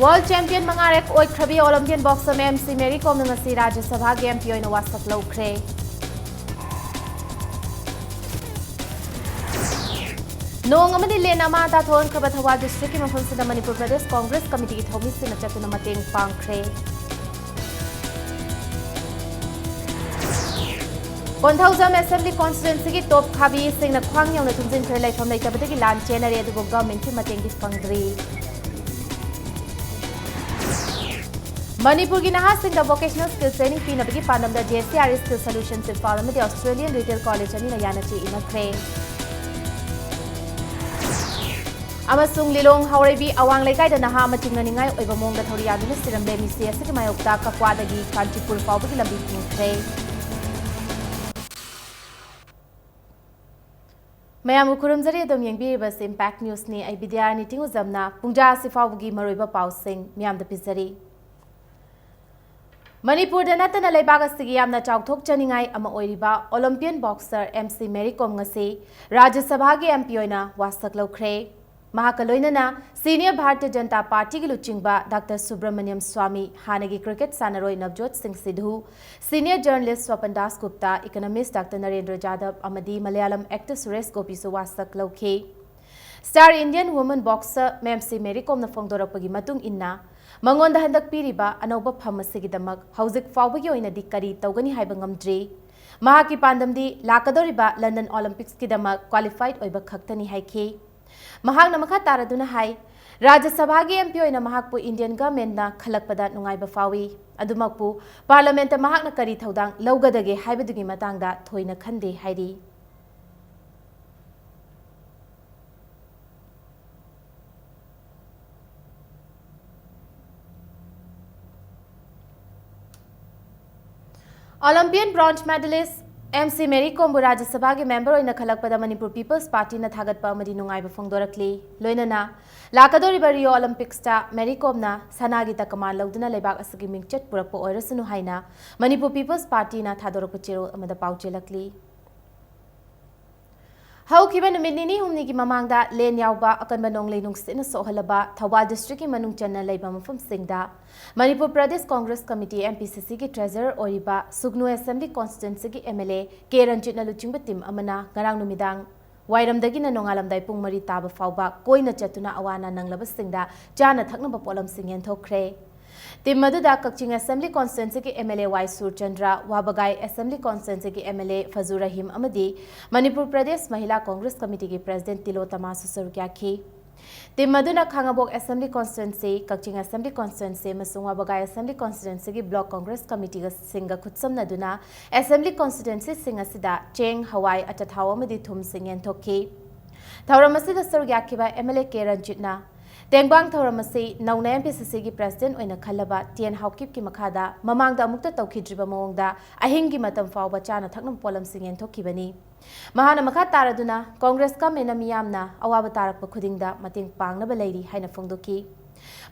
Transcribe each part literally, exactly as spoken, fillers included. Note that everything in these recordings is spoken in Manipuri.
World champion ꯃꯉꯥꯔꯛ ꯑꯣꯏꯈ꯭ꯔꯕꯤ Olympian boxer ꯃꯦꯝ ꯁꯤ ꯃꯦꯔꯤ ꯀꯣꯝꯅ ꯉꯁꯤ ꯔꯥꯖ꯭ꯌ ꯁꯚꯥꯒꯤ M P ꯑꯣꯏꯅ ꯋꯥꯁꯛ ꯂꯧꯈ꯭ꯔꯦ꯫ ꯅꯣꯡ ꯑꯃꯗꯤ ꯂꯦꯟ ꯑꯃ ꯑꯇꯥ ꯊꯣꯛꯍꯟꯈ꯭ꯔꯕ ꯊꯧꯕꯥꯜ districtꯀꯤ ꯃꯐꯝꯁꯤꯗ ꯃꯅꯤꯄꯨꯔ ꯄ꯭ꯔꯗꯦꯁ ꯀꯣꯡꯒ꯭ꯔꯦꯁ ꯀꯃꯤꯇꯤꯒꯤ ꯊꯧꯃꯤꯁꯤꯡꯅ ꯆꯠꯇꯨꯅ ꯃꯇꯦꯡ ꯄꯥꯡꯈ꯭ꯔꯦ꯫ ꯀꯣꯟꯊꯧꯖꯝ assembly constituencyꯒꯤ ꯇꯣꯞ ꯈꯥꯕꯤꯁꯤꯡꯅ ꯈ꯭ꯋꯥꯡ ꯌꯧꯅ ꯊꯨꯝꯖꯤꯟꯈ꯭ꯔꯦ꯫ ꯂꯩꯐꯝ ꯂꯩꯇꯕꯗꯒꯤ ꯂꯥꯟ ꯆꯦꯟꯅꯔꯦ, ꯑꯗꯨꯕꯨ governmentꯀꯤ ꯃꯇꯦꯡꯗꯤ ꯐꯪꯗ꯭ꯔꯤ꯫ ꯃꯅꯤꯄꯨꯔꯒꯤ ꯅꯍꯥꯁꯤꯡꯗ vocational skill training ꯄꯤꯅꯕꯒꯤ ꯄꯥꯟꯗꯝꯗ J C R skill solutions Imphal ꯑꯃꯗꯤ Australian Retail College ꯑꯅꯤꯅ ꯌꯥꯅ ꯆꯦ ꯏꯅꯈ꯭ꯔꯦ꯫ ꯑꯃꯁꯨꯡ ꯂꯤꯂꯣꯡ ꯍꯥꯎꯔꯩꯕꯤ ꯑꯋꯥꯡ ꯂꯩꯀꯥꯏꯗ ꯅꯍꯥ ꯑꯃ ꯆꯤꯡꯅꯅꯤꯡꯉꯥꯏ ꯑꯣꯏꯕ ꯃꯑꯣꯡꯗ ꯊꯧꯔꯤ ꯌꯥꯟꯗꯨꯅ ꯁꯤꯔꯝꯂꯦ꯫ ꯃꯤꯁꯤ ꯑꯁꯤꯒꯤ ꯃꯥꯌꯣꯛꯇ ꯀꯛꯋꯥꯗꯒꯤ ꯀꯥꯟꯆꯤꯄꯨꯔ ꯐꯥꯎꯕꯒꯤ ꯂꯝꯕꯤ ꯊꯤꯡꯈ꯭ꯔꯦ꯫ ꯃꯌꯥꯝꯕꯨ ꯈꯨꯔꯨꯝꯖꯔꯤ꯫ ꯑꯗꯨꯝ ꯌꯦꯡꯕꯤꯔꯤꯕꯁꯤ Impact Newsꯅꯤ꯫ ꯑꯩ ꯕꯤꯗ꯭ꯌꯥꯔꯥꯅꯤ ꯇꯤꯡꯉꯨꯖꯝꯅ ꯄꯨꯡꯖꯥ ꯑꯁꯤ ꯐꯥꯎꯕꯒꯤ ꯃꯔꯨꯑꯣꯏꯕ ꯄꯥꯎꯁꯤꯡ ꯃꯤꯌꯥꯝꯗ ꯄꯤꯖꯔꯤ꯫ ꯃꯅꯤꯄꯨꯔꯗ ꯅꯠꯇꯅ ꯂꯩꯕꯥꯛ ꯑꯁꯤꯒꯤ ꯌꯥꯝꯅ ꯆꯥꯎꯊꯣꯛꯆꯅꯤꯡꯉꯥꯏ ꯑꯃ ꯑꯣꯏꯔꯤꯕ Olympian boxer M C Mary ꯀꯣꯝ ꯉꯁꯤ ꯔꯥꯖ꯭ꯌ ꯁꯚꯥꯒꯤ M P ꯑꯣꯏꯅ ꯋꯥꯁꯛ ꯂꯧꯈ꯭ꯔꯦ꯫ ꯃꯍꯥꯛꯀ ꯂꯣꯏꯅꯅ senior ꯚꯥꯔꯇꯤꯌ ꯖꯅꯇꯥ ꯄꯥꯔꯇꯤꯒꯤ ꯂꯨꯆꯤꯡꯕ ꯗꯥꯛꯇꯔ ꯁꯨꯕ꯭ꯔꯃꯅꯤꯌꯝ ꯁ꯭ꯋꯥꯃꯤ, ꯍꯥꯟꯅꯒꯤ cricket ꯁꯥꯟꯅꯔꯣꯏ Navjot Singh Sidhu, senior journalist Swapan Das Gupta, economist doctor Narendra Jadhav ꯑꯃꯗꯤ ꯃꯂꯌꯥꯂꯝ actor ꯁꯨꯔꯦꯁ ꯒꯣꯄꯤꯁꯨ ꯋꯥꯁꯛ ꯂꯧꯈꯤ꯫ Star Indian woman boxer ꯃꯦꯝ ꯁꯤ ꯃꯦꯔꯤ ꯀꯣꯝꯅ ꯐꯣꯡꯗꯣꯔꯛꯄꯒꯤ ꯃꯇꯨꯡ ꯏꯟꯅ, ꯃꯉꯣꯟꯗ ꯍꯟꯗꯛ ꯄꯤꯔꯤꯕ ꯑꯅꯧꯕ ꯐꯝ ꯑꯁꯤꯒꯤꯗꯃꯛ ꯍꯧꯖꯤꯛ ꯐꯥꯎꯕꯒꯤ ꯑꯣꯏꯅꯗꯤ ꯀꯔꯤ ꯇꯧꯒꯅꯤ ꯍꯥꯏꯕ ꯉꯝꯗ꯭ꯔꯤ꯫ ꯃꯍꯥꯛꯀꯤ ꯄꯥꯟꯗꯝꯗꯤ ꯂꯥꯛꯀꯗꯧꯔꯤꯕ London Olympicsꯀꯤꯗꯃꯛ qualified ꯑꯣꯏꯕ ꯈꯛꯇꯅꯤ ꯍꯥꯏꯈꯤ꯫ ꯃꯍꯥꯛꯅ ꯃꯈꯥ ꯇꯥꯔꯗꯨꯅ ꯍꯥꯏ, ꯔꯥꯖ꯭ꯌ ꯁꯚꯥꯒꯤ M P ꯑꯣꯏꯅ ꯃꯍꯥꯛꯄꯨ Indian governmentꯅ ꯈꯜꯂꯛꯄꯗ ꯅꯨꯡꯉꯥꯏꯕ ꯐꯥꯎꯏ꯫ ꯑꯗꯨꯃꯛꯄꯨ Parliamentꯇ ꯃꯍꯥꯛꯅ ꯀꯔꯤ ꯊꯧꯗꯥꯡ ꯂꯧꯒꯗꯒꯦ ꯍꯥꯏꯕꯗꯨꯒꯤ ꯃꯇꯥꯡꯗ ꯊꯣꯏꯅ ꯈꯟꯗꯦ ꯍꯥꯏꯔꯤ꯫ Olympian bronze medalist M C Mary ꯀꯣꯝꯕꯨ ꯔꯥꯖ꯭ꯌ ꯁꯚꯥꯒꯤ member ꯑꯣꯏꯅ ꯈꯜꯂꯛꯄꯗ ꯃꯅꯤꯄꯨꯔ People's Partyꯅ ꯊꯥꯒꯠꯄ ꯑꯃꯗꯤ ꯅꯨꯡꯉꯥꯏꯕ ꯐꯣꯡꯗꯣꯔꯛꯂꯤ꯫ ꯂꯣꯏꯅꯅ ꯂꯥꯛꯀꯗꯧꯔꯤꯕ Rio Olympicsꯇ ꯃꯦꯔꯤ ꯀꯣꯝꯅ ꯁꯅꯥꯒꯤ ꯇꯀꯃꯥꯟ ꯂꯧꯗꯨꯅ ꯂꯩꯕꯥꯛ ꯑꯁꯤꯒꯤ ꯃꯤꯡꯆꯠ ꯄꯨꯔꯛꯄ ꯑꯣꯏꯔꯁꯅꯨ ꯍꯥꯏꯅ ꯃꯅꯤꯄꯨꯔ People's Partyꯅ ꯊꯥꯗꯣꯔꯛꯄ ꯆꯦꯔꯣꯜ ꯑꯃꯗ ꯄꯥꯎ ꯆꯦꯜꯂꯛꯂꯤ꯫ ꯍꯧꯈꯤꯕ ꯅꯨꯃꯤꯠ ꯅꯤꯅꯤ ꯍꯨꯝꯅꯤꯒꯤ ꯃꯃꯥꯡꯗ ꯂꯦꯟ ꯌꯥꯎꯕ ꯑꯀꯟꯕ ꯅꯣꯡꯂꯩ ꯅꯨꯡꯁꯤꯠꯅ ꯁꯣꯛꯍꯜꯂꯕ ꯊꯧꯕꯥꯜ ꯗꯤꯁꯇ꯭ꯔꯤꯛꯀꯤ ꯃꯅꯨꯡ ꯆꯟꯅ ꯂꯩꯕ ꯃꯐꯝꯁꯤꯡꯗ ꯃꯅꯤꯄꯨꯔ ꯄ꯭ꯔꯗꯦꯁ ꯀꯣꯡꯒ꯭ꯔꯦꯁ ꯀꯃꯤꯇꯤ, MPCCꯒꯤ ꯇ꯭ꯔꯦꯖꯔꯔ ꯑꯣꯏꯔꯤꯕ ꯁꯨꯒꯅꯨ ꯑꯦꯁꯦꯝꯕ꯭ꯂꯤ ꯀꯣꯟꯁꯇꯤꯇ꯭ꯋꯦꯟꯁꯤꯒꯤ MLA ꯀꯦ ꯔꯟꯖꯤꯠꯅ ꯂꯨꯆꯤꯡꯕ ꯇꯤꯝ ꯑꯃꯅ ꯉꯔꯥꯡ ꯅꯨꯃꯤꯗꯥꯡ ꯋꯥꯏꯔꯝꯗꯒꯤꯅ ꯅꯣꯡꯉꯥꯂꯝꯗꯥꯏ ꯄꯨꯡ ꯃꯔꯤ ꯇꯥꯕ ꯐꯥꯎꯕ ꯀꯣꯏꯅ ꯆꯠꯇꯨꯅ ꯑꯋꯥ ꯑꯅꯥ ꯅꯪꯂꯕꯁꯤꯡꯗ ꯆꯥꯅ ꯊꯛꯅꯕ ꯄꯣꯠꯂꯝꯁꯤꯡ ꯌꯦꯟꯊꯣꯛꯈ꯭ꯔꯦ꯫ ꯇꯤꯝ ꯑꯗꯨꯗ ꯀꯛꯆꯤꯡ ꯑꯦꯁꯦꯝꯕ꯭ꯂꯤ ꯀꯣꯟꯁꯇꯤꯇ꯭ꯋꯦꯟꯁꯤꯒꯤ MLA ꯋꯥꯏ ꯁꯨꯔꯆꯟꯗ꯭ꯔ, ꯋꯥꯕꯒꯥꯏ ꯑꯦꯁꯦꯝꯕ꯭ꯂꯤ ꯀꯣꯟꯁꯇꯤꯇ꯭ꯋꯦꯟꯁꯤꯒꯤ MLA ꯐꯖꯨ ꯔꯍꯤꯝ ꯑꯃꯗꯤ ꯃꯅꯤꯄꯨꯔ ꯄ꯭ꯔꯗꯦꯁ ꯃꯍꯤꯂꯥ ꯀꯣꯡꯒ꯭ꯔꯦꯁ ꯀꯃꯤꯇꯤꯒꯤ ꯄ꯭ꯔꯦꯁꯤꯗꯦꯟꯠ ꯇꯤꯂꯣꯇꯃꯥꯁꯨ ꯁꯔꯨꯛ ꯌꯥꯈꯤ꯫ ꯇꯤꯝ ꯑꯗꯨꯅ ꯈꯥꯉꯕꯣꯛ ꯑꯦꯁꯦꯝꯕ꯭ꯂꯤ ꯀꯣꯟꯁꯇꯤꯇ꯭ꯋꯦꯟꯁꯤ, ꯀꯛꯆꯤꯡ ꯑꯦꯁꯦꯝꯕ꯭ꯂꯤ ꯀꯣꯟꯁꯇꯤꯇ꯭ꯋꯦꯟꯁꯤ ꯑꯃꯁꯨꯡ ꯋꯥꯕꯒꯥꯏ ꯑꯦꯁꯦꯝꯕ꯭ꯂꯤ ꯀꯣꯟꯁꯇꯤꯇ꯭ꯋꯦꯟꯁꯤꯒꯤ ꯕ꯭ꯂꯣꯛ ꯀꯣꯡꯒ꯭ꯔꯦꯁ ꯀꯃꯤꯇꯤꯒꯁꯤꯡꯒ ꯈꯨꯠꯁꯝꯅꯗꯨꯅ ꯑꯦꯁꯦꯝꯕ꯭ꯂꯤ ꯀꯣꯟꯁꯇꯤꯇ꯭ꯋꯦꯟꯁꯤꯁꯤꯡ ꯑꯁꯤꯗ ꯆꯦꯡ, ꯍꯋꯥꯏ, ꯑꯆꯥꯊꯥꯎ ꯑꯃꯗꯤ ꯊꯨꯝꯁꯤꯡ ꯌꯦꯟꯊꯣꯛꯈꯤ꯫ ꯊꯧꯔꯝ ꯑꯁꯤꯗ ꯁꯔꯨꯛ ꯌꯥꯈꯤꯕ MLA ꯀꯦ ꯔꯟꯖꯤꯠꯅ ꯇꯦꯡꯕꯥꯡ ꯊꯧꯔꯝ ꯑꯁꯤ ꯅꯧꯅ MPCCꯒꯤ ꯄ꯭ꯔꯦꯁꯤꯗꯦꯟꯠ ꯑꯣꯏꯅ ꯈꯜꯂꯕ ꯇꯤ ꯑꯦꯟ ꯍꯥꯎꯀꯤꯞꯀꯤ ꯃꯈꯥꯗ ꯃꯃꯥꯡꯗ ꯑꯃꯨꯛꯇ ꯇꯧꯈꯤꯗ꯭ꯔꯤꯕ ꯃꯑꯣꯡꯗ ꯑꯍꯤꯡꯒꯤ ꯃꯇꯝ ꯐꯥꯎꯕ ꯆꯥꯅ ꯊꯛꯅꯕ ꯄꯣꯠꯂꯝꯁꯤꯡ ꯌꯦꯟꯊꯣꯛꯈꯤꯕꯅꯤ꯫ ꯃꯍꯥꯛꯅ ꯃꯈꯥ ꯇꯥꯔꯗꯨꯅ ꯀꯣꯡꯒ꯭ꯔꯦꯁ ꯒꯃꯦꯟꯅ ꯃꯤꯌꯥꯝꯅ ꯑꯋꯥꯕ ꯇꯥꯔꯛꯄ ꯈꯨꯗꯤꯡꯗ ꯃꯇꯦꯡ ꯄꯥꯡꯅꯕ ꯂꯩꯔꯤ ꯍꯥꯏꯅ ꯐꯣꯡꯗꯣꯛꯈꯤ꯫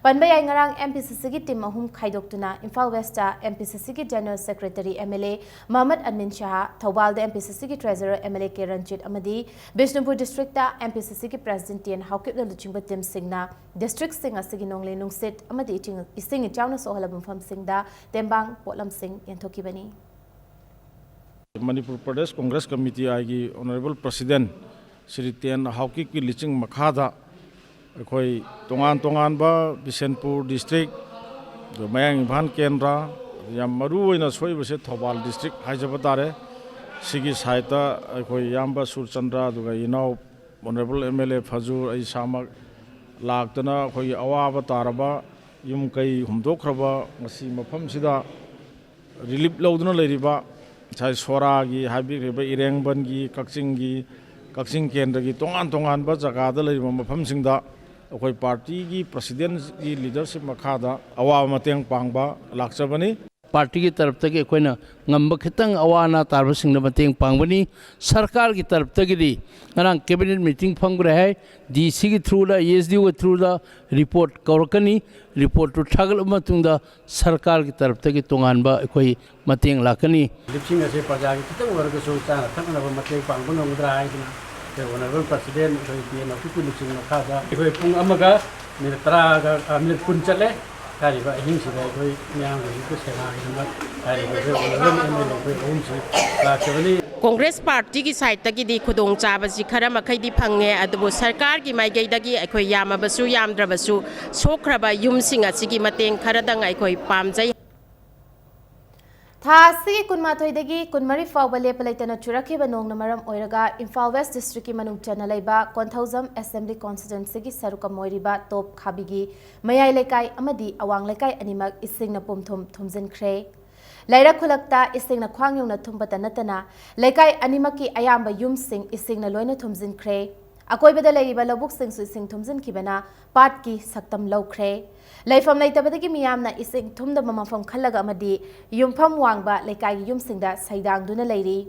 ꯄꯟꯕ ꯌꯥꯏ, ꯉꯔꯥꯡ MPCCꯒꯤ ꯇꯤꯝ ꯑꯍꯨꯝ ꯈꯥꯏꯗꯣꯛꯇꯨꯅ ꯏꯝꯐꯥꯜ ꯋꯦꯁꯇ MPCCꯒꯤ general secretary MLA Mohammad Amin Shah, ꯊꯧꯕꯥꯜꯗ MPCCꯒꯤ ꯇ꯭ꯔꯦꯖꯔꯔ MLA ꯀꯦ ꯔꯟꯖꯤꯠ ꯑꯃꯗꯤ ꯕꯤꯁꯅꯨꯄꯨꯔ ꯗꯤꯁꯇ꯭ꯔꯤꯛꯇ MPCCꯒꯤ ꯄ꯭ꯔꯦꯁꯤꯗꯦꯟꯠ ꯇꯤ ꯑꯦꯟ ꯍꯥꯎꯀꯤꯞꯅ ꯂꯨꯆꯤꯡꯕ ꯇꯤꯝꯁꯤꯡꯅ ꯗꯤꯁꯇ꯭ꯔꯤꯛꯁꯤꯡ ꯑꯁꯤꯒꯤ ꯅꯣꯡꯂꯩ ꯅꯨꯡꯁꯤꯠ ꯑꯃꯗꯤ ꯏꯆꯤꯡ-, ꯏꯁꯤꯡ ꯏꯆꯥꯎꯅ ꯁꯣꯛꯍꯜꯂꯕ ꯃꯐꯝꯁꯤꯡꯗ ꯇꯦꯡꯕꯥꯡ ꯄꯣꯠꯂꯝꯁꯤꯡ ꯌꯦꯟꯊꯣꯛꯈꯤꯕꯅꯤ꯫ ꯃꯅꯤꯄꯨꯔ ꯄ꯭ꯔꯗꯦꯁ ꯀꯣꯡꯒ꯭ꯔꯦꯁ ꯀꯃꯤꯇꯤ ꯑꯥꯏꯒꯤ honourable president Shri T N ꯍꯥꯎꯀꯤꯞꯀꯤ ꯂꯤꯆꯤꯡ ꯃꯈꯥꯗ ꯑꯩꯈꯣꯏ ꯇꯣꯉꯥꯟ ꯇꯣꯉꯥꯟꯕ ꯕꯤꯁꯦꯟꯄꯨꯔ ꯗꯤꯁꯇ꯭ꯔꯤꯛ, ꯑꯗꯨ ꯃꯌꯥꯡ ꯏꯝꯐꯥꯜ ꯀꯦꯟꯗ꯭ꯔ, ꯌꯥꯝ ꯃꯔꯨ ꯑꯣꯏꯅ ꯁꯣꯛꯏꯕꯁꯦ ꯊꯧꯕꯥꯜ ꯗꯤꯁꯇ꯭ꯔꯤꯛ ꯍꯥꯏꯖꯕ ꯇꯥꯔꯦ꯫ ꯁꯤꯒꯤ ꯁꯥꯏꯠꯇ ꯑꯩꯈꯣꯏ ꯏꯌꯥꯝꯕ ꯁꯨꯔꯆꯟꯗ꯭ꯔ, ꯑꯗꯨꯒ ꯏꯅꯥꯎ ꯑꯣꯅꯔꯦꯕꯜ MLA ꯐꯖꯨ, ꯑꯩ ꯏꯁꯥꯃꯛ ꯂꯥꯛꯇꯅ ꯑꯩꯈꯣꯏꯒꯤ ꯑꯋꯥꯕ ꯇꯥꯔꯕ ꯌꯨꯝ ꯀꯩ ꯍꯨꯝꯗꯣꯛꯈ꯭ꯔꯕ ꯉꯁꯤ ꯃꯐꯝꯁꯤꯗ ꯔꯤꯂꯤꯞ ꯂꯧꯗꯨꯅ ꯂꯩꯔꯤꯕ ꯉꯁꯥꯏ ꯁꯣꯔꯥꯒꯤ ꯍꯥꯏꯕꯤꯈ꯭ꯔꯤꯕ ꯏꯔꯦꯡꯕꯟꯒꯤ, ꯀꯛꯆꯤꯡꯒꯤ, ꯀꯛꯆꯤꯡ ꯀꯦꯟꯗ꯭ꯔꯒꯤ ꯇꯣꯉꯥꯟ ꯇꯣꯉꯥꯟꯕ ꯖꯒꯥꯗ ꯂꯩꯔꯤꯕ ꯃꯐꯝꯁꯤꯡꯗ ꯑꯩꯈꯣꯏ ꯄꯥꯔꯇꯤꯒꯤ ꯄ꯭ꯔꯁꯤꯗꯦꯟꯠꯀꯤ ꯂꯤꯗꯔꯁꯤꯞ ꯃꯈꯥꯗ ꯑꯋꯥꯕ ꯃꯇꯦꯡ ꯄꯥꯡꯕ ꯂꯥꯛꯆꯕꯅꯤ꯫ ꯄꯥꯔꯇꯤꯒꯤ ꯇꯔꯞꯇꯒꯤ ꯑꯩꯈꯣꯏꯅ ꯉꯝꯕ ꯈꯤꯇꯪ ꯑꯋꯥ ꯑꯅꯥ ꯇꯥꯔꯕꯁꯤꯡꯗ ꯃꯇꯦꯡ ꯄꯥꯡꯕꯅꯤ꯫ ꯁꯔꯀꯥꯔꯒꯤ ꯇꯔꯞꯇꯒꯤꯗꯤ ꯉꯔꯥꯡ ꯀꯦꯕꯤꯅꯦꯠ ꯃꯤꯇꯤꯡ ꯐꯝꯈ꯭ꯔꯦ ꯍꯥꯏ, DCꯒꯤ throughꯗ, SDOꯒꯤ throughꯗ ꯔꯤꯄꯣꯔꯠ ꯀꯧꯔꯛꯀꯅꯤ꯫ ꯔꯤꯄꯣꯔꯠꯇꯨ ꯊꯥꯒꯠꯂꯕ ꯃꯇꯨꯡꯗ ꯁꯔꯀꯥꯔꯒꯤ ꯇꯔꯞꯇꯒꯤ ꯇꯣꯉꯥꯟꯕ ꯑꯩꯈꯣꯏ ꯃꯇꯦꯡ ꯂꯥꯛꯀꯅꯤ꯫ ꯔꯤꯂꯤꯞꯁꯤꯡ ꯑꯁꯦ ꯄ꯭ꯔꯖꯥꯒꯤ ꯈꯤꯇꯪ ꯑꯣꯏꯔꯒꯁꯨ ꯆꯥꯅ ꯊꯛꯅꯅꯕ ꯃꯇꯦꯡ ꯄꯥꯡꯕ ꯉꯝꯒꯗ꯭ꯔꯥ ꯍꯥꯏꯗꯨꯅ ꯑꯩꯈꯣꯏ Honourable President ꯑꯩꯈꯣꯏ ꯕꯤ ꯑꯦꯟ ꯑꯣꯐꯤꯁꯀꯤ ꯂꯨꯆꯤꯡ ꯃꯈꯥꯗ ꯑꯩꯈꯣoi ꯄꯨꯡ ꯑꯃꯒ minute ꯇꯔꯥꯒ, ꯑ, minute ꯀꯨꯟ ꯆꯠꯂꯦ꯫ ꯍꯥꯏꯔꯤꯕ ꯑꯍꯤꯡꯁꯤꯗ ꯑꯩꯈꯣꯏ ꯃꯤꯌꯥꯝꯒꯤ ꯍꯧꯖꯤꯛꯀꯤ ꯁꯦꯕꯥꯒꯤꯗꯃꯛ ꯍꯥꯏꯔꯤꯕ ꯑꯩꯈꯣꯏ Honourable ꯑꯦꯝ ꯑꯦꯜ ꯑꯦ ꯑꯩꯈꯣꯏ ꯑꯍꯨꯝꯁꯤ ꯂꯥꯛꯆꯕꯅꯤ꯫ ꯀꯣꯡꯒ꯭ꯔꯦꯁ ꯄꯥꯔꯇꯤꯒꯤ ꯁꯥꯏꯠꯇꯒꯤꯗꯤ ꯈꯨꯗꯣꯡꯆꯥꯕꯁꯤ ꯈꯔ ꯃꯈꯩꯗꯤ ꯐꯪꯉꯦ, ꯑꯗꯨꯕꯨ ꯁꯔꯀꯥꯔꯒꯤ ꯃꯥꯏꯀꯩꯗꯒꯤ ꯑꯩꯈꯣꯏ ꯌꯥꯝꯃꯕꯁꯨ ꯌꯥꯝꯗ꯭ꯔꯕꯁꯨ ꯁꯣꯛꯈ꯭ꯔꯕ ꯌꯨꯝꯁꯤꯡ ꯑꯁꯤꯒꯤ ꯃꯇꯦꯡ ꯈꯔꯗꯪ ꯑꯩꯈꯣꯏ ꯄꯥꯝꯖꯩ꯫ ꯊꯥ ꯑꯁꯤꯒꯤ ꯀꯨꯟꯃꯥꯊꯣꯏꯗꯒꯤ ꯀꯨꯟꯃꯔꯤ ꯐꯥꯎꯕ ꯂꯦꯞꯄ ꯂꯩꯇꯅ ꯆꯨꯔꯛꯈꯤꯕ ꯅꯣꯡꯅ ꯃꯔꯝ ꯑꯣꯏꯔꯒ ꯏꯝꯐꯥꯜ ꯋꯦꯁ ꯗꯤꯁꯇ꯭ꯔꯤꯛꯀꯤ ꯃꯅꯨꯡ ꯆꯟꯅ ꯂꯩꯕ ꯀꯣꯟꯊꯧꯖꯝ ꯑꯦꯁꯦꯝꯕ꯭ꯂꯤ ꯀꯣꯟꯁꯇꯤꯇ꯭ꯋꯦꯟꯁꯤꯒꯤ ꯁꯔꯨꯛ ꯑꯃ ꯑꯣꯏꯔꯤꯕ ꯇꯣꯞ ꯈꯥꯕꯤꯒꯤ ꯃꯌꯥꯏ ꯂꯩꯀꯥꯏ ꯑꯃꯗꯤ ꯑꯋꯥꯡ ꯂꯩꯀꯥꯏ ꯑꯅꯤꯃꯛ ꯏꯁꯤꯡꯅ ꯄꯨꯝꯊꯨꯝ ꯊꯨꯝꯖꯤꯟꯈ꯭ꯔꯦ꯫ ꯂꯩꯔꯛ ꯈꯨꯂꯛꯇ ꯏꯁꯤꯡꯅ ꯈ꯭ꯋꯥꯡ ꯌꯧꯅ ꯊꯨꯝꯕꯇ ꯅꯠꯇꯅ ꯂꯩꯀꯥꯏ ꯑꯅꯤꯃꯛꯀꯤ ꯑꯌꯥꯝꯕ ꯌꯨꯝꯁꯤꯡ ꯏꯁꯤꯡꯅ ꯂꯣꯏꯅ ꯊꯨꯝꯖꯤꯟꯈ꯭ꯔꯦ꯫ ꯑꯀꯣꯏꯕꯗ ꯂꯩꯔꯤꯕ ꯂꯧꯕꯨꯛꯁꯤꯡꯁꯨ ꯏꯁꯤꯡ ꯊꯨꯝꯖꯤꯟꯈꯤꯕꯅ ꯄꯥꯠꯀꯤ ꯁꯛꯇꯝ ꯂꯧꯈ꯭ꯔꯦ꯫ ꯂꯩꯐꯝ ꯂꯩꯇꯕꯗꯒꯤ ꯃꯤꯌꯥꯝꯅ ꯏꯁꯤꯡ ꯊꯨꯝꯗꯕ ꯃꯐꯝ ꯈꯜꯂꯒ ꯑꯃꯗꯤ ꯌꯨꯝꯐꯝ ꯋꯥꯡꯕ ꯂꯩꯀꯥꯏꯒꯤ ꯌꯨꯝꯁꯤꯡꯗ ꯁꯩꯗꯥꯡꯗꯨꯅ ꯂꯩꯔꯤ꯫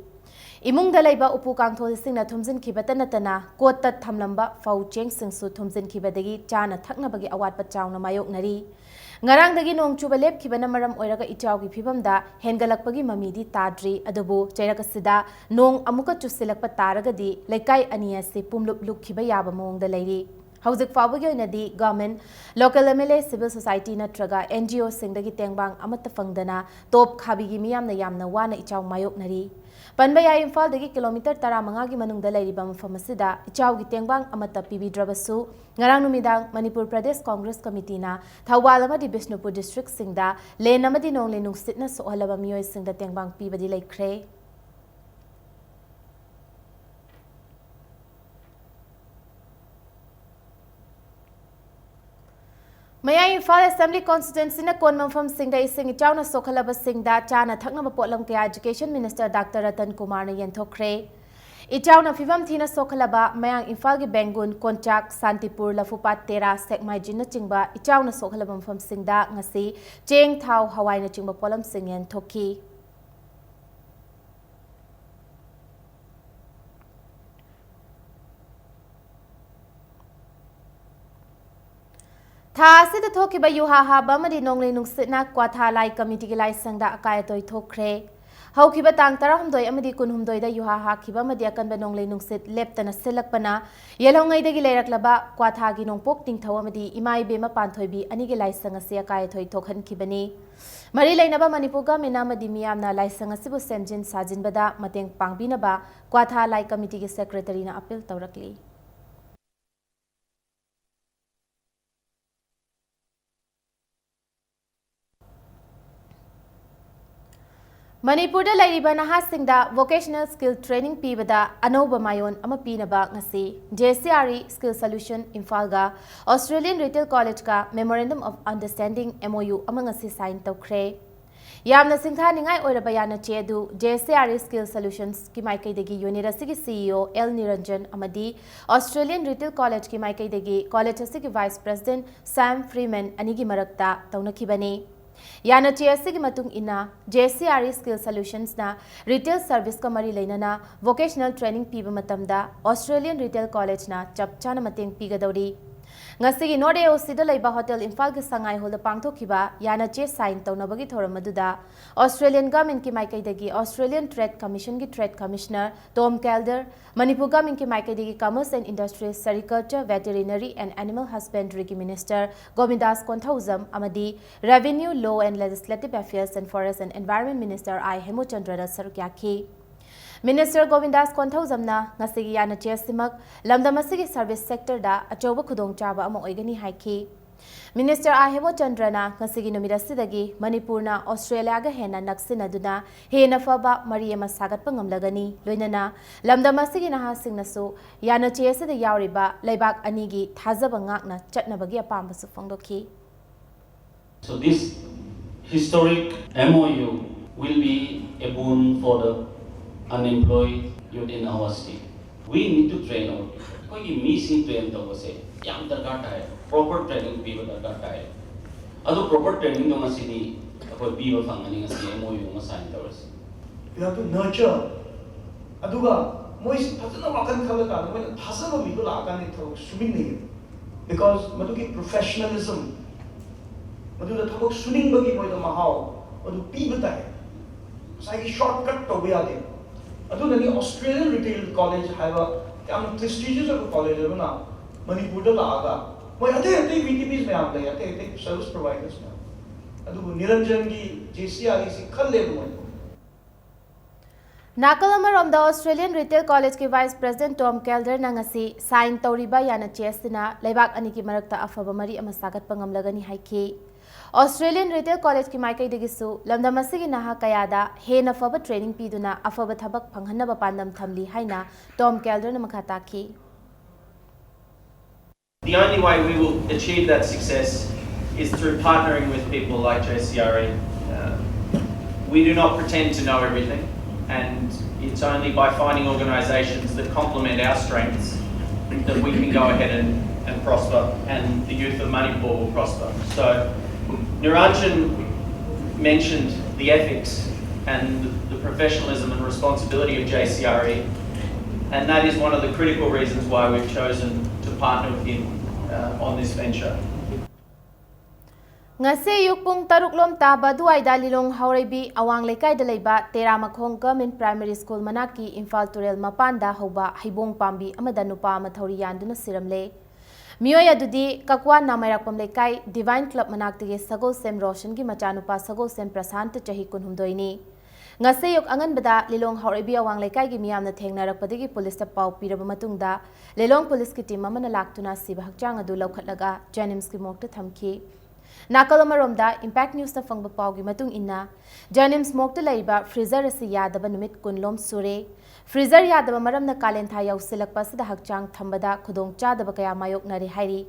ꯏꯃꯨꯡꯗ ꯂꯩꯕ ꯎꯄꯨ ꯀꯥꯡꯊꯣꯜ ꯏꯁꯤꯡꯅ ꯊꯨꯝꯖꯤꯟꯈꯤꯕꯇ ꯅꯠꯇꯅ ꯀꯣꯠꯇ ꯊꯝꯂꯝꯕ ꯐꯧ ꯆꯦꯡꯁꯤꯡꯁꯨ ꯊꯨꯝꯖꯤꯟꯈꯤꯕꯗꯒꯤ ꯆꯥꯅ ꯊꯛꯅꯕꯒꯤ ꯑꯋꯥꯠꯄ ꯆꯥꯎꯅ ꯃꯥꯌꯣꯛꯅꯔꯤ꯫ ꯉꯔꯥꯡꯗꯒꯤ ꯅꯣꯡ ꯆꯨꯕ ꯂꯦꯞꯈꯤꯕꯅ ꯃꯔꯝ ꯑꯣꯏꯔꯒ ꯏꯆꯥꯎꯒꯤ ꯐꯤꯕꯝꯗ ꯍꯦꯟꯒꯠꯂꯛꯄꯒꯤ ꯃꯃꯤꯗꯤ ꯇꯥꯗ꯭ꯔꯤ, ꯑꯗꯨꯕꯨ ꯆꯩꯔꯛ ꯑꯁꯤꯗ ꯅꯣꯡ ꯑꯃꯨꯛꯀ ꯆꯨꯁꯤꯜꯂꯛꯄ ꯇꯥꯔꯒꯗꯤ ꯂꯩꯀꯥꯏ ꯑꯅꯤ ꯑꯁꯤ ꯄꯨꯝꯂꯨꯞ ꯂꯨꯞꯈꯤꯕ ꯌꯥꯕ ꯃꯑꯣꯡꯗ ꯂꯩꯔꯤ꯫ ꯍꯧꯖꯤꯛ ꯐꯥꯎꯕꯒꯤ ꯑꯣꯏꯅꯗꯤ government, local M L A, civil society ꯅꯠꯇ꯭ꯔꯒ N G O ꯁꯤꯡꯗꯒꯤ ꯇꯦꯡꯕꯥꯡ ꯑꯃꯠꯇ ꯐꯪꯗꯅ ꯇꯣꯞ ꯈꯥꯕꯤꯒꯤ ꯃꯤꯌꯥꯝꯅ ꯌꯥꯝꯅ ꯋꯥꯅ ꯏꯆꯥꯎ ꯃꯥꯌꯣꯛꯅꯔꯤ꯫ ꯄꯟꯕ ꯌꯥꯏ, ꯏꯝꯐꯥꯜꯗꯒꯤ ꯀꯤꯂꯣꯃꯤꯇꯔ ꯇꯔꯥꯃꯉꯥꯒꯤ ꯃꯅꯨꯡꯗ ꯂꯩꯔꯤꯕ ꯃꯐꯝ ꯑꯁꯤꯗ ꯏꯆꯥꯎꯒꯤ ꯇꯦꯡꯕꯥꯡ ꯑꯃꯠꯇ ꯄꯤꯕꯤꯗ꯭ꯔꯕꯁꯨ, ꯉꯔꯥꯡ ꯅꯨꯃꯤꯗꯥꯡ ꯃꯅꯤꯄꯨꯔ ꯄ꯭ꯔꯗꯦꯁ ꯀꯣꯡꯒ꯭ꯔꯦꯁ ꯀꯃꯤꯇꯤꯅ ꯊꯧꯕꯥꯜ ꯑꯃꯗꯤ ꯕꯤꯁꯅꯨꯄꯨꯔ ꯗꯤꯁꯇ꯭ꯔꯤꯛꯁꯤꯡꯗ ꯂꯦꯟ ꯑꯃꯗꯤ ꯅꯣꯡꯂꯩ ꯅꯨꯡꯁꯤꯠꯅ ꯁꯣꯛꯍꯜꯂꯕ ꯃꯤꯑꯣꯏꯁꯤꯡꯗ ꯇꯦꯡꯕꯥꯡ ꯄꯤꯕꯗꯤ ꯂꯩꯈ꯭ꯔꯦ꯫ ꯃꯌꯥꯏ ꯏꯝꯐꯥꯜ ꯑꯦꯁꯦꯝꯕ꯭ꯂꯤ ꯀꯣꯟꯁꯇꯤꯇ꯭ꯋꯦꯟꯁꯤꯅ ꯀꯣꯟꯕ ꯃꯐꯝꯁꯤꯡꯗ ꯏꯁꯤꯡ ꯏꯆꯥꯎꯅ ꯁꯣꯛꯍꯜꯂꯕꯁꯤꯡꯗ ꯆꯥꯅ ꯊꯛꯅꯕ ꯄꯣꯠꯂꯝ ꯀꯌꯥ ꯏꯖꯨꯀꯦꯁꯟ ꯃꯤꯅꯤꯁꯇꯔ ꯗꯥꯛꯇꯔ ꯔꯇꯟ ꯀꯨꯃꯥꯔꯅ ꯌꯦꯟꯊꯣꯛꯈ꯭ꯔꯦ꯫ ꯏꯆꯥꯎꯅ ꯐꯤꯕꯝ ꯊꯤꯅ ꯁꯣꯛꯍꯜꯂꯕ ꯃꯌꯥꯡ ꯏꯝꯐꯥꯜꯒꯤ ꯕꯦꯡꯒꯨꯟ, ꯀꯣꯟꯆꯥꯛ, ꯁꯥꯟꯇꯤꯄꯨꯔ, ꯂꯐꯨꯄꯥꯠ ꯇꯦꯔꯥ, ꯁꯦꯛꯃꯥꯏꯖꯤꯟꯅꯆꯤꯡꯕ ꯏꯆꯥꯎꯅ ꯁꯣꯛꯍꯜꯂꯕ ꯃꯐꯝꯁꯤꯡꯗ ꯉꯁꯤ ꯆꯦꯡ, ꯊꯥꯎ, ꯍꯋꯥꯏꯅꯆꯤꯡꯕ ꯄꯣꯠꯂꯝꯁꯤꯡ ꯌꯦꯟꯊꯣꯛꯈꯤ꯫ ꯊꯥ ꯑꯁꯤꯗ ꯊꯣꯛꯈꯤꯕ ꯌꯨꯍꯥ ꯍꯥꯕ ꯑꯃꯗꯤ ꯅꯣꯡꯂꯩ ꯅꯨꯡꯁꯤꯠꯅ ꯀ꯭ꯋꯥꯊꯥ ꯂꯥꯏ ꯀꯃꯤꯇꯤꯒꯤ ꯂꯥꯏꯁꯪꯗ ꯑꯀꯥꯏ ꯑꯇꯣꯏ ꯊꯣꯛꯈ꯭ꯔꯦ꯫ ꯍꯧꯈꯤꯕ ꯇꯥꯡ ꯇꯔꯥꯍꯨꯝꯗꯣꯏ ꯑꯃꯗꯤ ꯀꯨꯟꯍꯨꯝꯗꯣꯏꯗ ꯌꯨꯍꯥ ꯍꯥꯈꯤꯕ ꯑꯃꯗꯤ ꯑꯀꯟꯕ ꯅꯣꯡꯂꯩ ꯅꯨꯡꯁꯤꯠ ꯂꯦꯞꯇꯅ ꯁꯤꯜꯂꯛꯄꯅ ꯌꯦꯜꯍꯧꯉꯩꯗꯒꯤ ꯂꯩꯔꯛꯂꯕ ꯀ꯭ꯋꯥꯊꯥꯒꯤ ꯅꯣꯡꯄꯣꯛ ꯅꯤꯡꯊꯧ ꯑꯃꯗꯤ ꯏꯃꯥ ꯏꯕꯦꯝꯃ ꯄꯥꯟꯊꯣꯏꯕꯤ ꯑꯅꯤꯒꯤ ꯂꯥꯏꯁꯪ ꯑꯁꯤ ꯑꯀꯥꯏ ꯑꯊꯣꯏ ꯊꯣꯛꯍꯟꯈꯤꯕꯅꯤ꯫ ꯃꯔꯤ ꯂꯩꯅꯕ ꯃꯅꯤꯄꯨꯔ ꯒꯃꯦꯟꯅ ꯑꯃꯗꯤ ꯃꯤꯌꯥꯝꯅ ꯂꯥꯏꯁꯪ ꯑꯁꯤꯕꯨ ꯁꯦꯝꯖꯤꯟ ꯁꯥꯖꯤꯟꯕꯗ ꯃꯇꯦꯡ ꯄꯥꯡꯕꯤꯅꯕ ꯀ꯭ꯋꯥꯊꯥ ꯂꯥꯏ ꯀꯃꯤꯇꯤꯒꯤ ꯁꯦꯀ꯭ꯔꯦꯇꯔꯤꯅ ꯑꯄꯤꯜ ꯇꯧꯔꯛꯂꯤ꯫ ꯃꯅꯤꯄꯨꯔꯗ ꯂꯩꯔꯤꯕ ꯅꯍꯥꯁꯤꯡꯗ vocational skill training ꯄꯤꯕꯗ ꯑꯅꯧꯕ ꯃꯥꯏꯑꯣꯟ ꯑꯃ ꯄꯤꯅꯕ ꯉꯁꯤ J C R E Skill Solution ꯏꯝꯐꯥꯜꯒ Australian Retail Collegeꯀ Memorandum of Understanding, M O U, ꯑꯃ ꯉꯁꯤ sign ꯇꯧꯈ꯭ꯔꯦ꯫ ꯌꯥꯝꯅ ꯁꯤꯡꯊꯥꯅꯤꯡꯉꯥꯏ ꯑꯣꯏꯔꯕ ꯌꯥꯅꯆꯦ ꯑꯗꯨ J C R E Skill Solutionsꯀꯤ ꯃꯥꯏꯀꯩꯗꯒꯤ unit ꯑꯁꯤꯒꯤ C E O L ꯅꯤꯔꯟꯖꯟ ꯑꯃꯗꯤ Australian Retail Collegeꯀꯤ ꯃꯥꯏꯀꯩꯗꯒꯤ college ꯑꯁꯤꯒꯤ vice president Sam Freeman ꯑꯅꯤꯒꯤ ꯃꯔꯛꯇ ꯇꯧꯅꯈꯤꯕꯅꯤ꯫ ꯌꯥꯅꯆꯦ ꯑꯁꯤꯒꯤ ꯃꯇꯨꯡ ꯏꯟꯅ, J C R E Skill Solutionsꯅ retail serviceꯀ ꯃꯔꯤ ꯂꯩꯅꯅ vocational training ꯄꯤꯕ ꯃꯇꯝꯗ Australian Retail Collegeꯅ ꯆꯞ ꯆꯥꯅ ꯃꯇꯦꯡ ꯄꯤꯒꯗꯧꯔꯤ꯫ ꯉꯁꯤꯒꯤ North A O Cꯗ ꯂꯩꯕ Hotel ꯏꯝꯐꯥꯜꯒꯤ ꯁꯉꯥꯏ ꯍꯣꯜꯗ ꯄꯥꯡꯊꯣꯛꯈꯤꯕ ꯌꯥꯅꯆꯦ sign ꯇꯧꯅꯕꯒꯤ ꯊꯧꯔꯝ ꯑꯗꯨꯗ Australian Governmentꯀꯤ ꯃꯥꯏꯀꯩꯗꯒꯤ Australian Trade Commissionꯒꯤ Trade Commissioner Tom Calder, Manipur Governmentꯀꯤ ꯃꯥꯏꯀꯩꯗꯒꯤ Commerce and Industries, Sericulture, Veterinary and Animal Husbandryꯒꯤ Minister ꯒꯣꯕꯤꯟꯗꯥꯁ Konthoujam ꯑꯃꯗꯤ Revenue, Law and Legislative Affairs and Forest and Environment Minister I ꯍꯦꯃꯨꯆꯟꯗ꯭ꯔꯅ ꯁꯔꯨꯛ ꯌꯥꯈꯤ꯫ Minister ꯒꯣꯕꯤꯟꯗꯥꯁ ꯀꯣꯟꯊꯧꯖꯝꯅ ꯉꯁꯤꯒꯤ ꯌꯥꯅꯆꯦ ꯑꯁꯤꯃꯛ ꯂꯝꯗꯝ ꯑꯁꯤꯒꯤ service sectorꯗ ꯑꯆꯧꯕ ꯈꯨꯗꯣꯡꯆꯥꯕ ꯑꯃ ꯑꯣꯏꯒꯅꯤ ꯍꯥꯏꯈꯤ꯫ Minister I ꯍꯦꯃꯨꯆꯟꯗ꯭ꯔꯅ ꯉꯁꯤꯒꯤ ꯅꯨꯃꯤꯠ ꯑꯁꯤꯗꯒꯤ ꯃꯅꯤꯄꯨꯔꯅ Australiaꯒ ꯍꯦꯟꯅ ꯅꯛꯁꯤꯟꯅꯗꯨꯅ ꯍꯦꯟꯅ ꯐꯕ ꯃꯔꯤ ꯑꯃ ꯁꯥꯒꯠꯄ ꯉꯝꯂꯒꯅꯤ, ꯂꯣꯏꯅꯅ ꯂꯝꯗꯝ ꯑꯁꯤꯒꯤ ꯅꯍꯥꯁꯤꯡꯅꯁꯨ ꯌꯥꯅꯆꯦ ꯑꯁꯤꯗ ꯌꯥꯎꯔꯤꯕ ꯂꯩꯕꯥꯛ ꯑꯅꯤꯒꯤ ꯊꯥꯖꯕ ꯉꯥꯛꯅ ꯆꯠꯅꯕꯒꯤ ꯑꯄꯥꯝꯕꯁꯨ ꯐꯣꯡꯗꯣꯛꯈꯤ꯫ So this historic M O U will be a boon for the unemployed youth in our state. We need to train our people. ꯑꯩꯈꯣꯏꯒꯤ ꯃꯤꯁꯤꯡ train ꯇꯧꯕꯁꯦ ꯌꯥꯝ ꯗꯔꯀꯥꯔ ꯇꯥꯏ꯫ Proper training ꯄꯤꯕ ꯗꯔꯀꯥꯔ ꯇꯥꯏ꯫ ꯑꯗꯨ proper trainingꯗꯣ ꯉꯁꯤꯗꯤ ꯑꯩꯈꯣꯏ ꯄꯤꯕ ꯐꯪꯒꯅꯤ, ꯉꯁꯤ M O U ꯑꯃ sign ꯇꯧꯔꯁꯤ꯫ You have to nurture. ꯑꯗꯨꯒ ꯃꯣꯏꯁꯤ ꯐꯖꯅ ꯋꯥꯈꯜ ꯈꯜꯂꯀꯥꯟꯗ ꯃꯣꯏꯅ ꯊꯥꯖꯕ ꯃꯤꯗꯣ ꯂꯥꯛꯑꯀꯥꯟꯗ ꯊꯕꯛ ꯁꯨꯃꯤꯟꯅꯩꯌꯦꯕ꯫ Because ꯃꯗꯨꯒꯤ professionalism, ꯃꯗꯨꯗ ꯊꯕꯛ ꯁꯨꯅꯤꯡꯕꯒꯤ ꯃꯣꯏꯗ ꯃꯍꯥꯎ ꯑꯗꯨ ꯄꯤꯕ ꯇꯥꯏ꯫ ꯉꯁꯥꯏꯒꯤ ꯁꯣꯔꯠꯀꯠ ꯇꯧꯕ ꯌꯥꯗꯦ꯫ ꯑꯗꯨꯅꯅꯤ ꯑꯣꯁꯇ꯭ꯔꯦꯂꯤꯌꯟ ꯔꯤꯇꯦꯜ ꯀꯣꯂꯦꯖ ꯍꯥꯏꯕ ꯌꯥꯝꯅ ꯄ꯭ꯔꯦꯁꯇꯤꯖꯤꯌꯁ ꯑꯣꯏꯕ ꯀꯣꯂꯦꯖ ꯑꯃꯅ ꯃꯅꯤꯄꯨꯔꯗ ꯂꯥꯛꯑꯒ ꯃꯣꯏ ꯑꯇꯩ ꯑꯇꯩ ꯕꯤ ꯇꯤ ꯕꯤꯁ ꯃꯌꯥꯝ ꯂꯩ, ꯑꯇꯩ ꯑꯇꯩ ꯁꯔꯚꯤꯁ ꯄ꯭ꯔꯣꯚꯥꯏꯗꯔꯁ ꯃꯌꯥꯝ꯫ ꯑꯗꯨꯕꯨ ꯅꯤꯔꯟꯖꯟꯒꯤ ꯖꯦ ꯁꯤ ꯑꯥꯔ ꯏꯁꯤ ꯈꯜꯂꯦꯕ ꯃꯣꯏ꯫ ꯅꯥꯀꯜ ꯑꯃꯔꯣꯝꯗ ꯑꯣꯁꯇ꯭ꯔꯦꯂꯤꯌꯟ ꯔꯤꯇꯦꯜ ꯀꯣꯂꯦꯖꯀꯤ ꯚꯥꯏꯁ ꯄ꯭ꯔꯦꯁꯤꯗꯦꯟꯠ ꯇꯣꯝ ꯀꯦꯜꯗꯔꯅ ꯉꯁꯤ ꯁꯥꯏꯟ ꯇꯧꯔꯤꯕ ꯌꯥꯅꯆꯦ ꯑꯁꯤꯅ ꯂꯩꯕꯥꯛ ꯑꯅꯤꯒꯤ ꯃꯔꯛꯇ ꯑꯐꯕ ꯃꯔꯤ ꯑꯃ ꯁꯥꯒꯠꯄ ꯉꯝꯂꯒꯅꯤ ꯍꯥꯏꯈꯤ꯫ ꯑꯣꯁꯇ꯭ꯔꯦꯂꯤꯌꯟ ꯔꯤꯇꯦꯜ ꯀꯣꯂꯦꯖꯀꯤ ꯃꯥꯏꯀꯩꯗꯒꯤꯁꯨ ꯂꯝꯗꯝ ꯑꯁꯤꯒꯤ ꯅꯍꯥ ꯀꯌꯥꯗ ꯍꯦꯟꯅ ꯐꯕ ꯇ꯭ꯔꯦꯅꯤꯡ ꯄꯤꯗꯨꯅ ꯑꯐꯕ ꯊꯕꯛ ꯐꯪꯍꯟꯅꯕ ꯄꯥꯟꯗꯝ ꯊꯝꯂꯤ ꯍꯥꯏꯅ ꯇꯣꯝ ꯀꯦꯜꯗꯔꯅ ꯃꯈꯥ ꯇꯥꯈꯤ꯫ The only way we will achieve that success is through partnering with people like J C R E. Uh, we do not pretend to know everything, and it's only by finding organisations that complement our strengths that we can go ahead and, and prosper, and the youth of Manipur will prosper. So, Niranjan mentioned the ethics and the professionalism and responsibility of J C R E, and that is one of the critical reasons why we've chosen to partner with him uh, on this venture. ꯉꯁꯤ ꯑꯌꯨꯛ ꯄꯨꯡ ꯇꯔꯨꯛ ꯂꯣꯝ ꯇꯥꯕ ꯑꯗꯨꯋꯥꯏꯗ ꯂꯤꯂꯣꯡ ꯍꯥꯎꯔꯩꯕꯤ ꯑꯋꯥꯡ ꯂꯩꯀꯥꯏꯗ ꯂꯩꯕ ꯇꯦꯔꯥꯃꯈꯣꯡ ꯒꯚꯔꯟꯃꯦꯟꯠ ꯄ꯭ꯔꯥꯏꯃꯥꯔꯤ ꯁ꯭ꯀꯨꯜ ꯃꯅꯥꯛꯀꯤ ꯏꯝꯐꯥꯜ ꯇꯨꯔꯦꯜ ꯃꯄꯥꯟꯗ ꯍꯧꯕ ꯍꯩꯕꯣꯡ ꯄꯥꯝꯕꯤ ꯑꯃꯗ ꯅꯨꯄꯥ ꯑꯃ ꯊꯧꯔꯤ ꯌꯥꯟꯗꯨꯅ ꯁꯤꯔꯝꯂꯦ꯫ ꯃꯤꯑꯣꯏ ꯑꯗꯨꯗꯤ ꯀꯛꯋꯥ ꯅꯥꯃꯩꯔꯥꯛꯄꯝ ꯂꯩꯀꯥꯏ ꯗꯤꯚꯥꯏꯟ ꯀ꯭ꯂꯕ ꯃꯅꯥꯛꯇꯒꯤ ꯁꯒꯣꯜꯁꯦꯝ ꯔꯣꯁꯟꯒꯤ ꯃꯆꯥꯅꯨꯄꯥ ꯁꯒꯣꯜꯁꯦꯝ ꯄ꯭ꯔꯁꯥꯟꯇ ꯆꯍꯤ ꯀꯨꯟꯍꯨꯝꯗꯣꯏꯅꯤ꯫ ꯉꯁꯤ ꯑꯌꯨꯛ ꯑꯉꯟꯕꯗ ꯂꯤꯂꯣꯡ ꯍꯥꯎꯔꯩꯕꯤ ꯑꯋꯥꯡ ꯂꯩꯀꯥꯏꯒꯤ ꯃꯤꯌꯥꯝꯅ ꯊꯦꯡꯅꯔꯛꯄꯗꯒꯤ ꯄꯨꯂꯤꯁꯇ ꯄꯥꯎ ꯄꯤꯔꯕ ꯃꯇꯨꯡꯗ ꯂꯤꯂꯣꯡ ꯄꯨꯂꯤꯁꯀꯤ ꯇꯤꯝ ꯑꯃꯅ ꯂꯥꯛꯇꯨꯅ ꯁꯤꯕ ꯍꯛꯆꯥꯡ ꯑꯗꯨ ꯂꯧꯈꯠꯂꯒ ꯖꯦꯅꯤꯝꯁꯀꯤ ꯃꯣꯔꯒꯇ ꯊꯝꯈꯤ꯫ ꯅꯥꯀꯜ ꯑꯃꯔꯣꯝꯗ ꯏꯝꯄꯦꯛ ꯅ꯭ꯌꯨꯁꯅ ꯐꯪꯕ ꯄꯥꯎꯒꯤ ꯃꯇꯨꯡ ꯏꯟꯅ, ꯖꯦꯅꯤꯝꯁ ꯃꯣꯔꯒꯇ ꯂꯩꯔꯤꯕ ꯐ꯭ꯔꯤꯖꯔ ꯑꯁꯤ ꯌꯥꯗꯕ ꯅꯨꯃꯤꯠ ꯀꯨꯟ ꯂꯣꯝ ꯁꯨꯔꯦ꯫ ꯐ꯭ꯔꯤꯖꯔ ꯌꯥꯗꯕ ꯃꯔꯝꯅ ꯀꯥꯂꯦꯟ ꯊꯥ ꯌꯧꯁꯤꯜꯂꯛꯄ ꯑꯁꯤꯗ ꯍꯛꯆꯥꯡ ꯊꯝꯕꯗ ꯈꯨꯗꯣꯡꯆꯥꯗꯕ ꯀꯌꯥ ꯃꯥꯌꯣꯛꯅꯔꯦ ꯍꯥꯏꯔꯤ꯫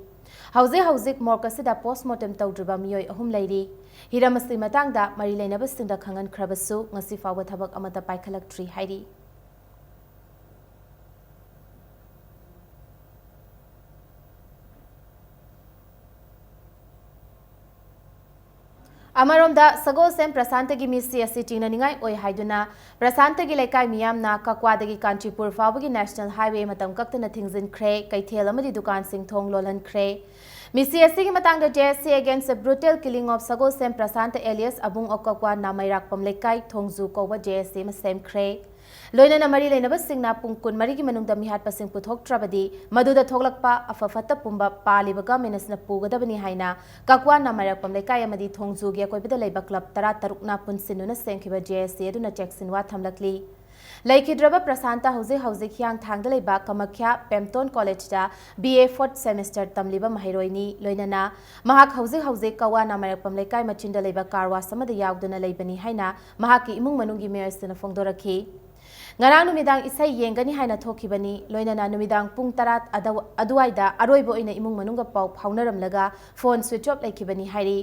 ꯍꯧꯖꯤꯛ ꯍꯧꯖꯤꯛ ꯃꯣꯔꯒ ꯑꯁꯤꯗ ꯄꯣꯁꯃꯣꯔꯇꯦꯝ ꯇꯧꯗ꯭ꯔꯤꯕ ꯃꯤꯑꯣꯏ ꯑꯍꯨꯝ ꯂꯩꯔꯤ꯫ ꯍꯤꯔꯝ ꯑꯁꯤ ꯃꯇꯥꯡꯗ ꯃꯔꯤ ꯂꯩꯅꯕꯁꯤꯡꯗ ꯈꯪꯍꯟꯈ꯭ꯔꯕꯁꯨ ꯉꯁꯤ ꯐꯥꯎꯕ ꯊꯕꯛ ꯑꯃꯠꯇ ꯄꯥꯏꯈꯠꯂꯛꯇ꯭ꯔꯤ ꯍꯥꯏꯔꯤ꯫ ꯑꯃꯔꯣꯝꯗ, ꯁꯒꯣꯜꯁꯦꯝ ꯄ꯭ꯔꯁꯥꯟꯇꯒꯤ ꯃꯤꯠꯁꯤ ꯑꯁꯤ ꯆꯤꯡꯅꯅꯤꯡꯉꯥꯏ ꯑꯣꯏ ꯍꯥꯏꯗꯨꯅ ꯄ꯭ꯔꯁꯥꯟꯇꯒꯤ ꯂꯩꯀꯥꯏ ꯃꯤꯌꯥꯝꯅ ꯀꯛꯋꯥꯗꯒꯤ ꯀꯥꯟꯆꯤꯄꯨꯔ ꯐꯥꯎꯕꯒꯤ ꯅꯦꯁꯅꯦꯜ ꯍꯥꯏꯋꯦ ꯃꯇꯝ ꯀꯛꯇꯅ ꯊꯤꯡꯖꯤꯟꯈ꯭ꯔꯦ, ꯀꯩꯊꯦꯜ ꯑꯃꯗꯤ ꯗꯨꯀꯥꯟꯁꯤꯡ ꯊꯣꯡ ꯂꯣꯜꯍꯟꯈ꯭ꯔꯦ꯫ ꯃꯤꯠꯁꯤ ꯑꯁꯤꯒꯤ ꯃꯇꯥꯡꯗ J S C Against the Brutal Killing of Sagolsem Prasanta alias Abung of Kakwa Namairapam Lekai Thongju ꯀꯧꯕ J S C ꯑꯃ ꯁꯦꯝꯈ꯭ꯔꯦ꯫ ꯂꯣꯏꯅꯅ ꯃꯔꯤ ꯂꯩꯅꯕꯁꯤꯡꯅ ꯄꯨꯡ ꯀꯨꯟꯃꯔꯤꯒꯤ ꯃꯅꯨꯡꯗ ꯃꯤꯍꯥꯠꯄꯁꯤꯡ ꯄꯨꯊꯣꯛꯇ꯭ꯔꯕꯗꯤ ꯃꯗꯨꯗ ꯊꯣꯛꯂꯛꯄ ꯑꯐ ꯐꯠꯇ ꯄꯨꯝꯕ ꯄꯥꯜꯂꯤꯕ ꯒꯃꯦꯟ ꯑꯁꯤꯅ ꯄꯨꯒꯗꯕꯅꯤ ꯍꯥꯏꯅ ꯀꯛꯋꯥ ꯅꯥꯃꯥꯏꯔꯛꯄꯝ ꯂꯩꯀꯥꯏ ꯑꯃꯗꯤ ꯊꯣꯡꯖꯨꯒꯤ ꯑꯀꯣꯏꯕꯗ ꯂꯩꯕ ꯀ꯭ꯂꯕ ꯇꯔꯥꯇꯔꯨꯛꯅ ꯄꯨꯟꯁꯤꯟꯗꯨꯅ ꯁꯦꯝꯈꯤꯕ J S C ꯑꯗꯨꯅ ꯆꯦꯛꯁꯤꯟꯋꯥ ꯊꯝꯂꯛꯂꯤ꯫ ꯂꯩꯈꯤꯗ꯭ꯔꯕ ꯄ꯭ꯔꯁꯥꯟꯇ ꯍꯧꯖꯤꯛ ꯍꯧꯖꯤꯛ ꯍꯤꯌꯥꯡꯊꯥꯡꯗ ꯂꯩꯕ ꯀꯃꯈ꯭ꯌꯥ ꯄꯦꯝꯇꯣꯟ ꯀꯣꯂꯦꯖꯇ B A fourth semester ꯇꯝꯂꯤꯕ ꯃꯍꯩꯔꯣꯏꯅꯤ꯫ ꯂꯣꯏꯅꯅ ꯃꯍꯥꯛ ꯍꯧꯖꯤꯛ ꯍꯧꯖꯤꯛ ꯀꯛꯋꯥ ꯅꯥꯃꯥꯏꯔꯛꯄꯝ ꯂꯩꯀꯥꯏ ꯃꯆꯤꯟꯗ ꯂꯩꯕ car wash ꯑꯃꯗ ꯌꯥꯎꯗꯨꯅ ꯂꯩꯕꯅꯤ ꯍꯥꯏꯅ ꯃꯍꯥꯛꯀꯤ ꯏꯃꯨꯡ ꯃꯅꯨꯡꯒꯤ ꯃꯤꯑꯣꯏꯁꯤꯡꯅ ꯐꯣꯡꯗꯣꯔꯛꯈꯤ꯫ ꯉꯔꯥꯡ ꯅꯨꯃꯤꯗꯥꯡ ꯏꯁꯩ ꯌꯦꯡꯒꯅꯤ ꯍꯥꯏꯅ ꯊꯣꯛꯈꯤꯕꯅꯤ꯫ ꯂꯣꯏꯅꯅ ꯅꯨꯃꯤꯗꯥꯡ ꯄꯨꯡ ꯇꯔꯥ ꯑꯗꯨ-, ꯑꯗꯨꯋꯥꯏꯗ ꯑꯔꯣꯏꯕ ꯑꯣꯏꯅ ꯏꯃꯨꯡ ꯃꯅꯨꯡꯒ ꯄꯥꯎ ꯐꯥꯎꯅꯔꯝꯂꯒ phone switch off ꯂꯩꯈꯤꯕꯅꯤ ꯍꯥꯏꯔꯤ꯫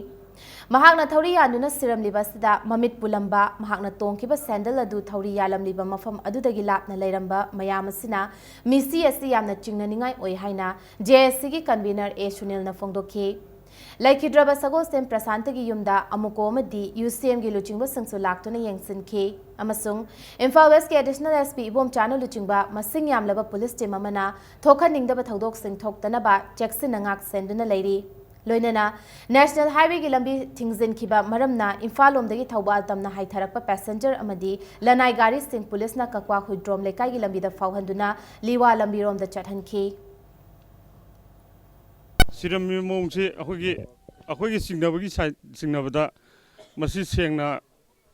ꯃꯍꯥꯛꯅ ꯊꯧꯔꯤ ꯌꯥꯟꯗꯨꯅ ꯁꯤꯔꯝꯂꯤꯕ ꯑꯁꯤꯗ ꯃꯃꯤꯠ ꯄꯨꯜꯂꯝꯕ, ꯃꯍꯥꯛꯅ ꯇꯣꯡꯈꯤꯕ sandal ꯑꯗꯨ ꯊꯧꯔꯤ ꯌꯥꯜꯂꯝꯂꯤꯕ ꯃꯐꯝ ꯑꯗꯨꯗꯒꯤ ꯂꯥꯞꯅ ꯂꯩꯔꯝꯕ ꯃꯌꯥꯝ ꯑꯁꯤꯅ ꯃꯤꯠꯁꯤ ꯑꯁꯤ ꯌꯥꯝꯅ ꯆꯤꯡꯅꯅꯤꯡꯉꯥꯏ ꯑꯣꯏ ꯍꯥꯏꯅ J S Cꯒꯤ convener A ꯁꯨꯅꯤꯜꯅ ꯐꯣꯡꯗꯣꯛꯈꯤ꯫ ꯂꯩꯈꯤꯗ꯭ꯔꯕ ꯁꯒꯣꯜꯁꯦꯝ ꯄ꯭ꯔꯁꯥꯟꯇꯒꯤ ꯌꯨꯝꯗ ꯑꯃꯨꯀꯣ ꯑꯃꯗꯤ U C Mꯒꯤ ꯂꯨꯆꯤꯡꯕꯁꯤꯡꯁꯨ ꯂꯥꯛꯇꯨꯅ ꯌꯦꯡꯁꯤꯟꯈꯤ ꯑꯃꯁꯨꯡ ꯏꯝꯐꯥꯜ Westꯀꯤ Additional S P ꯏꯕꯣꯝꯆꯥꯅ ꯂꯨꯆꯤꯡꯕ ꯃꯁꯤꯡ ꯌꯥꯝꯂꯕ police team ꯑꯃꯅ ꯊꯣꯛꯍꯟꯅꯤꯡꯗꯕ ꯊꯧꯗꯣꯛꯁꯤꯡ ꯊꯣꯛꯇꯅꯕ ꯆꯦꯛꯁꯤꯟꯅ ꯉꯥꯛ ꯁꯦꯟꯗꯨꯅ ꯂꯩꯔꯤ꯫ ꯂꯣꯏꯅꯅ National Highwayꯒꯤ ꯂꯝꯕꯤ ꯊꯤꯡꯖꯤꯟꯈꯤꯕ ꯃꯔꯝꯅ ꯏꯝꯐꯥꯜ ꯂꯣꯝꯗꯒꯤ ꯊꯧꯕꯥꯜ ꯇꯝꯅ ꯍꯥꯏꯊꯔꯛꯄ passenger ꯑꯃꯗꯤ ꯂꯅꯥꯏ ꯒꯥꯔꯤꯁꯤꯡ policeꯅ ꯀꯛꯋꯥ ꯍꯨꯏꯗ꯭ꯔꯣꯝ ꯂꯩꯀꯥꯏꯒꯤ ꯂꯝꯕꯤꯗ ꯐꯥꯎꯍꯟꯗꯨꯅ ꯂꯤꯋꯥ ꯂꯝꯕꯤꯔꯣꯝꯗ ꯆꯠꯍꯟꯈꯤ꯫ ꯁꯤꯔꯝꯃꯤꯕ ꯃꯑꯣꯡꯁꯤ ꯑꯩꯈꯣꯏꯒꯤ, ꯑꯩꯈꯣꯏꯒꯤ ꯆꯤꯡꯅꯕꯒꯤ side, ꯆꯤꯡꯅꯕꯗ ꯃꯁꯤ ꯁꯦꯡꯅ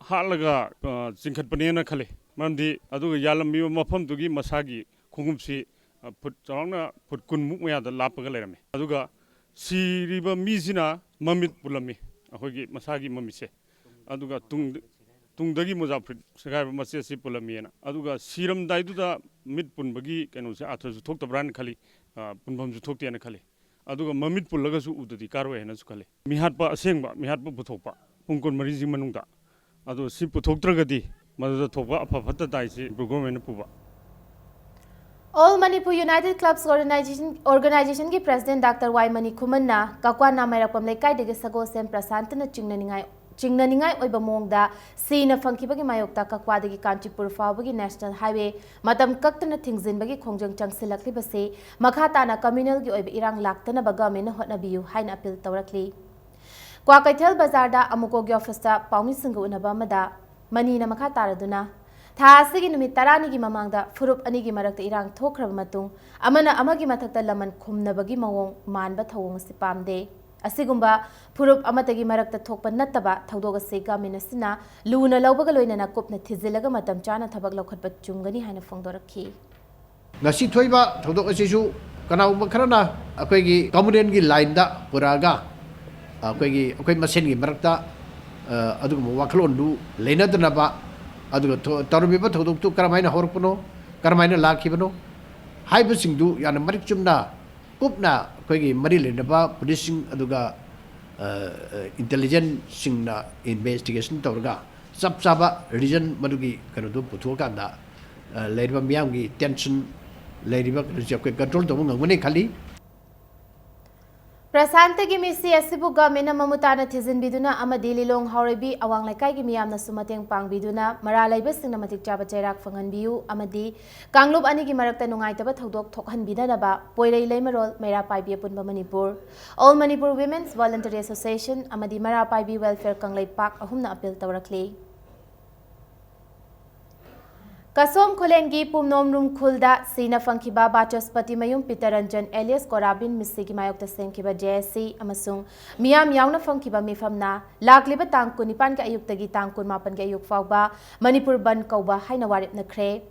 ꯍꯥꯠꯂꯒ, ꯑ, ꯆꯤꯡꯈꯠꯄꯅꯦꯅ ꯈꯜꯂꯤ꯫ ꯃꯔꯝꯗꯤ ꯑꯗꯨꯒ ꯌꯥꯜꯂꯝꯃꯤꯕ ꯃꯐꯝꯗꯨꯒꯤ ꯃꯁꯥꯒꯤ ꯈꯣꯡꯎꯞꯁꯤ, ꯑ, ꯐꯨꯠ ꯆꯥꯎꯔꯥꯛꯅ ꯐꯨꯠ ꯀꯨꯟꯃꯨꯛ ꯃꯌꯥꯗ ꯂꯥꯞꯄꯒ ꯂꯩꯔꯝꯃꯤ꯫ ꯑꯗꯨꯒ ꯁꯤꯔꯤꯕ ꯃꯤꯁꯤꯅ ꯃꯃꯤꯠ ꯄꯨꯜꯂꯝꯃꯤ, ꯑꯩꯈꯣꯏꯒꯤ ꯃꯁꯥꯒꯤ ꯃꯃꯤꯠꯁꯦ꯫ ꯑꯗꯨꯒ ꯇꯨꯡ-, ꯇꯨꯡꯗꯒꯤ ꯃꯣꯖꯥ ꯐꯨꯔꯤꯠ ꯁꯦꯒꯥꯏꯕ ꯃꯆꯦꯠ ꯑꯁꯤ ꯄꯨꯜꯂꯝꯃꯤꯅ꯫ ꯑꯗꯨꯒ ꯁꯤꯔꯝꯗꯥꯏꯗꯨꯗ ꯃꯤꯠ ꯄꯨꯟꯕꯒꯤ ꯀꯩꯅꯣꯁꯦ ꯑꯥꯔꯊꯁꯨ ꯊꯣꯛꯇꯕ꯭ꯔꯥꯅ ꯈꯜꯂꯤ, ꯑ, ꯄꯨꯟꯐꯝꯁꯨ ꯊꯣꯛꯇꯦꯅ ꯈꯜꯂꯤ꯫ ꯑꯗꯨꯒ ꯃꯃꯤꯠ ꯄꯨꯜꯂꯒꯁꯨ ꯎꯗꯗꯤ ꯀꯥꯔꯣꯏ ꯍꯥꯏꯅꯁꯨ ꯈꯜꯂꯤ꯫ ꯃꯤꯍꯥꯠꯄ ꯑꯁꯦꯡꯕ, ꯃꯤꯍꯥꯠꯄ ꯄꯨꯊꯣꯛꯄ ꯄꯨꯡ ꯀꯨꯟꯃꯔꯤꯁꯤ ꯃꯅꯨꯡꯗ, ꯑꯗꯣ ꯁꯤ ꯄꯨꯊꯣꯛꯇ꯭ꯔꯒꯗꯤ ꯃꯗꯨꯗ ꯊꯣꯛꯄ ꯑꯐ ꯐꯠꯇ ꯇꯥꯏꯁꯤ ꯒꯣꯔꯃꯦꯟꯅ ꯄꯨꯕ꯫ All Manipur United Clubs Organization, Organizationꯒꯤ President Doctor ꯋꯥꯏ ꯃꯅꯤ ꯈꯨꯃꯟꯅ ꯀꯛꯋꯥ ꯅꯥꯃꯩꯔꯛꯄꯝ ꯂꯩꯀꯥꯏꯗꯒꯤ ꯁꯒꯣꯜꯁꯦꯝ ꯄ꯭ꯔꯁꯥꯟꯇꯅ ꯆꯤꯡꯅꯅꯤꯡꯉꯥꯏ, ꯆꯤꯡꯅꯅꯤꯡꯉꯥꯏ ꯑꯣꯏꯕ ꯃꯑꯣꯡꯗ ꯁꯤꯅ ꯐꯪꯈꯤꯕꯒꯤ ꯃꯥꯌꯣꯛꯇ ꯀꯛꯋꯥꯗꯒꯤ ꯀꯥꯟꯆꯤꯄꯨꯔ ꯐꯥꯎꯕꯒꯤ National Highway ꯃꯇꯝ ꯀꯛꯇꯅ ꯊꯤꯡꯖꯤꯟꯕꯒꯤ ꯈꯣꯡꯖꯪ ꯆꯪꯁꯤꯜꯂꯛꯂꯤꯕꯁꯤ ꯃꯈꯥ ꯇꯥꯅ communalꯒꯤ ꯑꯣꯏꯕ ꯏꯔꯥꯡ ꯂꯥꯛꯇꯅꯕ governmentꯅ ꯍꯣꯠꯅꯕꯤꯌꯨ ꯍꯥꯏꯅ appeal ꯇꯧꯔꯛꯂꯤ꯫ ꯀ꯭ꯋꯥꯀꯩꯊꯦꯜ ꯕꯖꯥꯔꯗ ꯑꯃꯨꯀꯣꯒꯤ officeꯇ ꯄꯥꯎꯃꯤꯁꯤꯡꯒ ꯎꯅꯕ ꯑꯃꯗ ꯃꯅꯤꯅ ꯃꯈꯥ ꯇꯥꯔꯗꯨꯅ, ꯊꯥ ꯑꯁꯤꯒꯤ ꯅꯨꯃꯤꯠ ꯇꯔꯥꯅꯤꯒꯤ ꯃꯃꯥꯡꯗ ꯐꯨꯔꯨꯞ ꯑꯅꯤꯒꯤ ꯃꯔꯛꯇ ꯏꯔꯥꯡ ꯊꯣꯛꯈ꯭ꯔꯕ ꯃꯇꯨꯡ, ꯑꯃꯅ ꯑꯃꯒꯤ ꯃꯊꯛꯇ ꯂꯃꯟ ꯈꯨꯝꯅꯕꯒꯤ ꯃꯑꯣꯡ ꯃꯥꯟꯕ ꯊꯧꯑꯣꯡ ꯑꯁꯤ ꯄꯥꯝꯗꯦ꯫ ꯑꯁꯤꯒꯨꯝꯕ ꯐꯨꯔꯨꯞ ꯑꯃꯠꯇꯒꯤ ꯃꯔꯛꯇ ꯊꯣꯛꯄ ꯅꯠꯇꯕ ꯊꯧꯗꯣꯛ ꯑꯁꯤ government ꯑꯁꯤꯅ ꯂꯨꯅ ꯂꯧꯕꯒ ꯂꯣꯏꯅꯅ ꯀꯨꯞꯅ ꯊꯤꯖꯤꯜꯂꯒ ꯃꯇꯝ ꯆꯥꯅ ꯊꯕꯛ ꯂꯧꯈꯠꯄ ꯆꯨꯝꯒꯅꯤ ꯍꯥꯏꯅ ꯐꯣꯡꯗꯣꯔꯛꯈꯤ꯫ ꯉꯁꯤ ꯊꯣꯛꯏꯕ ꯊꯧꯗꯣꯛ ꯑꯁꯤꯁꯨ ꯀꯅꯥꯒꯨꯝꯕ ꯈꯔꯅ ꯑꯩꯈꯣꯏꯒꯤ communalꯒꯤ lineꯗ ꯄꯨꯔꯛꯑꯒ ꯑꯩꯈꯣꯏꯒꯤ, ꯑꯩꯈꯣꯏ ꯃꯁꯦꯟꯒꯤ ꯃꯔꯛꯇ, ꯑ, ꯑꯗꯨꯒꯨꯝꯕ ꯋꯥꯈꯜꯂꯣꯟꯗꯨ ꯂꯩꯅꯗꯅꯕ, ꯑꯗꯨꯒ ꯊꯣ-, ꯇꯧꯔꯝꯃꯤꯕ ꯊꯧꯗꯣꯛꯇꯨ ꯀꯔꯝꯍꯥꯏꯅ ꯍꯧꯔꯛꯄꯅꯣ, ꯀꯔꯝꯍꯥꯏꯅ ꯂꯥꯛꯈꯤꯕꯅꯣ ꯍꯥꯏꯕꯁꯤꯡꯗꯨ ꯌꯥꯝꯅ ꯃꯔꯤꯛ ꯆꯨꯝꯅ, ꯀꯨꯞꯅ ꯑꯩꯈꯣꯏꯒꯤ ꯃꯔꯤ ꯂꯩꯅꯕ policeꯁꯤꯡ ꯑꯗꯨꯒ, ꯑ, ꯑ, intelligenceꯁꯤꯡꯅ investigation ꯇꯧꯔꯒ ꯆꯞ ꯆꯥꯕ reason ꯃꯗꯨꯒꯤ ꯀꯩꯅꯣꯗꯨ ꯄꯨꯊꯣꯛꯑꯀꯥꯟꯗ, ꯑ, ꯂꯩꯔꯤꯕ ꯃꯤꯌꯥꯝꯒꯤ tension ꯂꯩꯔꯤꯕ ꯀꯩꯅꯣꯁꯦ ꯑꯩꯈꯣꯏ control ꯇꯧꯕ ꯉꯝꯒꯅꯤ ꯈꯜꯂꯤ꯫ ꯄ꯭ꯔꯁꯥꯟꯇꯒꯤ ꯃꯤꯁꯤ ꯑꯁꯤꯕꯨ governmentꯅ ꯃꯃꯨꯠ ꯇꯥꯅ ꯊꯤꯖꯤꯟꯕꯤꯗꯨꯅ ꯑꯃꯗꯤ ꯂꯤꯂꯣꯡ ꯍꯥꯎꯔꯩꯕꯤ ꯑꯋꯥꯡ ꯂꯩꯀꯥꯏꯒꯤ ꯃꯤꯌꯥꯝꯅꯁꯨ ꯃꯇꯦꯡ ꯄꯥꯡꯕꯤꯗꯨꯅ ꯃꯔꯥ ꯂꯩꯕꯁꯤꯡꯅ ꯃꯇꯤꯛ ꯆꯥꯕ ꯆꯩꯔꯥꯛ ꯐꯪꯍꯟꯕꯤꯌꯨ ꯑꯃꯗꯤ ꯀꯥꯡꯂꯨꯞ ꯑꯅꯤꯒꯤ ꯃꯔꯛꯇ ꯅꯨꯡꯉꯥꯏꯇꯕ ꯊꯧꯗꯣꯛ ꯊꯣꯛꯍꯟꯕꯤꯗꯅꯕ ꯄꯣꯏꯔꯩ ꯂꯩꯃꯔꯣꯜ, ꯃꯩꯔꯥ ꯄꯥꯏꯕꯤ ꯑꯄꯨꯟꯕ Manipur, All Manipur Women's Voluntary Association ꯑꯃꯗꯤ ꯃꯩꯔꯥ ꯄꯥꯏꯕꯤ Welfare ꯀꯪꯂꯩꯄꯥꯛ ꯑꯍꯨꯝꯅ appeal ꯇꯧꯔꯛꯂꯤ꯫ ꯀꯁꯣꯝ ꯈꯨꯂꯦꯟꯒꯤ ꯄꯨꯝꯅꯣꯝ ꯔꯨꯝꯈꯨꯜꯗ ꯁꯤꯅ ꯐꯪꯈꯤꯕ ꯕꯥꯆꯁꯄꯇꯤ ꯃꯌꯨꯝ ꯄꯤꯇꯔꯟꯖꯟ alias ꯀꯣꯔꯥꯕꯤꯟ ꯃꯤꯁꯤꯒꯤ ꯃꯥꯌꯣꯛꯇ ꯁꯦꯝꯈꯤꯕ J S C ꯑꯃꯁꯨꯡ ꯃꯤꯌꯥꯝ ꯌꯥꯎꯅ ꯐꯪꯈꯤꯕ ꯃꯤꯐꯝꯅ ꯂꯥꯛꯂꯤꯕ ꯇꯥꯡ ꯀꯨꯟꯅꯤꯄꯥꯟꯒꯤ ꯑꯌꯨꯛꯇꯒꯤ ꯇꯥꯡ ꯀꯨꯟꯃꯥꯄꯟꯒꯤ ꯑꯌꯨꯛ ꯐꯥꯎꯕ ꯃꯅꯤꯄꯨꯔ ꯕꯟꯗ ꯀꯧꯕ ꯍꯥꯏꯅ ꯋꯥꯔꯦꯞꯅꯈ꯭ꯔꯦ꯫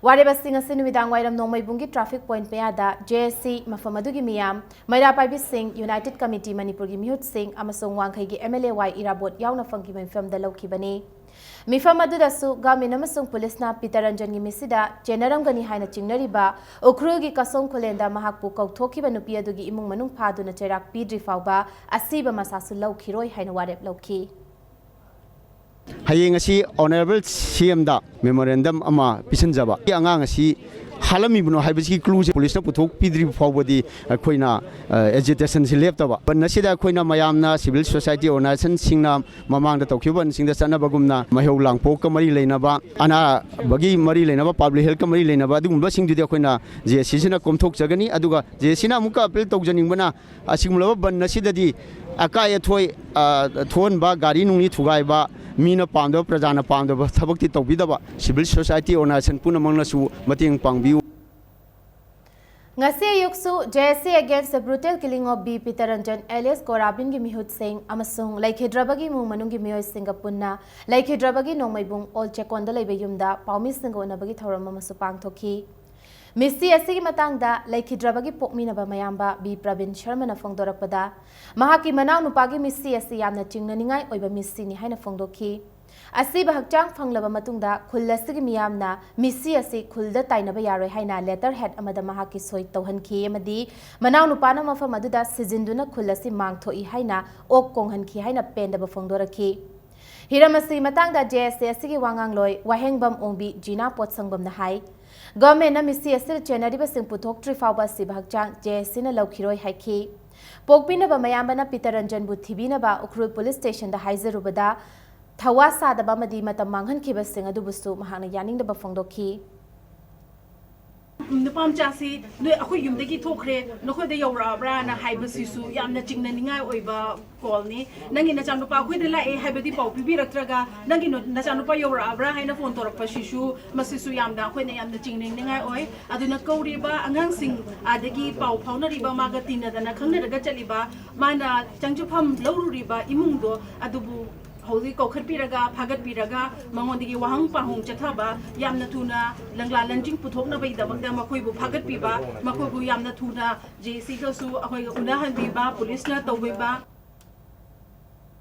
ꯋꯥꯔꯦꯞ ꯑꯁꯤꯡ ꯑꯁꯤ ꯅꯨꯃꯤꯗꯥꯡ ꯋꯥꯏꯔꯝ ꯅꯣꯡꯃꯩꯕꯨꯡꯒꯤ traffic point ꯃꯌꯥꯗ J S C, ꯃꯐꯝ ꯑꯗꯨꯒꯤ ꯃꯤꯌꯥꯝ, ꯃꯩꯔꯥ ꯄꯥꯏꯕꯤꯁꯤꯡ, United Committee ꯃꯅꯤꯄꯨꯔꯒꯤ ꯃꯤꯍꯨꯠꯁꯤꯡ ꯑꯃꯁꯨꯡ ꯋꯥꯡꯈꯩꯒꯤ M L A ꯋꯥꯏ ꯏꯔꯥꯕꯣꯠ ꯌꯥꯎꯅ ꯐꯪꯈꯤꯕ ꯃꯤꯐꯝꯗ ꯂꯧꯈꯤꯕꯅꯤ꯫ ꯃꯤꯐꯝ ꯑꯗꯨꯗꯁꯨ government ꯑꯃꯁꯨꯡ policeꯅ ꯄꯤꯇꯔꯟꯖꯟꯒꯤ ꯃꯤꯁꯤꯗ ꯆꯦꯟꯅꯔꯝꯒꯅꯤ ꯍꯥꯏꯅ ꯆꯤꯡꯅꯔꯤꯕ ꯎꯈ꯭ꯔꯨꯜꯒꯤ ꯀꯁꯣꯝ ꯈꯨꯂꯦꯟꯗ ꯃꯍꯥꯛꯄꯨ ꯀꯧꯊꯣꯛꯈꯤꯕ ꯅꯨꯄꯤ ꯑꯗꯨꯒꯤ ꯏꯃꯨꯡ ꯃꯅꯨꯡ ꯐꯥꯗꯨꯅ ꯆꯩꯔꯥꯛ ꯄꯤꯗ꯭ꯔꯤ ꯐꯥꯎꯕ ꯑꯁꯤꯕ ꯃꯁꯥꯁꯨ ꯂꯧꯈꯤꯔꯣꯏ ꯍꯥꯏꯅ ꯋꯥꯔꯦꯞ ꯂꯧꯈꯤ꯫ ꯍꯌꯦꯡ ꯑꯁꯤ Honourable C M ꯗ memorandum ꯑꯃ ꯄꯤꯁꯤꯟꯖꯕ꯫ ꯑꯉꯥꯡ ꯑꯁꯤ ꯍꯥꯠꯂꯝꯃꯤꯕꯅꯣ ꯍꯥꯏꯕꯁꯤꯒꯤ clueꯁꯦ ꯄꯨꯂꯤꯁꯅ ꯄꯨꯊꯣꯛꯄꯤꯗ꯭ꯔꯤꯕ ꯐꯥꯎꯕꯗꯤ ꯑꯩꯈꯣꯏꯅ ꯑꯦꯖꯤꯇꯦꯁꯟꯁꯤ ꯂꯦꯞꯇꯕ꯫ ꯕꯟ ꯑꯁꯤꯗ ꯑꯩꯈꯣꯏꯅ ꯃꯌꯥꯝꯅ civil society organizationꯁꯤꯡꯅ ꯃꯃꯥꯡꯗ ꯇꯧꯈꯤꯕ ꯕꯟꯁꯤꯡꯗ ꯆꯠꯅꯕꯒꯨꯝꯅ ꯃꯩꯍꯧ ꯂꯥꯡꯄꯣꯛꯀ ꯃꯔꯤ ꯂꯩꯅꯕ, ꯑꯅꯥꯕꯒꯤ ꯃꯔꯤ ꯂꯩꯅꯕ, public healthꯀ ꯃꯔꯤ ꯂꯩꯅꯕ ꯑꯗꯨꯒꯨꯝꯕꯁꯤꯡꯗꯨꯗꯤ ꯑꯩꯈꯣꯏꯅ ꯖꯦ ꯑꯦꯁ ꯁꯤꯁꯤꯅ ꯀꯣꯝꯊꯣꯛꯆꯒꯅꯤ꯫ ꯑꯗꯨꯒ ꯖꯦ ꯑꯦꯁ ꯁꯤꯅ ꯑꯃꯨꯛꯀ appeal ꯇꯧꯖꯅꯤꯡꯕꯅ ꯑꯁꯤꯒꯨꯝꯂꯕ ꯕꯟ ꯑꯁꯤꯗꯗꯤ ꯑꯀꯥꯏ ꯑꯊꯣꯏ, ꯑ, ꯊꯣꯛꯍꯟꯕ, ꯒꯥꯔꯤ ꯅꯨꯡꯂꯤ ꯊꯨꯒꯥꯏꯕ, ꯃꯤꯅ ꯄꯥꯝꯗꯕ, ꯄ꯭ꯔꯖꯥꯅ ꯄꯥꯝꯗꯕ ꯊꯕꯛꯇꯤ ꯇꯧꯕꯤꯗꯕ꯫ Civil society organization ꯄꯨꯝꯅꯃꯛꯅꯁꯨ ꯃꯇꯦꯡ ꯄꯥꯡꯕꯤꯌꯨ꯫ ꯉꯁꯤ ꯑꯌꯨꯛꯁꯨ J S C against the brutal killing of B ꯄꯤꯇꯔꯟꯖꯟ alias ꯀꯣꯔꯥꯕꯤꯟꯒꯤ ꯃꯤꯍꯨꯠꯁꯤꯡ ꯑꯃꯁꯨꯡ ꯂꯩꯈꯤꯗ꯭ꯔꯕꯒꯤ ꯏꯃꯨꯡ ꯃꯅꯨꯡꯒꯤ ꯃꯤꯑꯣꯏꯁꯤꯡꯒ ꯄꯨꯟꯅ ꯂꯩꯈꯤꯗ꯭ꯔꯕꯒꯤ ꯅꯣꯡꯃꯩꯕꯨꯡ ꯑꯣꯜ ꯆꯦꯀꯣꯟꯗ ꯂꯩꯕ ꯌꯨꯝꯗ ꯄꯥꯎꯃꯤꯁꯤꯡꯒ ꯎꯅꯕꯒꯤ ꯊꯧꯔꯝ ꯑꯃꯁꯨ ꯄꯥꯡꯊꯣꯛꯈꯤ꯫ ꯃꯤꯁꯤ ꯑꯁꯤꯒꯤ ꯃꯇꯥꯡꯗ ꯂꯩꯈꯤꯗ꯭ꯔꯕꯒꯤ ꯄꯣꯛꯃꯤꯟꯅꯕ ꯃꯌꯥꯝꯕ ꯕꯤ ꯄ꯭ꯔꯕꯤꯟ ꯁꯔꯃꯅ ꯐꯣꯡꯗꯣꯔꯛꯄꯗ, ꯃꯍꯥꯛꯀꯤ ꯃꯅꯥꯎꯅꯨꯄꯥꯒꯤ ꯃꯤꯁꯤ ꯑꯁꯤ ꯌꯥꯝꯅ ꯆꯤꯡꯅꯅꯤꯡꯉꯥꯏ ꯑꯣꯏꯕ ꯃꯤꯁꯤꯅꯤ ꯍꯥꯏꯅ ꯐꯣꯡꯗꯣꯛꯈꯤ꯫ ꯑꯁꯤꯕ ꯍꯛꯆꯥꯡ ꯐꯪꯂꯕ ꯃꯇꯨꯡꯗ ꯈꯨꯜ ꯑꯁꯤꯒꯤ ꯃꯤꯌꯥꯝꯅ ꯃꯤꯁꯤ ꯑꯁꯤ ꯈꯨꯜꯗ ꯇꯥꯏꯅꯕ ꯌꯥꯔꯣꯏ ꯍꯥꯏꯅ letterhead ꯑꯃꯗ ꯃꯍꯥꯛꯀꯤ ꯁꯣꯏ ꯇꯧꯍꯟꯈꯤ ꯑꯃꯗꯤ ꯃꯅꯥꯎꯅꯨꯄꯥꯅ ꯃꯐꯝ ꯑꯗꯨꯗ ꯁꯤꯖꯤꯟꯗꯨꯅ ꯈꯨꯜ ꯑꯁꯤ ꯃꯥꯡꯊꯣꯛꯏ ꯍꯥꯏꯅ ꯑꯣꯛ ꯀꯣꯡꯍꯟꯈꯤ ꯍꯥꯏꯅ ꯄꯦꯟꯗꯕ ꯐꯣꯡꯗꯣꯔꯛꯈꯤ꯫ ꯍꯤꯔꯝ ꯑꯁꯤꯒꯤ ꯃꯇꯥꯡꯗ J S C ꯑꯁꯤꯒꯤ ꯋꯥꯉꯥꯡꯂꯣꯏ ꯋꯥꯍꯦꯡꯕꯝ ꯑꯣꯡꯕꯤ ꯖꯤꯅꯥ ꯄꯣꯠꯁꯪꯕꯝꯅ ꯍꯥꯏ, ꯒꯚꯔꯟꯃꯦꯟꯠꯅ ꯃꯤꯁꯤ ꯑꯁꯤꯗ ꯆꯦꯟꯅꯔꯤꯕꯁꯤꯡ ꯄꯨꯊꯣꯛꯇ꯭ꯔꯤ ꯐꯥꯎꯕ ꯑꯁꯤꯕ ꯍꯛꯆꯥꯡ J S Cꯅ ꯂꯧꯈꯤꯔꯣꯏ ꯍꯥꯏꯈꯤ꯫ ꯄꯣꯛꯄꯤꯅꯕ ꯃꯌꯥꯝꯕꯅ ꯄꯤꯇꯔꯟꯖꯟꯕꯨ ꯊꯤꯕꯤꯅꯕ ꯎꯈ꯭ꯔꯨꯜ ꯄꯨꯂꯤꯁ ꯁ꯭ꯇꯦꯁꯟꯗ ꯍꯥꯏꯖꯔꯨꯕꯗ, ꯊꯋꯥ ꯁꯥꯗꯕ ꯑꯃꯗꯤ ꯃꯇꯝ ꯃꯥꯡꯍꯟꯈꯤꯕꯁꯤꯡ ꯑꯗꯨꯕꯨꯁꯨ ꯃꯍꯥꯛꯅ ꯌꯥꯅꯤꯡꯗꯕ ꯐꯣꯡꯗꯣꯛꯈꯤ꯫ ꯅꯨꯄꯥ ꯃꯆꯥꯁꯤ ꯅꯣꯏ ꯑꯩꯈꯣꯏ ꯌꯨꯝꯗꯒꯤ ꯊꯣꯛꯈ꯭ꯔꯦ, ꯅꯈꯣꯏꯗ ꯌꯧꯔꯛꯑꯕ꯭ꯔꯥꯅ ꯍꯥꯏꯕꯁꯤꯁꯨ ꯌꯥꯝꯅ ꯆꯤꯡꯅꯅꯤꯡꯉꯥꯏ ꯑꯣꯏꯕ ꯀꯣꯜꯅꯤ꯫ ꯅꯪꯒꯤ ꯅꯆꯥꯅꯨꯄꯥ ꯑꯩꯈꯣꯏꯗ ꯂꯥꯛꯑꯦ ꯍꯥꯏꯕꯗꯤ ꯄꯥꯎ ꯄꯤꯕꯤꯔꯛꯇ꯭ꯔꯒ, ꯅꯪꯒꯤ ꯅ-, ꯅꯆꯥꯅꯨꯄꯥ ꯌꯧꯔꯛꯑꯕ꯭ꯔꯥ ꯍꯥꯏꯅ ꯐꯣꯟ ꯇꯧꯔꯛꯄꯁꯤꯁꯨ, ꯃꯁꯤꯁꯨ ꯌꯥꯝꯅ ꯑꯩꯈꯣꯏꯅ ꯌꯥꯝꯅ ꯆꯤꯡꯅꯅꯤꯡꯉꯥꯏ ꯑꯣꯏ꯫ ꯑꯗꯨꯅ ꯀꯧꯔꯤꯕ ꯑꯉꯥꯡꯁꯤꯡ, ꯑꯗꯒꯤ ꯄꯥꯎ ꯐꯥꯎꯅꯔꯤꯕ, ꯃꯥꯒ ꯇꯤꯟꯅꯗꯅ ꯈꯪꯅꯔꯒ ꯆꯠꯂꯤꯕ, ꯃꯥꯅ ꯆꯪꯖꯐꯝ ꯂꯧꯔꯨꯔꯤꯕ ꯏꯃꯨꯡꯗꯣ ꯑꯗꯨꯕꯨ ꯍꯧꯖꯤꯛ ꯀꯧꯈꯠꯄꯤꯔꯒ, ꯐꯥꯒꯠꯄꯤꯔꯒ, ꯃꯉꯣꯟꯗꯒꯤ ꯋꯥꯍꯪ ꯄꯥꯎꯍꯪ ꯆꯠꯊꯕ, ꯌꯥꯝꯅ ꯊꯨꯅ ꯂꯪꯂꯥ ꯂꯪꯖꯤꯡ ꯄꯨꯊꯣꯛꯅꯕꯒꯤꯗꯃꯛꯇ ꯃꯈꯣꯏꯕꯨ ꯐꯥꯒꯠꯄꯤꯕ, ꯃꯈꯣꯏꯕꯨ ꯌꯥꯝꯅ ꯊꯨꯅ J C ꯒꯁꯨ ꯑꯩꯈꯣꯏꯒ ꯎꯅꯍꯟꯕꯤꯕ, ꯄꯨꯂꯤꯁꯅ ꯇꯧꯕꯤꯕ꯫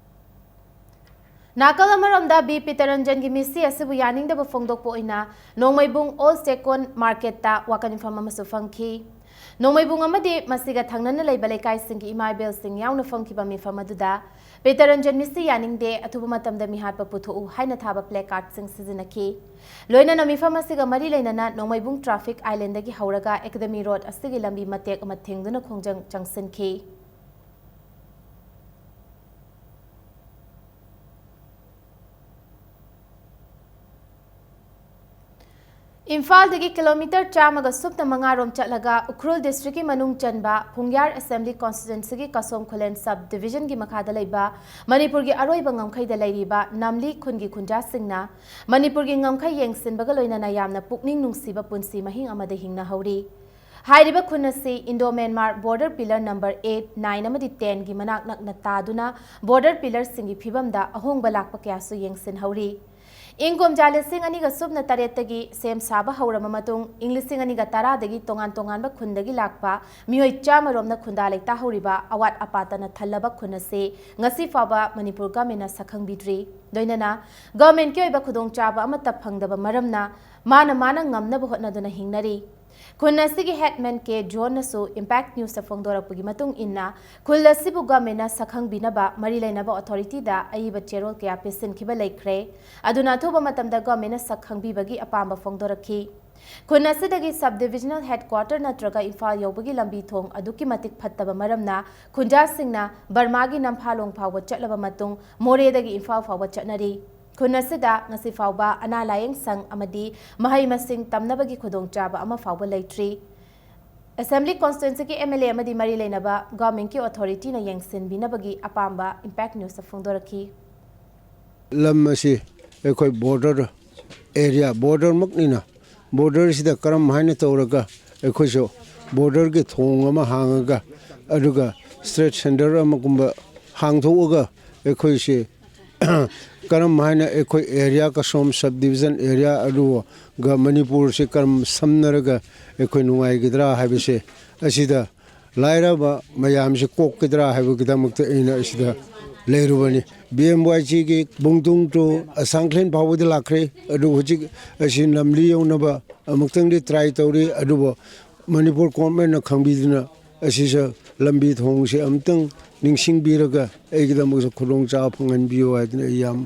ꯅꯥꯀꯜ ꯑꯃꯔꯣꯝꯗ ꯕꯤ ꯄꯤꯇꯔꯟꯖꯟꯒꯤ ꯃꯤꯁꯤ ꯑꯁꯤꯕꯨ ꯌꯥꯅꯤꯡꯗꯕ ꯐꯣꯡꯗꯣꯛꯄ ꯑꯣꯏꯅ ꯅꯣꯡꯃꯩꯕꯨꯡ ꯑꯣꯜ ꯆꯦꯛꯀꯣꯟ ꯃꯥꯔꯀꯦꯠꯇ ꯋꯥꯀꯠ ꯃꯤꯐꯝ ꯑꯃꯁꯨ ꯐꯝꯈꯤ꯫ ꯅꯣꯡꯃꯩꯕꯨꯡ ꯑꯃꯗꯤ ꯃꯁꯤꯒ ꯊꯪꯅꯅ ꯂꯩꯕ ꯂꯩꯀꯥꯏꯁꯤꯡꯒꯤ ꯏꯃꯥ ꯏꯕꯦꯜꯁꯤꯡ ꯌꯥꯎꯅ ꯐꯝꯈꯤꯕ ꯃꯤꯐꯝ ꯑꯗꯨꯗ ꯄꯤꯇꯔꯟꯖꯟ ꯃꯤꯁꯤ ꯌꯥꯅꯤꯡꯗꯦ, ꯑꯊꯨꯕ ꯃꯇꯝꯗ ꯃꯤꯍꯥꯠꯄ ꯄꯨꯊꯣꯛꯎ ꯍꯥꯏꯅ ꯊꯥꯕ ꯄ꯭ꯂꯦ ꯀꯥꯔꯗꯁꯤꯡ ꯁꯤꯖꯤꯟꯅꯈꯤ꯫ ꯂꯣꯏꯅꯅ ꯃꯤꯐꯝ ꯑꯁꯤꯒ ꯃꯔꯤ ꯂꯩꯅꯅ ꯅꯣꯡꯃꯩꯕꯨꯡ ꯇ꯭ꯔꯥꯐꯤꯛ ꯑꯥꯏꯂꯦꯟꯗꯒꯤ ꯍꯧꯔꯒ ꯑꯦꯀꯥꯗꯦꯃꯤ ꯔꯣꯗ ꯑꯁꯤꯒꯤ ꯂꯝꯕꯤ ꯃꯇꯦꯛ ꯑꯃ ꯊꯤꯡꯗꯨꯅ ꯈꯣꯡꯖꯪ ꯆꯪꯁꯤꯟꯈꯤ꯫ ꯏꯝꯐꯥꯜꯗꯒꯤ ꯀꯤꯂꯣꯃꯤꯇꯔ ꯆꯥꯝꯃꯒ ꯁꯨꯞꯅ ꯃꯉꯥ ꯔꯣꯝ ꯆꯠꯂꯒ ꯎꯈ꯭ꯔꯨꯜ ꯗꯤꯁꯇ꯭ꯔꯤꯛꯀꯤ ꯃꯅꯨꯡ ꯆꯟꯕ ꯄꯨꯡꯌꯥꯔ ꯑꯦꯁꯦꯝꯕ꯭ꯂꯤ ꯀꯣꯟꯁꯇꯤꯇ꯭ꯋꯦꯟꯁꯤꯒꯤ ꯀꯁꯣꯝ ꯈꯨꯂꯦꯟ ꯁꯕ ꯗꯤꯕꯤꯖꯟꯒꯤ ꯃꯈꯥꯗ ꯂꯩꯕ ꯃꯅꯤꯄꯨꯔꯒꯤ ꯑꯔꯣꯏꯕ ꯉꯝꯈꯩꯗ ꯂꯩꯔꯤꯕ ꯅꯥꯝꯂꯤ ꯈꯨꯟꯒꯤ ꯈꯨꯟꯖꯥꯁꯤꯡꯅ ꯃꯅꯤꯄꯨꯔꯒꯤ ꯉꯝꯈꯩ ꯌꯦꯡꯁꯤꯟꯕꯒ ꯂꯣꯏꯅꯅ ꯌꯥꯝꯅ ꯄꯨꯛꯅꯤꯡ ꯅꯨꯡꯁꯤꯕ ꯄꯨꯟꯁꯤ ꯃꯍꯤꯡ ꯑꯃꯗ ꯍꯤꯡꯅꯍꯧꯔꯤ꯫ ꯍꯥꯏꯔꯤꯕ ꯈꯨꯟ ꯑꯁꯤ Indo Myanmar border pillar number eight, nine ꯑꯃꯗꯤ ꯇꯦꯟꯒꯤ ꯃꯅꯥꯛ ꯅꯛꯅ ꯇꯥꯗꯨꯅ ꯕꯣꯔꯗꯔ ꯄꯤꯂꯔꯁꯤꯡꯒꯤ ꯐꯤꯕꯝꯗ ꯑꯍꯣꯡꯕ ꯂꯥꯛꯄ ꯀꯌꯥꯁꯨ ꯌꯦꯡꯁꯤꯟꯍꯧꯔꯤ꯫ ꯏꯪ ꯀꯨꯝꯖꯥ ꯂꯤꯁꯤꯡ ꯑꯅꯤꯒ ꯁꯨꯞꯅ ꯇꯔꯦꯠꯇꯒꯤ ꯁꯦꯝ ꯁꯥꯕ ꯍꯧꯔꯕ ꯃꯇꯨꯡ, ꯏꯪ ꯂꯤꯁꯤꯡ ꯑꯅꯤꯒ ꯇꯔꯥꯗꯒꯤ ꯇꯣꯉꯥꯟ ꯇꯣꯉꯥꯟꯕ ꯈꯨꯟꯗꯒꯤ ꯂꯥꯛꯄ ꯃꯤꯑꯣꯏ ꯆꯥꯝꯃ ꯔꯣꯝꯅ ꯈꯨꯟꯗꯥ ꯂꯩꯇꯥꯍꯧꯔꯤꯕ ꯑꯋꯥꯠ ꯑꯄꯥꯇꯅ ꯊꯜꯂꯕ ꯈꯨꯟ ꯑꯁꯤ ꯉꯁꯤ ꯐꯥꯎꯕ ꯃꯅꯤꯄꯨꯔ ꯒꯃꯦꯟꯅ ꯁꯛꯈꯪꯕꯤꯗ꯭ꯔꯤ꯫ ꯂꯣꯏꯅꯅ ꯒꯃꯦꯟꯒꯤ ꯑꯣꯏꯕ ꯈꯨꯗꯣꯡꯆꯥꯕ ꯑꯃꯠꯇ ꯐꯪꯗꯕ ꯃꯔꯝꯅ ꯃꯥꯅ ꯃꯥꯅ ꯉꯝꯅꯕ ꯍꯣꯠꯅꯗꯨꯅ ꯍꯤꯡꯅꯔꯤ꯫ ꯈꯨꯟ ꯑꯁꯤꯒꯤ ꯍꯦꯗꯃꯦꯟ ꯀꯦ ꯖꯣꯟꯅꯁꯨ ꯏꯝꯄꯦꯛ ꯅ꯭ꯌꯨꯁꯇ ꯐꯣꯡꯗꯣꯔꯛꯄꯒꯤ ꯃꯇꯨꯡ ꯏꯟꯅ, ꯈꯨꯜ ꯑꯁꯤꯕꯨ ꯒꯃꯦꯟꯅ ꯁꯛꯈꯪꯕꯤꯅꯕ ꯃꯔꯤ ꯂꯩꯅꯕ ꯑꯣꯊꯣꯔꯤꯇꯤꯗ ꯑꯏꯕ ꯆꯦꯔꯣꯜ ꯀꯌꯥ ꯄꯤꯁꯤꯟꯈꯤꯕ ꯂꯩꯈ꯭ꯔꯦ꯫ ꯑꯗꯨꯅ ꯑꯊꯨꯕ ꯃꯇꯝꯗ ꯒꯃꯦꯟꯅ ꯁꯛꯈꯪꯕꯤꯕꯒꯤ ꯑꯄꯥꯝꯕ ꯐꯣꯡꯗꯣꯔꯛꯈꯤ꯫ ꯈꯨꯟ ꯑꯁꯤꯗꯒꯤ ꯁꯕ ꯗꯤꯕꯤꯖꯅꯦꯜ ꯍꯦꯗꯀ꯭ꯋꯥꯇꯔ ꯅꯠꯇ꯭ꯔꯒ ꯏꯝꯐꯥꯜ ꯌꯧꯕꯒꯤ ꯂꯝꯕꯤ ꯊꯣꯡ ꯑꯗꯨꯛꯀꯤ ꯃꯇꯤꯛ ꯐꯠꯇꯕ ꯃꯔꯝꯅ ꯈꯨꯟꯖꯥꯁꯤꯡꯅ ꯕꯔꯃꯥꯒꯤ ꯅꯝꯐꯥꯂꯣꯡ ꯐꯥꯎꯕ ꯆꯠꯂꯕ ꯃꯇꯨꯡ ꯃꯣꯔꯦꯗꯒꯤ ꯏꯝꯐꯥꯜ ꯐꯥꯎꯕ ꯆꯠꯅꯔꯤ꯫ ꯈꯨꯟ ꯑꯁꯤꯗ ꯉꯁꯤ ꯐꯥꯎꯕ ꯑꯅꯥ ꯂꯥꯌꯦꯡ ꯁꯪ ꯑꯃꯗꯤ ꯃꯍꯩ ꯃꯁꯤꯡ ꯇꯝꯅꯕꯒꯤ ꯈꯨꯗꯣꯡꯆꯥꯕ ꯑꯃ ꯐꯥꯎꯕ ꯂꯩꯇ꯭ꯔꯤ꯫ ꯑꯦꯁꯦꯝꯕ꯭ꯂꯤ ꯀꯣꯟꯁꯇꯤꯇ꯭ꯋꯦꯟꯁꯤꯒꯤ ꯑꯦꯝ ꯑꯦꯜ ꯑꯦ ꯑꯃꯗꯤ ꯃꯔꯤ ꯂꯩꯅꯕ ꯒꯚꯔꯟꯃꯦꯟꯠꯀꯤ ꯑꯣꯊꯣꯔꯤꯇꯤꯅ ꯌꯦꯡꯁꯤꯟꯕꯤꯅꯕꯒꯤ ꯑꯄꯥꯝꯕ ꯏꯝꯄꯦꯛ ꯅ꯭ꯌꯨꯁꯇ ꯐꯣꯡꯗꯣꯔꯛꯈꯤ꯫ ꯂꯝ ꯑꯁꯤ ꯑꯩꯈꯣꯏ ꯕꯣꯔꯗꯔ ꯑꯦꯔꯤꯌꯥ, ꯕꯣꯔꯗꯔꯃꯛꯅꯤꯅ, ꯕꯣꯔꯗꯔꯁꯤꯗ ꯀꯔꯝ ꯍꯥꯏꯅ ꯇꯧꯔꯒ ꯑꯩꯈꯣꯏꯁꯨ ꯕꯣꯔꯗꯔꯒꯤ ꯊꯣꯡ ꯑꯃ ꯍꯥꯡꯉꯒ, ꯑꯗꯨꯒ ꯁ꯭ꯇ꯭ꯔꯦꯠ ꯁꯦꯟꯗꯔ ꯑꯃꯒꯨꯝꯕ ꯍꯥꯡꯗꯣꯛꯑꯒ ꯑꯩꯈꯣꯏꯁꯦ ꯀꯔꯝ ꯍꯥꯏꯅ ꯑꯩꯈꯣꯏ ꯑꯦꯔꯤꯌꯥ, ꯀꯁꯣꯝ ꯁꯕ ꯗꯤꯕꯤꯖꯟ ꯑꯦꯔꯤꯌꯥ ꯑꯗꯨꯒ ꯃꯅꯤꯄꯨꯔꯁꯤ ꯀꯔꯝ ꯁꯝꯅꯔꯒ ꯑꯩꯈꯣꯏ ꯅꯨꯡꯉꯥꯏꯒꯗ꯭ꯔꯥ ꯍꯥꯏꯕꯁꯦ, ꯑꯁꯤꯗ ꯂꯥꯏꯔꯕ ꯃꯌꯥꯝꯁꯤ ꯀꯣꯛꯀꯗ꯭ꯔꯥ ꯍꯥꯏꯕꯒꯤꯗꯃꯛꯇ ꯑꯩꯅ ꯑꯁꯤꯗ ꯂꯩꯔꯨꯕꯅꯤ꯫ ꯕꯤ ꯑꯦꯝ ꯋꯥꯏ ꯁꯤꯒꯤ ꯕꯨꯡꯇꯨꯡ ꯇꯨ ꯑꯁꯥꯡꯈ꯭ꯂꯦꯟ ꯐꯥꯎꯕꯗꯤ ꯂꯥꯛꯈ꯭ꯔꯦ꯫ ꯑꯗꯨ ꯍꯧꯖꯤꯛ ꯑꯁꯤ ꯂꯝꯂꯤ ꯌꯧꯅꯕ ꯑꯃꯨꯛꯇꯪꯗꯤ ꯇ꯭ꯔꯥꯏ ꯇꯧꯔꯤ꯫ ꯑꯗꯨꯕꯨ ꯃꯅꯤꯄꯨꯔ ꯒꯣꯔꯃꯦꯟꯅ ꯈꯪꯕꯤꯗꯨꯅ ꯑꯁꯤꯁꯨ ꯂꯝꯕꯤ ꯊꯣꯡꯁꯦ ꯑꯃꯨꯛꯇꯪ ꯅꯤꯡꯁꯤꯡꯕꯤꯔꯒ ꯑꯩꯒꯤꯗꯃꯛꯁꯨ ꯈꯨꯗꯣꯡꯆꯥꯕ ꯐꯪꯍꯟꯕꯤꯌꯨ ꯍꯥꯏꯗꯅ ꯑꯩ ꯌꯥꯝ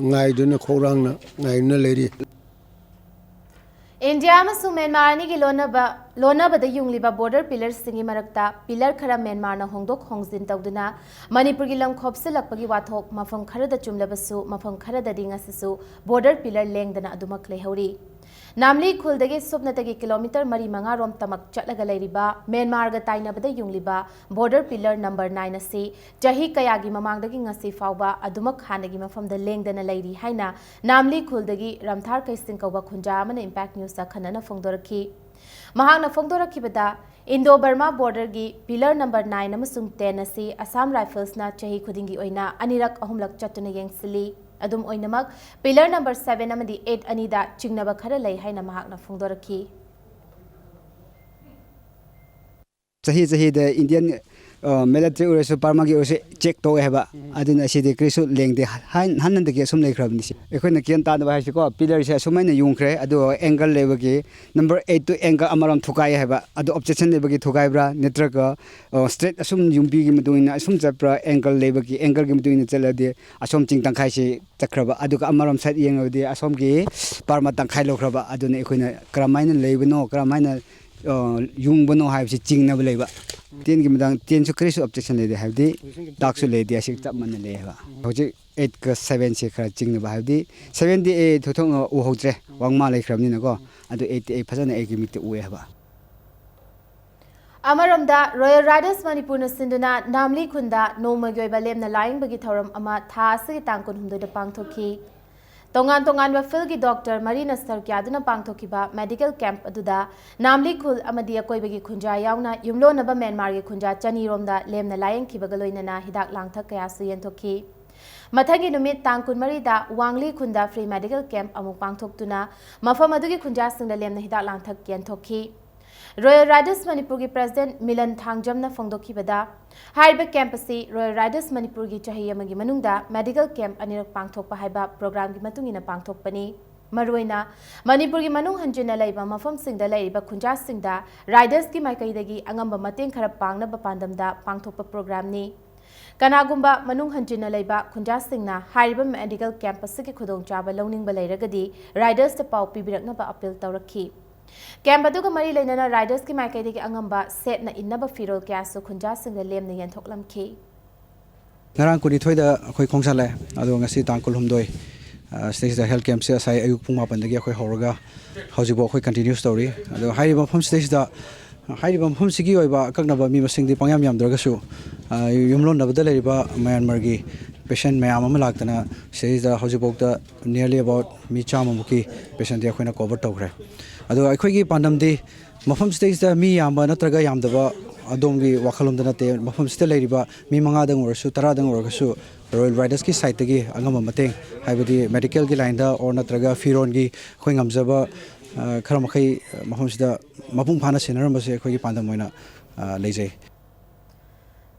ꯉꯥꯏꯗꯨꯅ ꯈꯧꯔꯥꯡꯅ ꯉꯥꯏꯗꯨꯅ ꯂꯩꯔꯤ꯫ ꯏꯟꯗꯤꯌꯥ ꯑꯃꯁꯨꯡ ꯃ꯭ꯌꯥꯟꯃꯥꯔ ꯑꯅꯤꯒꯤ ꯂꯣꯟꯅꯕ ꯂꯣꯟꯅꯕꯗ ꯌꯨꯡꯂꯤꯕ ꯕꯣꯔꯗꯔ ꯄꯤꯂꯔꯁꯤꯡꯒꯤ ꯃꯔꯛꯇ ꯄꯤꯂꯔ ꯈꯔ ꯃ꯭ꯌꯥꯟꯃꯥꯔꯅ ꯍꯣꯡꯗꯣꯛ ꯍꯣꯡꯖꯤꯟ ꯇꯧꯗꯨꯅ ꯃꯅꯤꯄꯨꯔꯒꯤ ꯂꯝ ꯈꯣꯞꯆꯤꯜꯂꯛꯄꯒꯤ ꯋꯥꯊꯣꯛ ꯃꯐꯝ ꯈꯔꯗ ꯆꯨꯝꯂꯕꯁꯨ, ꯃꯐꯝ ꯈꯔꯗꯗꯤ ꯉꯁꯤꯁꯨ ꯕꯣꯔꯗꯔ ꯄꯤꯂꯔ ꯂꯦꯡꯗꯅ ꯑꯗꯨꯃꯛ ꯂꯩꯍꯧꯔꯤ꯫ ꯅꯥꯝꯂꯤ ꯈꯨꯜꯗꯒꯤ ꯁꯨꯞꯅꯇꯒꯤ ꯀꯤꯂꯣꯃꯤꯇꯔ ꯃꯔꯤ ꯃꯉꯥ ꯔꯣꯝ ꯇꯃꯛ ꯆꯠꯂꯒ ꯂꯩꯔꯤꯕ ꯃ꯭ꯌꯥꯟꯃꯥꯔꯒ ꯇꯥꯏꯅꯕꯗ ꯌꯨꯡꯂꯤꯕ ꯕꯣꯔꯗꯔ ꯄꯤꯂꯔ ꯅꯝꯕꯔ ꯅꯥꯏꯟ ꯑꯁꯤ ꯆꯍꯤ ꯀꯌꯥꯒꯤ ꯃꯃꯥꯡꯗꯒꯤ ꯉꯁꯤ ꯐꯥꯎꯕ ꯑꯗꯨꯃꯛ ꯍꯥꯟꯅꯒꯤ ꯃꯐꯝꯗ ꯂꯦꯡꯗꯅ ꯂꯩꯔꯤ ꯍꯥꯏꯅ ꯅꯥꯝꯂꯤ ꯈꯨꯜꯗꯒꯤ ꯔꯝꯊꯥꯔ ꯀꯩꯁꯤꯡ ꯀꯧꯕ ꯈꯨꯟꯖꯥ ꯑꯃꯅ ꯏꯝꯄꯦꯛ ꯅ꯭ꯌꯨꯁꯇ ꯑꯈꯟꯅꯅ ꯐꯣꯡꯗꯣꯔꯛꯈꯤ꯫ ꯃꯍꯥꯛꯅ ꯐꯣꯡꯗꯣꯔꯛꯈꯤꯕꯗ, ꯏꯟꯗꯣ ꯕꯔꯃꯥ ꯕꯣꯔꯗꯔꯒꯤ ꯄꯤꯂꯔ ꯅꯝꯕꯔ ꯅꯥꯏꯟ ꯑꯃꯁꯨꯡ ꯇꯦꯟ ꯑꯁꯤ ꯑꯁꯥꯝ ꯔꯥꯏꯐꯜꯁꯅ ꯆꯍꯤ ꯈꯨꯗꯤꯡꯒꯤ ꯑꯣꯏꯅ ꯑꯅꯤꯔꯛ ꯑꯍꯨꯝꯂꯛ ꯆꯠꯇꯨꯅ ꯌꯦꯡꯁꯤꯜꯂꯤ꯫ ꯑꯗꯨꯝ ꯑꯣꯏꯅꯃꯛ, ꯄꯤꯂꯔ ꯅꯝꯕꯔ ꯁꯚꯦꯟ ꯑꯃꯗꯤ ꯑꯩꯠ ꯑꯅꯤꯗ ꯆꯤꯡꯅꯕ ꯈꯔ ꯂꯩ ꯍꯥꯏꯅ ꯃꯍꯥꯛꯅ ꯐꯣꯡꯗꯣꯔꯛꯈꯤ꯫ ꯆꯍꯤ ꯆꯍꯤꯗ ꯏꯟꯗꯤꯌꯟ ꯃꯤꯂꯤꯇꯔꯤ ꯑꯣꯏꯔꯁꯨ ꯕꯔꯃꯥꯒꯤ ꯑꯣꯏꯔꯁꯨ ꯆꯦꯛ ꯇꯧꯋꯦ ꯍꯥꯏꯕ꯫ ꯑꯗꯨꯅ ꯑꯁꯤꯗꯤ ꯀꯔꯤꯁꯨ ꯂꯦꯡꯗꯦ, ꯍꯥꯟ- ꯍꯥꯟꯅꯗꯒꯤ ꯑꯁꯨꯝ ꯂꯩꯈ꯭ꯔꯕꯅꯤ꯫ ꯁꯤ ꯑꯩꯈꯣꯏꯅ ꯒ꯭ꯌꯥꯟ ꯇꯥꯗꯕ ꯍꯥꯏꯁꯤꯀꯣ, ꯄꯤꯂꯔꯁꯦ ꯑꯁꯨꯃꯥꯏꯅ ꯌꯨꯡꯈ꯭ꯔꯦ, ꯑꯗꯨꯒ ꯑꯦꯡꯒꯜ ꯂꯩꯕꯒꯤ ꯅꯝꯕꯔ ꯑꯩꯠꯇꯨ ꯑꯦꯡꯒꯜ ꯑꯃꯔꯣꯝ ꯊꯨꯒꯥꯏ ꯍꯥꯏꯕ꯫ ꯑꯗꯨ ꯑꯣꯕꯖꯦꯛꯁꯟ ꯂꯩꯕꯒꯤ ꯊꯨꯒꯥꯏꯕ꯭ꯔꯥ, ꯅꯠꯇ꯭ꯔꯒ ꯁ꯭ꯇ꯭ꯔꯦꯠ ꯑꯁꯨꯝ ꯌꯨꯝꯕꯤꯒꯤ ꯃꯇꯨꯡ ꯏꯟꯅ ꯑꯁꯨꯝ ꯆꯠꯄ꯭ꯔꯥ, ꯑꯦꯡꯒꯜ ꯂꯩꯕꯒꯤ ꯑꯦꯡꯒꯜꯒꯤ ꯃꯇꯨꯡ ꯏꯟꯅ ꯆꯠꯂꯗꯤ ꯑꯁꯣꯝ ꯆꯤꯡ ꯇꯪꯈꯥꯏꯁꯤ ꯆꯠꯈ꯭ꯔꯕ꯫ ꯑꯗꯨꯒ ꯑꯃꯔꯣꯝ ꯁꯥꯏꯠ ꯌꯦꯡꯉꯕꯗꯤ ꯑꯁꯣꯝꯒꯤ ꯕꯔꯃꯥ ꯇꯪꯈꯥꯏ ꯂꯧꯈ꯭ꯔꯕ꯫ ꯑꯗꯨꯅ ꯑꯩꯈꯣꯏꯅ ꯀꯔꯝꯍꯥꯏꯅ ꯂꯩꯕꯅꯣ, ꯀꯔꯝꯍꯥꯏꯅ ꯌꯨꯡꯕꯅꯣ ꯍꯥꯏꯕꯁꯤ ꯆꯤꯡꯅꯕ ꯂꯩꯕ꯫ ꯇꯦꯟꯒꯤ ꯃꯇꯥꯡ, ꯇꯦꯟꯁꯨ ꯀꯔꯤꯁꯨ ꯑꯣꯕꯖꯦꯛꯁꯟ ꯂꯩꯇꯦ, ꯍꯥꯏꯕꯗꯤ ꯗꯥꯛꯁꯨ ꯂꯩꯇꯦ, ꯑꯁꯤ ꯆꯞ ꯃꯥꯟꯅ ꯂꯩ ꯍꯥꯏꯕ꯫ ꯍꯧꯖꯤꯛ ꯑꯩꯠꯀ ꯁꯚꯦꯟꯁꯤ ꯈꯔ ꯆꯤꯡꯅꯕ, ꯍꯥꯏꯕꯗꯤ ꯁꯚꯦꯟꯗꯤ ꯑꯩ ꯊꯣꯏꯗꯣꯛꯅ ꯎꯍꯧꯗ꯭ꯔꯦ, ꯋꯥꯡꯃ ꯂꯩꯈ꯭ꯔꯕꯅꯤꯅꯀꯣ꯫ ꯑꯗꯨ ꯑꯩꯠꯇꯤ ꯑꯩ ꯐꯖꯅ ꯑꯩꯒꯤ ꯃꯤꯠꯇ ꯎꯑꯦ ꯍꯥꯏꯕ꯫ ꯑꯃꯔꯣꯝꯗ, ꯔꯣꯌꯦꯜ ꯔꯥꯏꯗꯔꯁ ꯃꯅꯤꯄꯨꯔꯅ ꯁꯤꯟꯗꯨꯅ ꯅꯥꯝꯂꯤ ꯈꯨꯟꯗ ꯅꯣꯡꯃꯒꯤ ꯑꯣꯏꯕ ꯂꯦꯝꯅ ꯂꯥꯌꯦꯡꯕꯒꯤ ꯊꯧꯔꯝ ꯑꯃ ꯊꯥ ꯑꯁꯤꯒꯤ ꯇꯥꯡ ꯀꯨꯟꯍꯨꯝꯗꯣꯏꯗ ꯄꯥꯡꯊꯣꯛꯈꯤ꯫ ꯇꯣꯉꯥꯟ ꯇꯣꯉꯥꯟꯕ ꯐꯤꯜꯒꯤ ꯗꯣꯛꯇꯔ ꯃꯔꯤꯅ ꯁꯔꯨꯛ ꯌꯥꯗꯨꯅ ꯄꯥꯡꯊꯣꯛꯈꯤꯕ ꯃꯦꯗꯤꯀꯦꯜ ꯀꯦꯝꯞ ꯑꯗꯨꯗ ꯅꯥꯝꯂꯤ ꯈꯨꯜ ꯑꯃꯗꯤ ꯑꯀꯣꯏꯕꯒꯤ ꯈꯨꯟꯖꯥ ꯌꯥꯎꯅ ꯌꯨꯝꯂꯣꯟꯅꯕ ꯃ꯭ꯌꯥꯟꯃꯥꯔꯒꯤ ꯈꯨꯟꯖꯥ ꯆꯅꯤ ꯔꯣꯝꯗ ꯂꯦꯝꯅ ꯂꯥꯌꯦꯡꯈꯤꯕꯒ ꯂꯣꯏꯅꯅ ꯍꯤꯗꯥꯛ ꯂꯥꯡꯊꯛ ꯀꯌꯥꯁꯨ ꯌꯦꯟꯊꯣꯛꯈꯤ꯫ ꯃꯊꯪꯒꯤ ꯅꯨꯃꯤꯠ ꯇꯥꯡ ꯀꯨꯟꯃꯔꯤꯗ ꯋꯥꯡꯂꯤ ꯈꯨꯟꯗ ꯐ꯭ꯔꯤ ꯃꯦꯗꯤꯀꯦꯜ ꯀꯦꯝꯞ ꯑꯃꯨꯛ ꯄꯥꯡꯊꯣꯛꯇꯨꯅ ꯃꯐꯝ ꯑꯗꯨꯒꯤ ꯈꯨꯟꯖꯥꯁꯤꯡꯗ ꯂꯦꯝꯅ ꯍꯤꯗꯥꯛ ꯂꯥꯡꯊꯛ ꯌꯦꯟꯊꯣꯛꯈꯤ꯫ ꯔꯣꯌꯦꯜ ꯔꯥꯏꯗꯔꯁ ꯃꯅꯤꯄꯨꯔꯒꯤ ꯄ꯭ꯔꯦꯁꯤꯗꯦꯟꯠ ꯃꯤꯂꯟ ꯊꯥꯡꯖꯝꯅ ꯐꯣꯡꯗꯣꯛꯈꯤꯕꯗ, ꯍꯥꯏꯔꯤꯕ ꯀꯦꯝꯞ ꯑꯁꯤ ꯔꯣꯌꯦꯜ ꯔꯥꯏꯗꯔꯁ ꯃꯅꯤꯄꯨꯔꯒꯤ ꯆꯍꯤ ꯑꯃꯒꯤ ꯃꯅꯨꯡꯗ ꯃꯦꯗꯤꯀꯦꯜ ꯀꯦꯝꯞ ꯑꯅꯤꯔꯛ ꯄꯥꯡꯊꯣꯛꯄ ꯍꯥꯏꯕ ꯄ꯭ꯔꯣꯒ꯭ꯔꯥꯝꯒꯤ ꯃꯇꯨꯡ ꯏꯟꯅ ꯄꯥꯡꯊꯣꯛꯄꯅꯤ꯫ ꯃꯔꯨꯑꯣꯏꯅ ꯃꯅꯤꯄꯨꯔꯒꯤ ꯃꯅꯨꯡ ꯍꯟꯖꯤꯟꯅ ꯂꯩꯕ ꯃꯐꯝꯁꯤꯡꯗ ꯂꯩꯔꯤꯕ ꯈꯨꯟꯖꯥꯁꯤꯡꯗ ꯔꯥꯏꯗꯔꯁꯀꯤ ꯃꯥꯏꯀꯩꯗꯒꯤ ꯑꯉꯝꯕ ꯃꯇꯦꯡ ꯈꯔ ꯄꯥꯡꯅꯕ ꯄꯥꯟꯗꯝꯗ ꯄꯥꯡꯊꯣꯛꯄ ꯄ꯭ꯔꯣꯒ꯭ꯔꯥꯝꯅꯤ꯫ ꯀꯅꯥꯒꯨꯝꯕ ꯃꯅꯨꯡ ꯍꯟꯖꯤꯟꯅ ꯂꯩꯕ ꯈꯨꯟꯖꯥꯁꯤꯡꯅ ꯍꯥꯏꯔꯤꯕ ꯃꯦꯗꯤꯀꯦꯜ ꯀꯦꯝꯞ ꯑꯁꯤꯒꯤ ꯈꯨꯗꯣꯡꯆꯥꯕ ꯂꯧꯅꯤꯡꯕ ꯂꯩꯔꯒꯗꯤ ꯔꯥꯏꯗꯔꯁꯇ ꯄꯥꯎ ꯄꯤꯕꯤꯔꯛꯅꯕ ꯑꯄꯤꯜ ꯇꯧꯔꯛꯈꯤ꯫ ꯀꯦꯝꯞ ꯑꯗꯨꯒ ꯃꯔꯤ ꯂꯩꯅꯅ ꯔꯥꯏꯗꯔꯁꯀꯤ ꯃꯥꯏꯀꯩꯗꯒꯤ ꯑꯉꯝꯕ ꯁꯦꯠꯅ ꯏꯟꯅꯕ ꯐꯤꯔꯣꯜ ꯀꯌꯥꯁꯨ ꯈꯨꯟꯖꯥꯁꯤꯡꯗ ꯂꯦꯝꯅ ꯌꯦꯟꯊꯣꯛꯂꯝꯈꯤ꯫ ꯉꯔꯥꯡ ꯀꯨꯟꯅꯤꯊꯣꯏꯗ ꯑꯩꯈꯣꯏ ꯈꯣꯡꯁꯥꯜꯂꯦ, ꯑꯗꯨꯒ ꯉꯁꯤ ꯇꯥꯡ ꯀꯨꯟꯍꯨꯝꯗꯣꯏ, ꯑ, ꯁꯤꯗꯩꯁꯤꯗ ꯍꯦꯜꯊ ꯀꯦꯝꯞꯁꯦ ꯉꯁꯥꯏ ꯑꯌꯨꯛ ꯄꯨꯡ ꯃꯥꯄꯟꯗꯒꯤ ꯑꯩꯈꯣꯏ ꯍꯧꯔꯒ ꯍꯧꯖꯤꯛꯐꯥꯎ ꯑꯩꯈꯣꯏ ꯀꯟꯇꯤꯅ꯭ꯌꯨꯁ ꯇꯧꯔꯤ꯫ ꯑꯗꯣ ꯍꯥꯏꯔꯤꯕ ꯃꯐꯝꯁꯤꯗꯩꯁꯤꯗ, ꯍꯥꯏꯔꯤꯕ ꯃꯐꯝꯁꯤꯒꯤ ꯑꯣꯏꯕ ꯑꯀꯛꯅꯕ ꯃꯤ ꯃꯁꯤꯡꯗꯤ ꯄꯪꯌꯥꯝ ꯌꯥꯝꯗ꯭ꯔꯒꯁꯨ, ꯑ, ꯌꯨꯝꯂꯣꯟꯅꯕꯗ ꯂꯩꯔꯤꯕ ꯃꯌꯥꯟꯃꯔꯒꯤ ꯄꯦꯁꯦꯟꯠ ꯃꯌꯥꯝ ꯑꯃ ꯂꯥꯛꯇꯅ ꯁꯤꯗꯩꯁꯤꯗ ꯍꯧꯖꯤꯛꯐꯥꯎꯗ nearly about ꯃꯤ ꯆꯥꯝꯃꯃꯨꯛꯀꯤ ꯄꯦꯁꯦꯟꯠꯇꯤ ꯑꯩꯈꯣꯏꯅ ꯀꯣꯚꯔ ꯇꯧꯈ꯭ꯔꯦ꯫ ꯑꯗꯣ ꯑꯩꯈꯣꯏꯒꯤ ꯄꯥꯟꯗꯝꯗꯤ ꯃꯐꯝꯁꯤꯗꯩꯁꯤꯗ ꯃꯤ ꯌꯥꯝꯕ ꯅꯠꯇ꯭ꯔꯒ ꯌꯥꯝꯗꯕ ꯑꯗꯣꯝꯒꯤ ꯋꯥꯈꯜꯂꯣꯝꯗ ꯅꯠꯇꯦ, ꯃꯐꯝꯁꯤꯗ ꯂꯩꯔꯤꯕ ꯃꯤ ꯃꯉꯥꯗꯪ ꯑꯣꯏꯔꯁꯨ, ꯇꯔꯥꯗꯪ ꯑꯣꯏꯔꯒꯁꯨ ꯔꯣꯌꯦꯜ ꯔꯥꯏꯗꯔꯁꯀꯤ ꯁꯥꯏꯠꯇꯒꯤ ꯑꯉꯝꯕ ꯃꯇꯦꯡ, ꯍꯥꯏꯕꯗꯤ ꯃꯦꯗꯤꯀꯦꯜꯒꯤ ꯂꯥꯏꯟꯗ ꯑꯣꯔ ꯅꯠꯇ꯭ꯔꯒ ꯐꯤꯔꯣꯟꯒꯤ ꯑꯩꯈꯣꯏ ꯉꯝꯖꯕ, ꯑ, ꯈꯔ ꯃꯈꯩ ꯃꯐꯝꯁꯤꯗ ꯃꯄꯨꯡ ꯐꯥꯅ ꯁꯤꯟꯅꯔꯝꯕꯁꯦ ꯑꯩꯈꯣꯏꯒꯤ ꯄꯥꯟꯗꯝ ꯑꯣꯏꯅ, ꯑ, ꯂꯩꯖꯩ꯫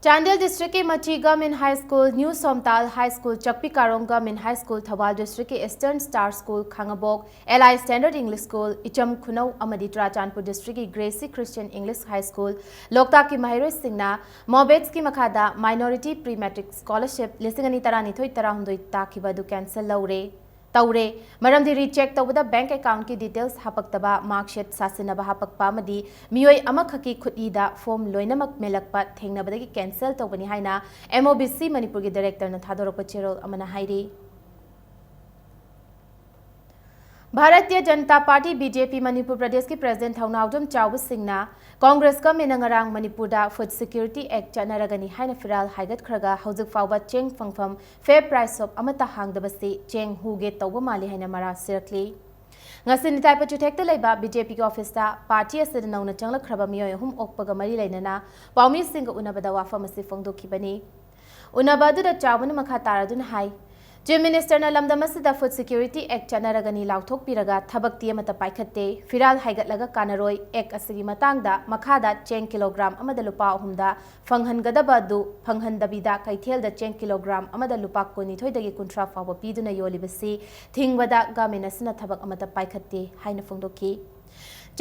ꯆꯥꯟꯗꯦꯜ ꯗꯤꯁꯇ꯭ꯔꯤꯛꯀꯤ ꯃꯆꯤ government high school, new Somtal high school, Chakpi Karong government high school, Thoubal ꯗꯤꯁꯇ꯭ꯔꯤꯛꯀꯤ ꯏꯁꯇꯔꯟ ꯁ꯭ꯇꯥꯔ ꯁ꯭ꯀꯨꯜ ꯈꯥꯉꯕꯣꯛ, ꯑꯦꯂꯥꯏ standard English school Icham Khunou ꯑꯃꯗꯤ ꯆꯨꯔꯥꯆꯥꯟꯄꯨꯔ ꯗꯤꯁꯇ꯭ꯔꯤꯛꯀꯤ Grace Christian English high school, ꯂꯣꯛꯇꯥꯛꯀꯤ ꯃꯍꯩꯔꯣꯏꯁꯤꯡꯅ ꯃꯣꯕꯦꯠꯁꯀꯤ ꯃꯈꯥꯗ ꯃꯥꯏꯅꯣꯔꯤꯇꯤ ꯄ꯭ꯔꯤ ꯃꯦꯇ꯭ꯔꯤꯛ ꯁ꯭ꯀꯣꯂꯔꯁꯤꯞ ꯂꯤꯁꯤꯡ ꯑꯅꯤ ꯇꯔꯥꯅꯤꯊꯣꯏ ꯇꯔꯥꯍꯨꯝꯗꯣꯏ ꯇꯥꯈꯤꯕ ꯑꯗꯨ ꯀꯦꯟꯁꯦꯜ ꯂꯧꯔꯦ, ꯇꯧꯔꯦ꯫ ꯃꯔꯝꯗꯤ ꯔꯤꯆꯦꯛ ꯇꯧꯕꯗ ꯕꯦꯡꯛ ꯑꯦꯀꯥꯎꯟꯠꯀꯤ ꯗꯤꯇꯦꯜꯁ ꯍꯥꯄꯛꯇꯕ, ꯃꯥꯔꯛꯁꯤꯠ ꯁꯥꯁꯤꯟꯅꯕ ꯍꯥꯄꯛꯄ ꯑꯃꯗꯤ ꯃꯤꯑꯣꯏ ꯑꯃꯈꯛꯀꯤ ꯈꯨꯠꯏꯗ ꯐꯣꯔꯝ ꯂꯣꯏꯅꯃꯛ ꯃꯦꯜꯂꯛꯄ ꯊꯦꯡꯅꯕꯗꯒꯤ ꯀꯦꯟꯁꯦꯜ ꯇꯧꯕꯅꯤ ꯍꯥꯏꯅ ꯑꯦꯝ ꯑꯣ ꯕꯤ ꯁꯤ ꯃꯅꯤꯄꯨꯔꯒꯤ ꯗꯥꯏꯔꯦꯛꯇꯔꯅ ꯊꯥꯗꯣꯔꯛꯄ ꯆꯦꯔꯣꯜ ꯑꯃꯅ ꯍꯥꯏꯔꯤ꯫ Bharatiya Janata party, B J ꯄꯤ, ꯃꯅꯤꯄꯨꯔ ꯄ꯭ꯔꯗꯦꯁꯀꯤ ꯄ꯭ꯔꯦꯁꯤꯗꯦꯟꯠ ꯊꯧꯅꯥꯎꯖꯝ ꯆꯥꯎꯕ ꯁꯤꯡꯅ ꯀꯣꯡꯒ꯭ꯔꯦꯁ ꯒꯚꯔꯟꯃꯦꯟꯠꯅ ꯉꯔꯥꯡ ꯃꯅꯤꯄꯨꯔꯗ ꯐꯨꯗ ꯁꯦꯀ꯭ꯌꯨꯔꯤꯇꯤ ꯑꯦꯛꯠ ꯆꯠꯅꯔꯒꯅꯤ ꯍꯥꯏꯅ ꯐꯤꯔꯥꯜ ꯍꯥꯏꯒꯠꯈ꯭ꯔꯒ ꯍꯧꯖꯤꯛ ꯐꯥꯎꯕ ꯆꯦꯡ ꯐꯪꯐꯝ ꯐꯦꯌꯔ ꯄ꯭ꯔꯥꯏꯁ ꯁꯣꯞ ꯑꯃꯠꯇ ꯍꯥꯡꯗꯕꯁꯤ ꯆꯦꯡ ꯍꯨꯒꯦ ꯇꯧꯕ ꯃꯥꯜꯂꯤ ꯍꯥꯏꯅ ꯃꯔꯥꯜ ꯁꯤꯔꯛꯂꯤ꯫ ꯉꯁꯤ ꯅꯤꯇꯥꯏ ꯄꯆꯨꯊꯦꯛꯇ ꯂꯩꯕ ꯕꯤ ꯖꯦ ꯄꯤꯒꯤ ꯑꯣꯐꯤꯁꯇ ꯄꯥꯔꯇꯤ ꯑꯁꯤꯗ ꯅꯧꯅ ꯆꯪꯂꯛꯈ꯭ꯔꯕ ꯃꯤꯑꯣꯏ ꯑꯍꯨꯝ ꯑꯣꯛꯄꯒ ꯃꯔꯤ ꯂꯩꯅꯅ ꯄꯥꯎꯃꯤꯁꯤꯡꯒ ꯎꯅꯕꯗ ꯋꯥꯐꯝ ꯑꯁꯤ ꯐꯣꯡꯗꯣꯛꯈꯤꯕꯅꯤ꯫ ꯎꯅꯕ ꯑꯗꯨꯗ ꯆꯥꯎꯕꯅ ꯃꯈꯥ ꯇꯥꯔꯗꯨꯅ ꯍꯥꯏ, Chief Ministerꯅ ꯂꯝꯗꯝ ꯑꯁꯤꯗ Food Security Act ꯆꯠꯅꯔꯒꯅꯤ ꯂꯥꯎꯊꯣꯛꯄꯤꯔꯒ ꯊꯕꯛꯇꯤ ꯑꯃꯠꯇ ꯄꯥꯏꯈꯠꯇꯦ꯫ ꯐꯤꯔꯥꯜ ꯍꯥꯏꯒꯠꯂꯒ ꯀꯥꯟꯅꯔꯣꯏ꯫ Act ꯑꯁꯤꯒꯤ ꯃꯇꯥꯡꯗ ꯃꯈꯥꯗ ꯆꯦꯡ ꯀꯤꯂꯣꯒ꯭ꯔꯥꯝ ꯑꯃꯗ ꯂꯨꯄꯥ ꯑꯍꯨꯝꯗ ꯐꯪꯍꯟꯒꯗꯕ ꯑꯗꯨ ꯐꯪꯍꯟꯗꯕꯤꯗ ꯀꯩꯊꯦꯜꯗ ꯆꯦꯡ ꯀꯤꯂꯣꯒ꯭ꯔꯥꯝ ꯑꯃꯗ ꯂꯨꯄꯥ ꯀꯨꯟꯅꯤꯊꯣꯏꯗꯒꯤ ꯀꯨꯟꯊ꯭ꯔꯥ ꯐꯥꯎꯕ ꯄꯤꯗꯨꯅ ꯌꯣꯜꯂꯤꯕꯁꯤ ꯊꯤꯡꯕꯗ government ꯑꯁꯤꯅ ꯊꯕꯛ ꯑꯃꯠꯇ ꯄꯥꯏꯈꯠꯇꯦ ꯍꯥꯏꯅ ꯐꯣꯡꯗꯣꯛꯈꯤ꯫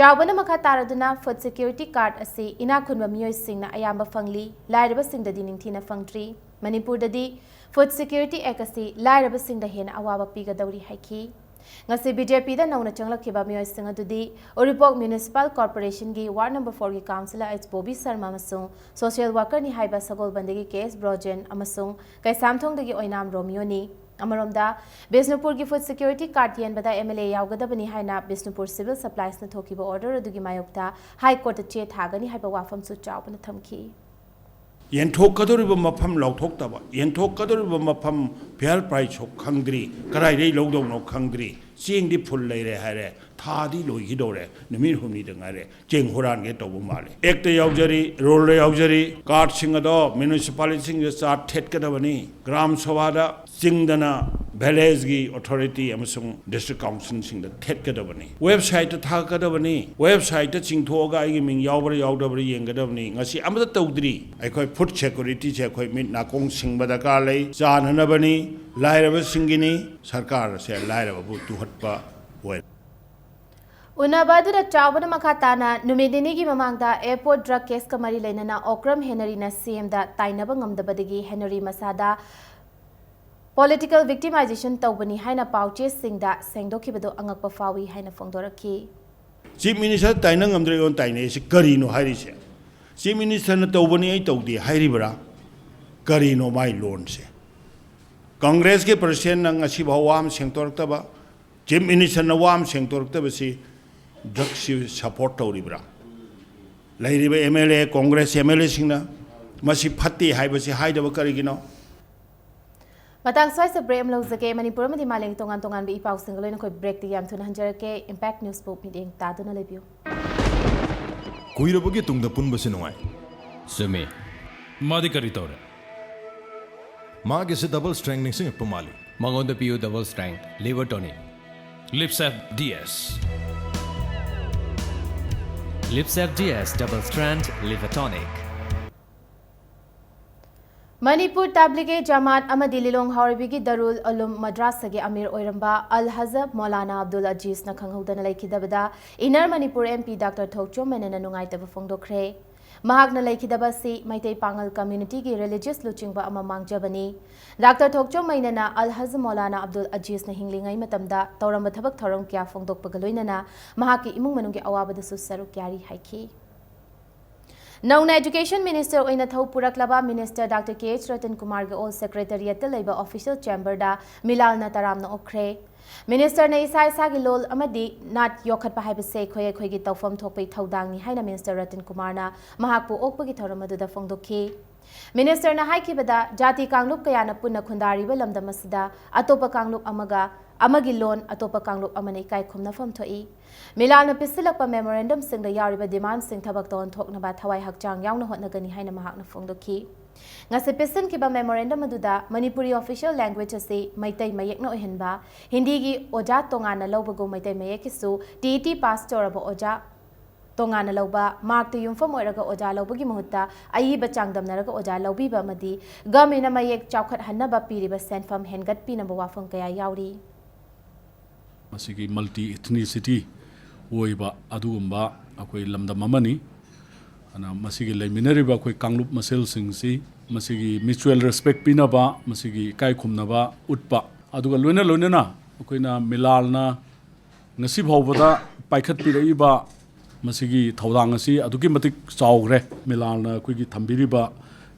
ꯆꯥꯎꯕꯅ ꯃꯈꯥ ꯇꯥꯔꯗꯨꯅ Food Security Card ꯑꯁꯤ ꯏꯅꯥꯛ ꯈꯨꯟꯕ ꯃꯤꯑꯣꯏꯁꯤꯡꯅ ꯑꯌꯥꯝꯕ ꯐꯪꯂꯤ, ꯂꯥꯏꯔꯕꯁꯤꯡꯗꯗꯤ ꯅꯤꯡꯊꯤꯅ ꯐꯪꯗ꯭ꯔꯤ꯫ ꯃꯅꯤꯄꯨꯔꯗꯗꯤ Food Security Act ꯑꯁꯤ ꯂꯥꯏꯔꯕꯁꯤꯡꯗ ꯍꯦꯟꯅ ꯑꯋꯥꯕ ꯄꯤꯒꯗꯧꯔꯤ ꯍꯥꯏꯈꯤ꯫ ꯉꯁꯤ BJPꯗ ꯅꯧꯅ ꯆꯪꯂꯛꯈꯤꯕ ꯃꯤꯑꯣꯏꯁꯤꯡ ꯑꯗꯨꯗꯤ ꯎꯔꯤꯄꯣꯛ Municipal Corporationꯒꯤ Ward number fourꯒꯤ Councillor H Bobby Sharma ꯑꯃꯁꯨꯡ social workerꯅꯤ ꯍꯥꯏꯕ ꯁꯒꯣꯜꯕꯟꯗꯒꯤ K S ꯕ꯭ꯔꯣꯖꯦꯟ ꯑꯃꯁꯨꯡ ꯀꯩꯁꯥꯝꯊꯣꯡꯗꯒꯤ ꯑꯣꯏꯅꯥꯝ ꯔꯣꯃꯤꯌꯣꯅꯤ꯫ ꯑꯃꯔꯣꯝꯗ, ꯕꯤꯁꯅꯨꯄꯨꯔꯒꯤ Food Security Card ꯌꯦꯟꯕꯗ MLA ꯌꯥꯎꯒꯗꯕꯅꯤ ꯍꯥꯏꯅ ꯕꯤꯁꯅꯨꯄꯨꯔ Civil Suppliesꯅ ꯊꯣꯛꯈꯤꯕ order ꯑꯗꯨꯒꯤ ꯃꯥꯌꯣꯛꯇ High Courtꯇ ꯆꯦ ꯊꯥꯒꯅꯤ ꯍꯥꯏꯕ ꯋꯥꯐꯝꯁꯨ ꯆꯥꯎꯕꯅ ꯊꯝꯈꯤ꯫ ꯌꯦꯟꯊꯣꯛꯀꯗꯧꯔꯤꯕ ꯃꯐꯝ ꯂꯥꯎꯊꯣꯛꯇꯕ, ꯌꯦꯟꯊꯣꯛꯀꯗꯧꯔꯤꯕ ꯃꯐꯝ fair price ꯁꯨ ꯈꯪꯗ꯭ꯔꯤ, ꯀꯗꯥꯏꯗꯒꯤ ꯂꯧꯗꯧꯅꯣ ꯈꯪꯗ꯭ꯔꯤ, ꯆꯦꯡꯗꯤ full ꯂꯩꯔꯦ ꯍꯥꯏꯔꯦ, ꯊꯥꯗꯤ ꯂꯣꯏꯈꯤꯗꯧꯔꯦ, ꯅꯨꯃꯤꯠ ꯍꯨꯝꯅꯤꯗ ꯉꯥꯏꯔꯦ, ꯆꯦꯡ ꯍꯨꯔꯥꯟꯒꯦ ꯇꯧꯕ ꯃꯥꯜꯂꯦ꯫ Actꯇ ꯌꯥꯎꯖꯔꯤ, ruleꯗ ꯌꯥꯎꯖꯔꯤ, cardꯁꯤꯡ ꯑꯗꯣ municipalityꯁꯤꯡꯗ ꯆꯥ ꯊꯦꯠꯀꯗꯕꯅꯤ, ꯒ꯭ꯔꯥꯝ ꯁꯚꯥꯗ ꯆꯤꯡꯗꯅ villageꯀꯤ authority ꯑꯃꯁꯨꯡ district councilꯁꯤꯡꯗ ꯊꯦꯠꯀꯗꯕꯅꯤ꯫ Websiteꯇ ꯊꯥꯒꯠꯀꯗꯕꯅꯤ꯫ Websiteꯇ ꯆꯤꯡꯊꯣꯛꯑꯒ ꯑꯩꯒꯤ ꯃꯤꯡ ꯌꯥꯎꯕ꯭ꯔꯥ ꯌꯥꯎꯗꯕ꯭ꯔꯥ ꯌꯦꯡꯒꯗꯕꯅꯤ꯫ ꯉꯁꯤ ꯑꯃꯠꯇ ꯇꯧꯗ꯭ꯔꯤ꯫ ꯑꯩꯈꯣꯏ food securityꯁꯦ ꯑꯩꯈꯣꯏ ꯃꯤꯠ ꯅꯥꯀꯣꯡ ꯁꯤꯡꯕ ꯗꯔꯀꯥꯔ ꯂꯩ꯫ ꯆꯥꯅꯅꯕꯅꯤ, ꯂꯥꯏꯔꯕꯁꯤꯡꯒꯤꯅꯤ꯫ ꯁꯔꯀꯥꯔ ꯑꯁꯦ ꯂꯥꯏꯔꯕꯕꯨ ꯇꯨꯍꯠꯄ ꯑꯣꯏꯔꯦ꯫ ꯎꯅꯕ ꯑꯗꯨꯗ ꯆꯥꯎꯕꯅ ꯃꯈꯥ ꯇꯥꯅ ꯅꯨꯃꯤꯠ ꯅꯤꯅꯤꯒꯤ ꯃꯃꯥꯡꯗ airport drug caseꯀ ꯃꯔꯤ ꯂꯩꯅꯅ Okram Henryꯅ CMꯗ ꯇꯥꯏꯅꯕ ꯉꯝꯗꯕꯗꯒꯤ Henry ꯃꯁꯥꯗ political victimization ꯇꯧꯕꯅꯤ ꯍꯥꯏꯅ ꯄꯥꯎꯆꯦꯁꯤꯡꯗ ꯁꯦꯡꯗꯣꯛꯈꯤꯕꯗꯨ ꯑꯉꯛꯄ ꯐꯥꯎꯏ ꯍꯥꯏꯅ ꯐꯣꯡꯗꯣꯔꯛꯈꯤ꯫ Chief Minister ꯇꯥꯏꯅ ꯉꯝꯗ꯭ꯔꯦ ꯑꯩꯉꯣꯟꯗ ꯇꯥꯏꯅꯩꯁꯤ ꯀꯔꯤꯅꯣ ꯍꯥꯏꯔꯤꯁꯦ? Chief Ministerꯅ ꯇꯧꯕꯅꯤ ꯑꯩ ꯇꯧꯗꯦ ꯍꯥꯏꯔꯤꯕ꯭ꯔꯥ? ꯀꯔꯤꯅꯣ ꯃꯥꯏ ꯂꯣꯟꯁꯦ? Congressꯀꯤ Presidentꯅ ꯉꯁꯤꯐꯥꯎ ꯋꯥ ꯑꯃ ꯁꯦꯡꯗꯣꯔꯛꯇꯕ, Chief Ministerꯅ ꯋꯥ ꯑꯃ ꯁꯦꯡꯗꯣꯔꯛꯇꯕꯁꯤ drugꯁꯤ support ꯇꯧꯔꯤꯕ꯭ꯔꯥ? ꯂꯩꯔꯤꯕ MLA, Congress MLAꯁꯤꯡꯅ ꯃꯁꯤ ꯐꯠꯇꯦ ꯍꯥꯏꯕꯁꯤ ꯍꯥꯏꯗꯕ ꯀꯔꯤꯒꯤꯅꯣ? ꯃꯇꯥꯡ ꯁ꯭ꯋꯥꯏꯁꯤꯗ break ꯑꯃ ꯂꯧꯖꯒꯦ꯫ ꯃꯅꯤꯄꯨꯔ ꯑꯃꯗꯤ ꯃꯥꯂꯦꯝꯒꯤ ꯇꯣꯉꯥꯟ ꯇꯣꯉꯥꯟꯕ ꯏ ꯄꯥꯎꯁꯤꯡꯒ ꯂꯣꯏꯅ ꯑꯩꯈꯣꯏ breakꯇꯒꯤ ꯌꯥꯝ ꯊꯨꯅ ꯍꯟꯖꯔꯛꯀꯦ꯫ Impact Newsꯕꯨ ꯃꯤꯠꯌꯦꯡ ꯇꯥꯗꯨꯅ ꯂꯩꯕꯤꯌꯨ꯫ ꯀꯨꯏꯔꯕꯒꯤ ꯇꯨꯡꯗ ꯄꯨꯟꯕꯁꯤ ꯅꯨꯡꯉꯥꯏ꯫ ꯆꯨꯝꯃꯤ꯫ ꯃꯥꯗꯤ ꯀꯔꯤ ꯇꯧꯔꯦ? ꯃꯥꯒꯤꯁꯦ double strength ꯅꯤꯡꯁꯤꯡꯉꯛꯄ ꯃꯥꯜꯂꯤ꯫ ꯃꯉꯣꯟꯗ ꯄꯤꯌꯨ double strength liver tonic. Lipsep D S. Lipsep D S double strength liver tonic. Manipur ꯇꯕ꯭ꯂꯤꯒꯦ ꯖꯃꯥꯠ ꯑꯃꯗꯤ ꯂꯤꯂꯣꯡ ꯍꯥꯎꯔꯩꯕꯤꯒꯤ ꯗꯔꯨꯜ ꯎꯂꯨꯝ ꯃꯗ꯭ꯔꯥꯁꯥꯒꯤ ꯑꯃꯤꯔ ꯑꯣꯏꯔꯝꯕ ꯑꯜ ꯍꯖ ꯃꯧꯂꯥꯅꯥ ꯑꯕꯗꯨꯜ ꯑꯖꯤꯖꯅ ꯈꯪꯍꯧꯗꯅ ꯂꯩꯈꯤꯗꯕꯗ inner Manipur M P Doctor Thokchom ꯃꯩꯅꯅ ꯅꯨꯡꯉꯥꯏꯇꯕ ꯐꯣꯡꯗꯣꯛꯈ꯭ꯔꯦ꯫ ꯃꯍꯥꯛꯅ ꯂꯩꯈꯤꯗꯕ ꯑꯁꯤ ꯃꯩꯇꯩ ꯄꯥꯉꯜ community ꯒꯤ religious ꯂꯨꯆꯤꯡꯕ ꯑꯃ ꯃꯥꯡꯖꯕꯅꯤ꯫ Doctor ꯊꯣꯛꯆꯣꯝ ꯃꯩꯅꯅ ꯑꯜ ꯍꯖ ꯃꯧꯂꯥꯅꯥ ꯑꯕꯗꯨꯜ ꯑꯖꯤꯖꯅ ꯍꯤꯡꯂꯤꯉꯩ ꯃꯇꯝꯗ ꯇꯧꯔꯝꯕ ꯊꯕꯛ ꯊꯧꯔꯝ ꯀꯌꯥ ꯐꯣꯡꯗꯣꯛꯄꯒ ꯂꯣꯏꯅꯅ ꯃꯍꯥꯛꯀꯤ ꯏꯃꯨꯡ ꯃꯅꯨꯡꯒꯤ ꯑꯋꯥꯕꯗꯁꯨ ꯁꯔꯨꯛ ꯌꯥꯔꯤ ꯍꯥꯏꯈꯤ꯫ ꯅꯧꯅ Education Minister ꯑꯣꯏꯅ ꯊꯧ ꯄꯨꯔꯛꯂꯕ Minister Doctor K H Ratan Kumar ꯒꯤ Old Secretariat ꯇ ꯂꯩꯕ official chamber ꯗ ꯃꯤꯂꯥꯜꯅ ꯇꯔꯥꯝꯅ ꯑꯣꯛꯈ꯭ꯔꯦ꯫ Minister ꯅ ꯏꯁꯥ ꯏꯁꯥꯒꯤ ꯂꯣꯜ ꯑꯃꯗꯤ ꯅꯥꯠ ꯌꯣꯛꯈꯠꯄ ꯍꯥꯏꯕꯁꯦ ꯑꯩꯈꯣꯏ ꯑꯩꯈꯣꯏꯒꯤ ꯇꯧꯐꯝ ꯊꯣꯛꯄ ꯏꯊꯧꯗꯥꯡꯅꯤ ꯍꯥꯏꯅ Minister ꯔꯇꯟ ꯀꯨꯃꯥꯔꯅ ꯃꯍꯥꯛꯄꯨ ꯑꯣꯛꯄꯒꯤ ꯊꯧꯔꯝ ꯑꯗꯨꯗ ꯐꯣꯡꯗꯣꯛꯈꯤ꯫ Minister ꯅ ꯍꯥꯏꯈꯤꯕꯗ, ꯖꯥꯇꯤ ꯀꯥꯡꯂꯨꯞ ꯀꯌꯥꯅ ꯄꯨꯟꯅ ꯈꯨꯟꯗꯥꯔꯤꯕ ꯂꯝꯗꯝ ꯑꯁꯤꯗ ꯑꯇꯣꯞꯄ ꯀꯥꯡꯂꯨꯞ ꯑꯃꯒ ꯑꯃꯒꯤ ꯂꯣꯟ ꯑꯇꯣꯞꯄ ꯀꯥꯡꯂꯨꯞ ꯑꯃꯅ ꯏꯀꯥꯏ ꯈꯨꯝꯅꯐꯝ ꯊꯣꯛꯏ꯫ ꯃꯤꯂꯥꯜꯅ ꯄꯤꯁꯤꯜꯂꯛꯄ memorandum ꯁꯤꯡꯗ ꯌꯥꯎꯔꯤꯕ demand ꯁꯤꯡ ꯊꯕꯛꯇ ꯑꯣꯟꯊꯣꯛꯅꯕ ꯊꯋꯥꯏ ꯍꯛꯆꯥꯡ ꯌꯥꯎꯅ ꯍꯣꯠꯅꯒꯅꯤ ꯍꯥꯏꯅ ꯃꯍꯥꯛꯅ ꯐꯣꯡꯗꯣꯛꯈꯤ꯫ ꯉꯁꯤ ꯄꯤꯁꯤꯟꯈꯤꯕ memorandum ꯑꯗꯨꯗ ꯃꯅꯤꯄꯨꯔꯤ official language ꯑꯁꯤ ꯃꯩꯇꯩ ꯃꯌꯦꯛꯅ ꯑꯣꯏꯍꯟꯕ, ꯍꯤꯟꯗꯤꯒꯤ ꯑꯣꯖꯥ ꯇꯣꯉꯥꯟꯅ ꯂꯧꯕꯒꯨꯝ Meitei ꯃꯌꯦꯛꯀꯤꯁꯨ T E T pass ꯇꯧꯔꯕ ꯑꯣꯖꯥ ꯇꯣꯉꯥꯟꯅ ꯂꯧꯕ, mark ꯇ ꯌꯨꯝꯐꯝ ꯑꯣꯏꯔꯒ ꯑꯣꯖꯥ ꯂꯧꯕꯒꯤ ꯃꯍꯨꯠꯇ ꯑꯏꯕ ꯆꯥꯡꯗꯝꯅꯔꯒ ꯑꯣꯖꯥ ꯂꯧꯕꯤꯕ ꯑꯃꯗꯤ government ꯅ ꯃꯌꯦꯛ ꯆꯥꯎꯈꯠꯍꯟꯅꯕ ꯄꯤꯔꯤꯕ ꯁꯦꯟꯐꯝ ꯍꯦꯟꯒꯠꯄꯤꯅꯕ ꯋꯥꯐꯝ ꯀꯌꯥ ꯌꯥꯎꯔꯤ꯫ ꯃꯁꯤꯒꯤ multi ethnicity ꯑꯣꯏꯕ ꯑꯗꯨꯒꯨꯝꯕ ꯑꯩꯈꯣꯏ ꯂꯝꯗꯝ ꯑꯃꯅꯤ꯫ ꯑꯗꯨꯅ ꯃꯁꯤꯒꯤ ꯂꯩꯃꯤꯟꯅꯔꯤꯕ ꯑꯩꯈꯣꯏ ꯀꯥꯡꯂꯨꯞ ꯃꯁꯦꯜꯁꯤꯡꯁꯤ ꯃꯁꯤꯒꯤ mutual respect ꯄꯤꯅꯕ, ꯃꯁꯤꯒꯤ ꯏꯀꯥꯏ ꯈꯨꯝꯅꯕ ꯎꯠꯄ, ꯑꯗꯨꯒ ꯂꯣꯏꯅ ꯂꯣꯏꯅꯅ ꯑꯩꯈꯣꯏꯅ ꯃꯤꯂꯥꯜꯅ ꯉꯁꯤ ꯐꯥꯎꯕꯗ ꯄꯥꯏꯈꯠꯄꯤꯔꯛꯏꯕ ꯃꯁꯤꯒꯤ ꯊꯧꯗꯥꯡ ꯑꯁꯤ ꯑꯗꯨꯛꯀꯤ ꯃꯇꯤꯛ ꯆꯥꯎꯈ꯭ꯔꯦ꯫ ꯃꯤꯂꯥꯜꯅ ꯑꯩꯈꯣꯏꯒꯤ ꯊꯝꯕꯤꯔꯤꯕ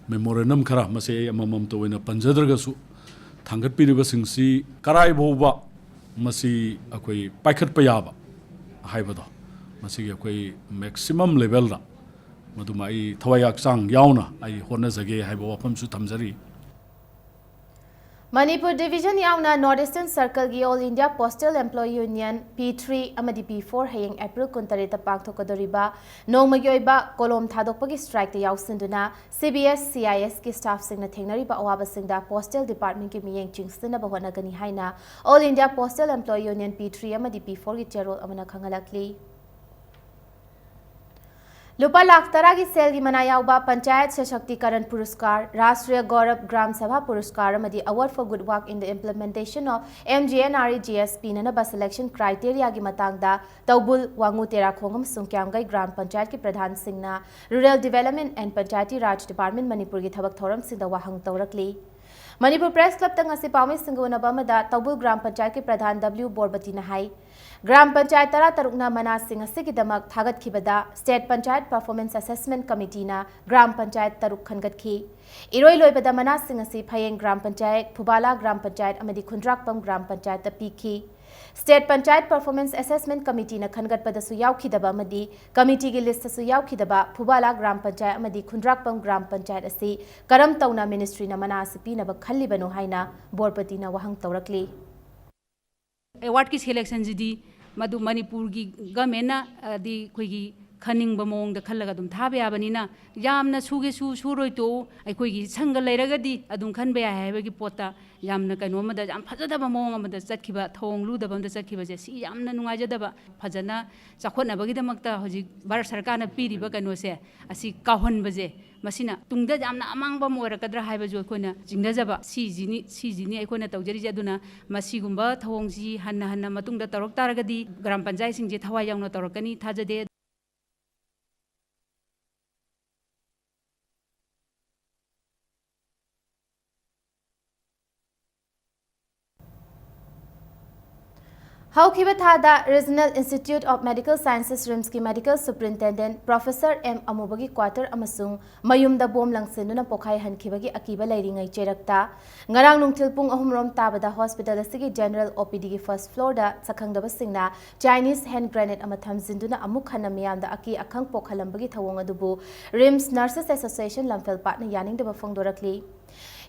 memorandum ꯈꯔ, ꯃꯁꯤ ꯑꯩ ꯑꯃꯃꯝꯇ ꯑꯣꯏꯅ ꯄꯟꯖꯗ꯭ꯔꯒꯁꯨ, ꯊꯥꯡꯒꯠꯄꯤꯔꯤꯕꯁꯤꯡꯁꯤ ꯀꯔꯥꯏ ꯐꯥꯎꯕ ꯃꯁꯤ ꯑꯩꯈꯣꯏ ꯄꯥꯏꯈꯠꯄ ꯌꯥꯕ ꯍꯥꯏꯕꯗꯣ, ꯃꯁꯤꯒꯤ ꯑꯩꯈꯣꯏ maximum level ꯗ ꯃꯗꯨꯃ ꯑꯩ ꯊꯋꯥꯏ ꯍꯛꯆꯥꯡ ꯌꯥꯎꯅ ꯑꯩ ꯍꯣꯠꯅꯖꯒꯦ ꯍꯥꯏꯕ ꯋꯥꯐꯝꯁꯨ ꯊꯝꯖꯔꯤ꯫ ꯃꯅꯤꯄꯨꯔ ꯗꯤꯕꯤꯖꯟ ꯌꯥꯎꯅ North Eastern Circleꯒꯤ All India Postal Employee Union P three ꯑꯃꯗꯤ P four ꯍꯌꯦꯡ April ꯀꯨꯟꯇꯔꯦꯠꯇ ꯄꯥꯡꯊꯣꯛꯀꯗꯧꯔꯤꯕ ꯅꯣꯡꯃꯒꯤ ꯑꯣꯏꯕ ꯀꯣꯂꯣꯝ ꯊꯥꯗꯣꯛꯄꯒꯤ strikeꯇ ꯌꯥꯎꯁꯤꯟꯗꯨꯅ CBS CISꯀꯤ staffꯁꯤꯡꯅ ꯊꯦꯡꯅꯔꯤꯕ ꯑꯋꯥꯕꯁꯤꯡꯗ Postal Departmentꯀꯤ ꯃꯤꯠꯌꯦꯡ ꯆꯤꯡꯁꯤꯟꯅꯕ ꯍꯣꯠꯅꯒꯅꯤ ꯍꯥꯏꯅ All India Postal Employee Union P three ꯑꯃꯗꯤ P fourꯒꯤ ꯆꯦꯔꯣꯜ ꯑꯃꯅ ꯈꯪꯍꯜꯂꯛꯂꯤ꯫ ꯂꯨꯄꯥ ꯂꯥꯈ ꯇꯔꯥꯒꯤ ꯁꯦꯜꯒꯤ ꯃꯅꯥ ꯌꯥꯎꯕ Panchayat Sashakti Karan Puraskar, Rashtriya Gaurav Gram Sabha Puraskar ꯑꯃꯗꯤ Award for Good Work in the Implementation of MGNREGS ꯄꯤꯅꯅꯕ selection criteriaꯒꯤ ꯃꯇꯥꯡꯗ ꯇꯧꯕꯨꯜ, ꯋꯥꯉꯨ, ꯇꯦꯔꯥꯈꯣꯡ ꯑꯃꯁꯨꯡ ꯀ꯭ꯌꯥꯝꯒꯩ ꯒ꯭ꯔꯥꯝ ꯄꯟꯆꯥꯌꯠꯀꯤ ꯄ꯭ꯔꯙꯥꯟꯁꯤꯡꯅ Rural Development and Panchayati Raj Department ꯃꯅꯤꯄꯨꯔꯒꯤ ꯊꯕꯛ ꯊꯧꯔꯝꯁꯤꯡꯗ ꯋꯥꯍꯪ ꯇꯧꯔꯛꯂꯤ꯫ ꯃꯅꯤꯄꯨꯔ Press Clubꯇ ꯉꯁꯤ ꯄꯥꯎꯃꯤꯁꯤꯡꯒ ꯎꯅꯕ ꯑꯃꯗ ꯇꯧꯕꯨꯜ ꯒ꯭ꯔꯥꯝ ꯄꯟꯆꯥꯌꯠꯀꯤ ꯄ꯭ꯔꯙꯥꯟ W ꯕꯣꯔꯕꯇꯤꯅ ꯍꯥꯏ, ꯒ꯭ꯔꯥꯝ ꯄꯟꯆꯥꯌꯠ ꯇꯔꯥꯇꯔꯨꯛꯅ ꯃꯅꯥꯁꯤꯡ ꯑꯁꯤꯒꯤꯗꯃꯛ ꯊꯥꯒꯠꯈꯤꯕꯗ State Panchayat Performance Assessment Committeeꯅ ꯒ꯭ꯔꯥꯝ ꯄꯟꯆꯥꯌꯠ ꯇꯔꯨꯛ ꯈꯟꯒꯠꯈꯤ꯫ ꯏꯔꯣꯏ ꯂꯣꯏꯕꯗ ꯃꯅꯥꯁꯤꯡ ꯑꯁꯤ ꯐꯌꯦꯡ ꯒ꯭ꯔꯥꯝ ꯄꯟꯆꯥꯌꯠ, ꯐꯨꯕꯥꯂꯥ ꯒ꯭ꯔꯥꯝ ꯄꯟꯆꯥꯌꯠ ꯑꯃꯗꯤ ꯈꯨꯟꯗ꯭ꯔꯥꯛꯄꯝ ꯒ꯭ꯔꯥꯝ ꯄꯟꯆꯥꯌꯠꯇ ꯄꯤꯈꯤ꯫ State Panchayat Performance Assessment Committeeꯅ ꯈꯟꯒꯠꯄꯗꯁꯨ ꯌꯥꯎꯈꯤꯗꯕ ꯑꯃꯗꯤ committeeꯒꯤ listꯇꯁꯨ ꯌꯥꯎꯈꯤꯗꯕ ꯐꯨꯕꯥꯂꯥ ꯒ꯭ꯔꯥꯝ ꯄꯟꯆꯥꯌꯠ ꯑꯃꯗꯤ ꯈꯨꯟꯗ꯭ꯔꯥꯛꯄꯝ ꯒ꯭ꯔꯥꯝ ꯄꯟꯆꯥꯌꯠ ꯑꯁꯤ ꯀꯔꯝ ꯇꯧꯅ ministryꯅ ꯃꯅꯥ ꯑꯁꯤ ꯄꯤꯅꯕ ꯈꯜꯂꯤꯕꯅꯣ ꯍꯥꯏꯅ ꯕꯣꯔꯄꯇꯤꯅ ꯋꯥꯍꯪ ꯇꯧꯔꯛꯂꯤ꯫ Awardꯀꯤ selectionꯁꯤꯗꯤ ꯃꯗꯨ ꯃꯅꯤꯄꯨꯔꯒꯤ governmentꯅ, ꯍꯥꯏꯗꯤ ꯑꯩꯈꯣꯏꯒꯤ ꯈꯟꯅꯤꯡꯕ ꯃꯑꯣꯡꯗ ꯈꯜꯂꯒ ꯑꯗꯨꯝ ꯊꯥꯕ ꯌꯥꯕꯅꯤꯅ, ꯌꯥꯝꯅ ꯁꯨꯒꯦ ꯁꯨ, ꯁꯨꯔꯣꯏ ꯇꯣꯛꯎ, ꯑꯩꯈꯣꯏꯒꯤ ꯁꯪꯒ ꯂꯩꯔꯒꯗꯤ ꯑꯗꯨꯝ ꯈꯟꯕ ꯌꯥꯏ ꯍꯥꯏꯕꯒꯤ ꯄꯣꯠꯇ ꯌꯥꯝꯅ ꯀꯩꯅꯣ ꯑꯃꯗ, ꯌꯥꯝ ꯐꯖꯗꯕ ꯃꯑꯣꯡ ꯑꯃꯗ ꯆꯠꯈꯤꯕ, ꯊꯧꯑꯣꯡ ꯂꯨꯗꯕ ꯑꯃꯗ ꯆꯠꯈꯤꯕꯁꯦ, ꯁꯤ ꯌꯥꯝꯅ ꯅꯨꯡꯉꯥꯏꯖꯗꯕ꯫ ꯐꯖꯅ ꯆꯥꯎꯈꯠꯅꯕꯒꯤꯗꯃꯛꯇ ꯍꯧꯖꯤꯛ ꯚꯥꯔꯠ ꯁꯔꯀꯥꯔꯅ ꯄꯤꯔꯤꯕ ꯀꯩꯅꯣꯁꯦ, ꯑꯁꯤ ꯀꯥꯎꯍꯟꯕꯁꯦ, ꯃꯁꯤꯅ ꯇꯨꯡꯗ ꯌꯥꯝꯅ ꯑꯃꯥꯡꯕ ꯑꯃ ꯑꯣꯏꯔꯛꯀꯗ꯭ꯔꯥ ꯍꯥꯏꯕꯁꯨ ꯑꯩꯈꯣꯏꯅ ꯆꯤꯡꯅꯖꯕ꯫ ꯁꯤꯁꯤꯅꯤ, ꯁꯤꯁꯤꯅꯤ ꯑꯩꯈꯣꯏꯅ ꯇꯧꯖꯔꯤꯁꯦ꯫ ꯑꯗꯨꯅ ꯃꯁꯤꯒꯨꯝꯕ ꯊꯧꯑꯣꯡꯁꯤ ꯍꯟꯅ ꯍꯟꯅ ꯃꯇꯨꯡꯗ ꯇꯧꯔꯛ ꯇꯥꯔꯒꯗꯤ ꯒ꯭ꯔꯥꯝ ꯄꯟꯆꯥꯌꯠꯁꯤꯡꯁꯦ ꯊꯋꯥꯏ ꯌꯥꯎꯅ ꯇꯧꯔꯛꯀꯅꯤ ꯊꯥꯖꯗꯦ꯫ ꯍꯧꯈꯤꯕ ꯊꯥꯗ Regional Institute of Medical Sciences, RIMSꯀꯤ Medical Superintendent Professor M ꯑꯃꯨꯕꯒꯤ quarter ꯑꯃꯁꯨꯡ ꯃꯌꯨꯝꯗ ꯕꯣꯝ ꯂꯪꯁꯤꯟꯗꯨꯅ ꯄꯣꯈꯥꯏꯍꯟꯈꯤꯕꯒꯤ ꯑꯀꯤꯕ ꯂꯩꯔꯤꯉꯩ ꯆꯩꯔꯛꯇ, ꯉꯔꯥꯡ ꯅꯨꯡꯊꯤꯜ ꯄꯨꯡ ꯑꯍꯨꯝ ꯔꯣꯝ ꯇꯥꯕꯗ hospital ꯑꯁꯤꯒꯤ general OPDꯒꯤ first floorꯗ ꯁꯛꯈꯪꯗꯕꯁꯤꯡꯅ Chinese hand grenade ꯑꯃ ꯊꯝꯖꯤꯟꯗꯨꯅ ꯑꯃꯨꯛ ꯍꯟꯅ ꯃꯤꯌꯥꯝꯗ ꯑꯀꯤ ꯑꯈꯪ ꯄꯣꯛꯍꯜꯂꯝꯕꯒꯤ ꯊꯧꯑꯣꯡ ꯑꯗꯨꯕꯨ RIMS Nurses Association ꯂꯝꯐꯦꯜꯄꯥꯠꯅ ꯌꯥꯅꯤꯡꯗꯕ ꯐꯣꯡꯗꯣꯔꯛꯂꯤ꯫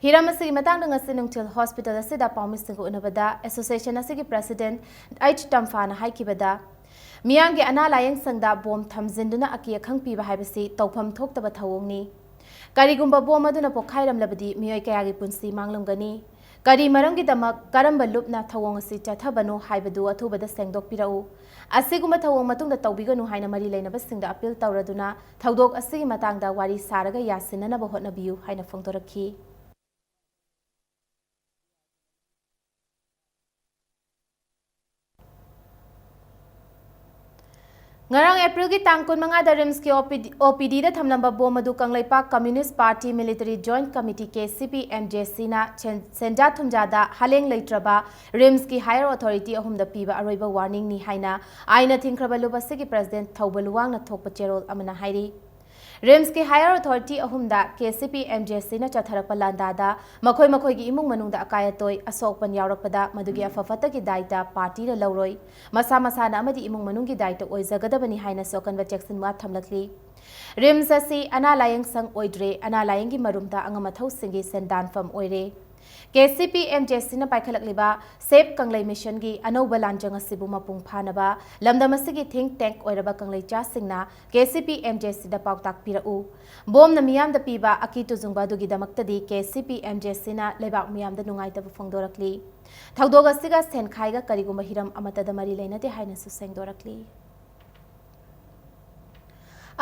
ꯍꯤꯔꯝ ꯑꯁꯤꯒꯤ ꯃꯇꯥꯡꯗ ꯉꯁꯤ ꯅꯨꯡꯊꯤꯜ ꯍꯣꯁꯄꯤꯇꯥꯜ ꯑꯁꯤꯗ ꯄꯥꯎꯃꯤꯁꯤꯡꯒ ꯎꯅꯕꯗ ꯑꯦꯁꯣꯁꯤꯌꯦꯁꯟ ꯑꯁꯤꯒꯤ ꯄ꯭ꯔꯦꯁꯤꯗꯦꯟꯠ ꯑꯩꯆ ꯇꯝꯐꯥꯅ ꯍꯥꯏꯈꯤꯕꯗ, ꯃꯤꯌꯥꯝꯒꯤ ꯑꯅꯥ ꯂꯥꯌꯦꯡ ꯁꯪꯗ ꯕꯣꯝ ꯊꯝꯖꯤꯟꯗꯨꯅ ꯑꯀꯤ ꯑꯈꯪ ꯄꯤꯕ ꯍꯥꯏꯕꯁꯤ ꯇꯧꯐꯝ ꯊꯣꯛꯇꯕ ꯊꯧꯑꯣꯡꯅꯤ꯫ ꯀꯔꯤꯒꯨꯝꯕ ꯕꯣꯝ ꯑꯗꯨꯅ ꯄꯣꯈꯥꯏꯔꯝꯂꯕꯗꯤ ꯃꯤꯑꯣꯏ ꯀꯌꯥꯒꯤ ꯄꯨꯟꯁꯤ ꯃꯥꯡꯂꯝꯒꯅꯤ꯫ ꯀꯔꯤ ꯃꯔꯝꯒꯤꯗꯃꯛ, ꯀꯔꯝꯕ ꯂꯨꯞꯅ ꯊꯧꯑꯣꯡ ꯑꯁꯤ ꯆꯠꯊꯕꯅꯣ ꯍꯥꯏꯕꯗꯨ ꯑꯊꯨꯕꯗ ꯁꯦꯡꯗꯣꯛꯄꯤꯔꯛꯎ꯫ ꯑꯁꯤꯒꯨꯝꯕ ꯊꯧꯑꯣꯡ ꯃꯇꯨꯡꯗ ꯇꯧꯕꯤꯒꯅꯨ ꯍꯥꯏꯅ ꯃꯔꯤ ꯂꯩꯅꯕꯁꯤꯡꯗ ꯑꯄꯤꯜ ꯇꯧꯔꯗꯨꯅ ꯊꯧꯗꯣꯛ ꯑꯁꯤꯒꯤ ꯃꯇꯥꯡꯗ ꯋꯥꯔꯤ ꯁꯥꯔꯒ ꯌꯥꯁꯤꯟꯅꯅꯕ ꯍꯣꯠꯅꯕꯤꯌꯨ ꯍꯥꯏꯅ ꯐꯣꯡꯗꯣꯔꯛꯈꯤ꯫ ꯉꯔꯥꯡ ꯑꯦꯄ꯭ꯔꯤꯜꯒꯤ ꯇꯥꯡ ꯀꯨꯟꯃꯉꯥꯗ ꯔꯤꯝꯁꯀꯤ ꯑꯣ ꯄꯤ ꯗꯤ, ꯑꯣ ꯄꯤ ꯗꯤꯗ ꯊꯝꯂꯝꯕ ꯕꯣꯝ ꯑꯗꯨ Kangleipak communist party military joint committee, K C P M J ꯁꯤꯅ ꯁꯦꯟ-, ꯁꯦꯟꯖꯥ ꯊꯨꯝꯖꯥꯗ ꯍꯥꯂꯦꯡ ꯂꯩꯇ꯭ꯔꯕ ꯔꯤꯝꯁꯀꯤ ꯍꯥꯌꯔ ꯑꯣꯊꯣꯔꯤꯇꯤ ꯑꯍꯨꯝꯗ ꯄꯤꯕ ꯑꯔꯣꯏꯕ ꯋꯥꯔꯅꯤꯡꯅꯤ ꯍꯥꯏꯅ ꯑꯥꯏꯟꯅ ꯊꯤꯡꯈ꯭ꯔꯕ ꯂꯨꯞ ꯑꯁꯤꯒꯤ ꯄ꯭ꯔꯦꯁꯤꯗꯦꯟꯠ ꯊꯧꯕ ꯂꯨꯋꯥꯡꯅ ꯊꯣꯛꯄ ꯆꯦꯔꯣꯜ ꯑꯃꯅ ꯍꯥꯏꯔꯤ꯫ ꯔꯤꯝꯁꯀꯤ ꯍꯥꯌꯔ ꯑꯣꯊꯣꯔꯤꯇꯤ ꯑꯍꯨꯝꯗ K C P M J ꯁꯤꯅ ꯆꯠꯊꯔꯛꯄ ꯂꯥꯟꯗꯥꯗ ꯃꯈꯣꯏ ꯃꯈꯣꯏꯒꯤ ꯏꯃꯨꯡ ꯃꯅꯨꯡꯗ ꯑꯀꯥꯏ ꯑꯇꯣꯏ, ꯑꯁꯣꯛ ꯑꯄꯟ ꯌꯥꯎꯔꯛꯄꯗ ꯃꯗꯨꯒꯤ ꯑꯐ ꯐꯠꯇꯒꯤ ꯗꯥꯏꯇ ꯄꯥꯔꯇꯤꯅ ꯂꯧꯔꯣꯏ꯫ ꯃꯁꯥ ꯃꯁꯥꯅ ꯑꯃꯗꯤ ꯏꯃꯨꯡ ꯃꯅꯨꯡꯒꯤ ꯗꯥꯏꯇ ꯑꯣꯏꯖꯒꯗꯕꯅꯤ ꯍꯥꯏꯅꯁꯨ ꯑꯀꯟꯕ ꯆꯦꯛꯁꯤꯟꯋꯥ ꯊꯝꯂꯛꯂꯤ꯫ ꯔꯤꯝꯁ ꯑꯁꯤ ꯑꯅꯥ ꯂꯥꯌꯦꯡ ꯁꯪ ꯑꯣꯏꯗ꯭ꯔꯦ, ꯑꯅꯥ ꯂꯥꯌꯦꯡꯒꯤ ꯃꯔꯨꯝꯗ ꯑꯉꯝ ꯑꯊꯧꯁꯤꯡꯒꯤ ꯁꯦꯟꯗꯥꯟꯐꯝ ꯑꯣꯏꯔꯦ꯫ K C P M J ꯁꯤꯅ ꯄꯥꯏꯈꯠꯂꯛꯂꯤꯕ ꯁꯦꯚ ꯀꯪꯂꯩ ꯃꯤꯁꯟꯒꯤ ꯑꯅꯧꯕ ꯂꯥꯟꯖꯪ ꯑꯁꯤꯕꯨ ꯃꯄꯨꯡ ꯐꯥꯅꯕ ꯂꯝꯗꯝ ꯑꯁꯤꯒꯤ ꯊꯤꯡꯛ ꯇꯦꯡꯛ ꯑꯣꯏꯔꯕ ꯀꯪꯂꯩꯆꯥꯁꯤꯡꯅ K C P M J ꯁꯤꯗ ꯄꯥꯎꯇꯥꯛ ꯄꯤꯔꯛꯎ꯫ ꯕꯣꯝꯅ ꯃꯤꯌꯥꯝꯗ ꯄꯤꯕ ꯑꯀꯤ ꯇꯨꯖꯨꯡꯕ ꯑꯗꯨꯒꯤꯗꯃꯛꯇꯗꯤ K C P M J ꯁꯤꯅ ꯂꯩꯕꯥꯛ ꯃꯤꯌꯥꯝꯗ ꯅꯨꯡꯉꯥꯏꯇꯕ ꯐꯣꯡꯗꯣꯔꯛꯂꯤ꯫ ꯊꯧꯗꯣꯛ ꯑꯁꯤꯒ ꯁꯦꯟꯈꯥꯏꯒ ꯀꯔꯤꯒꯨꯝꯕ ꯍꯤꯔꯝ ꯑꯃꯠꯇꯗ ꯃꯔꯤ ꯂꯩꯅꯗꯦ ꯍꯥꯏꯅꯁꯨ ꯁꯦꯡꯗꯣꯔꯛꯂꯤ꯫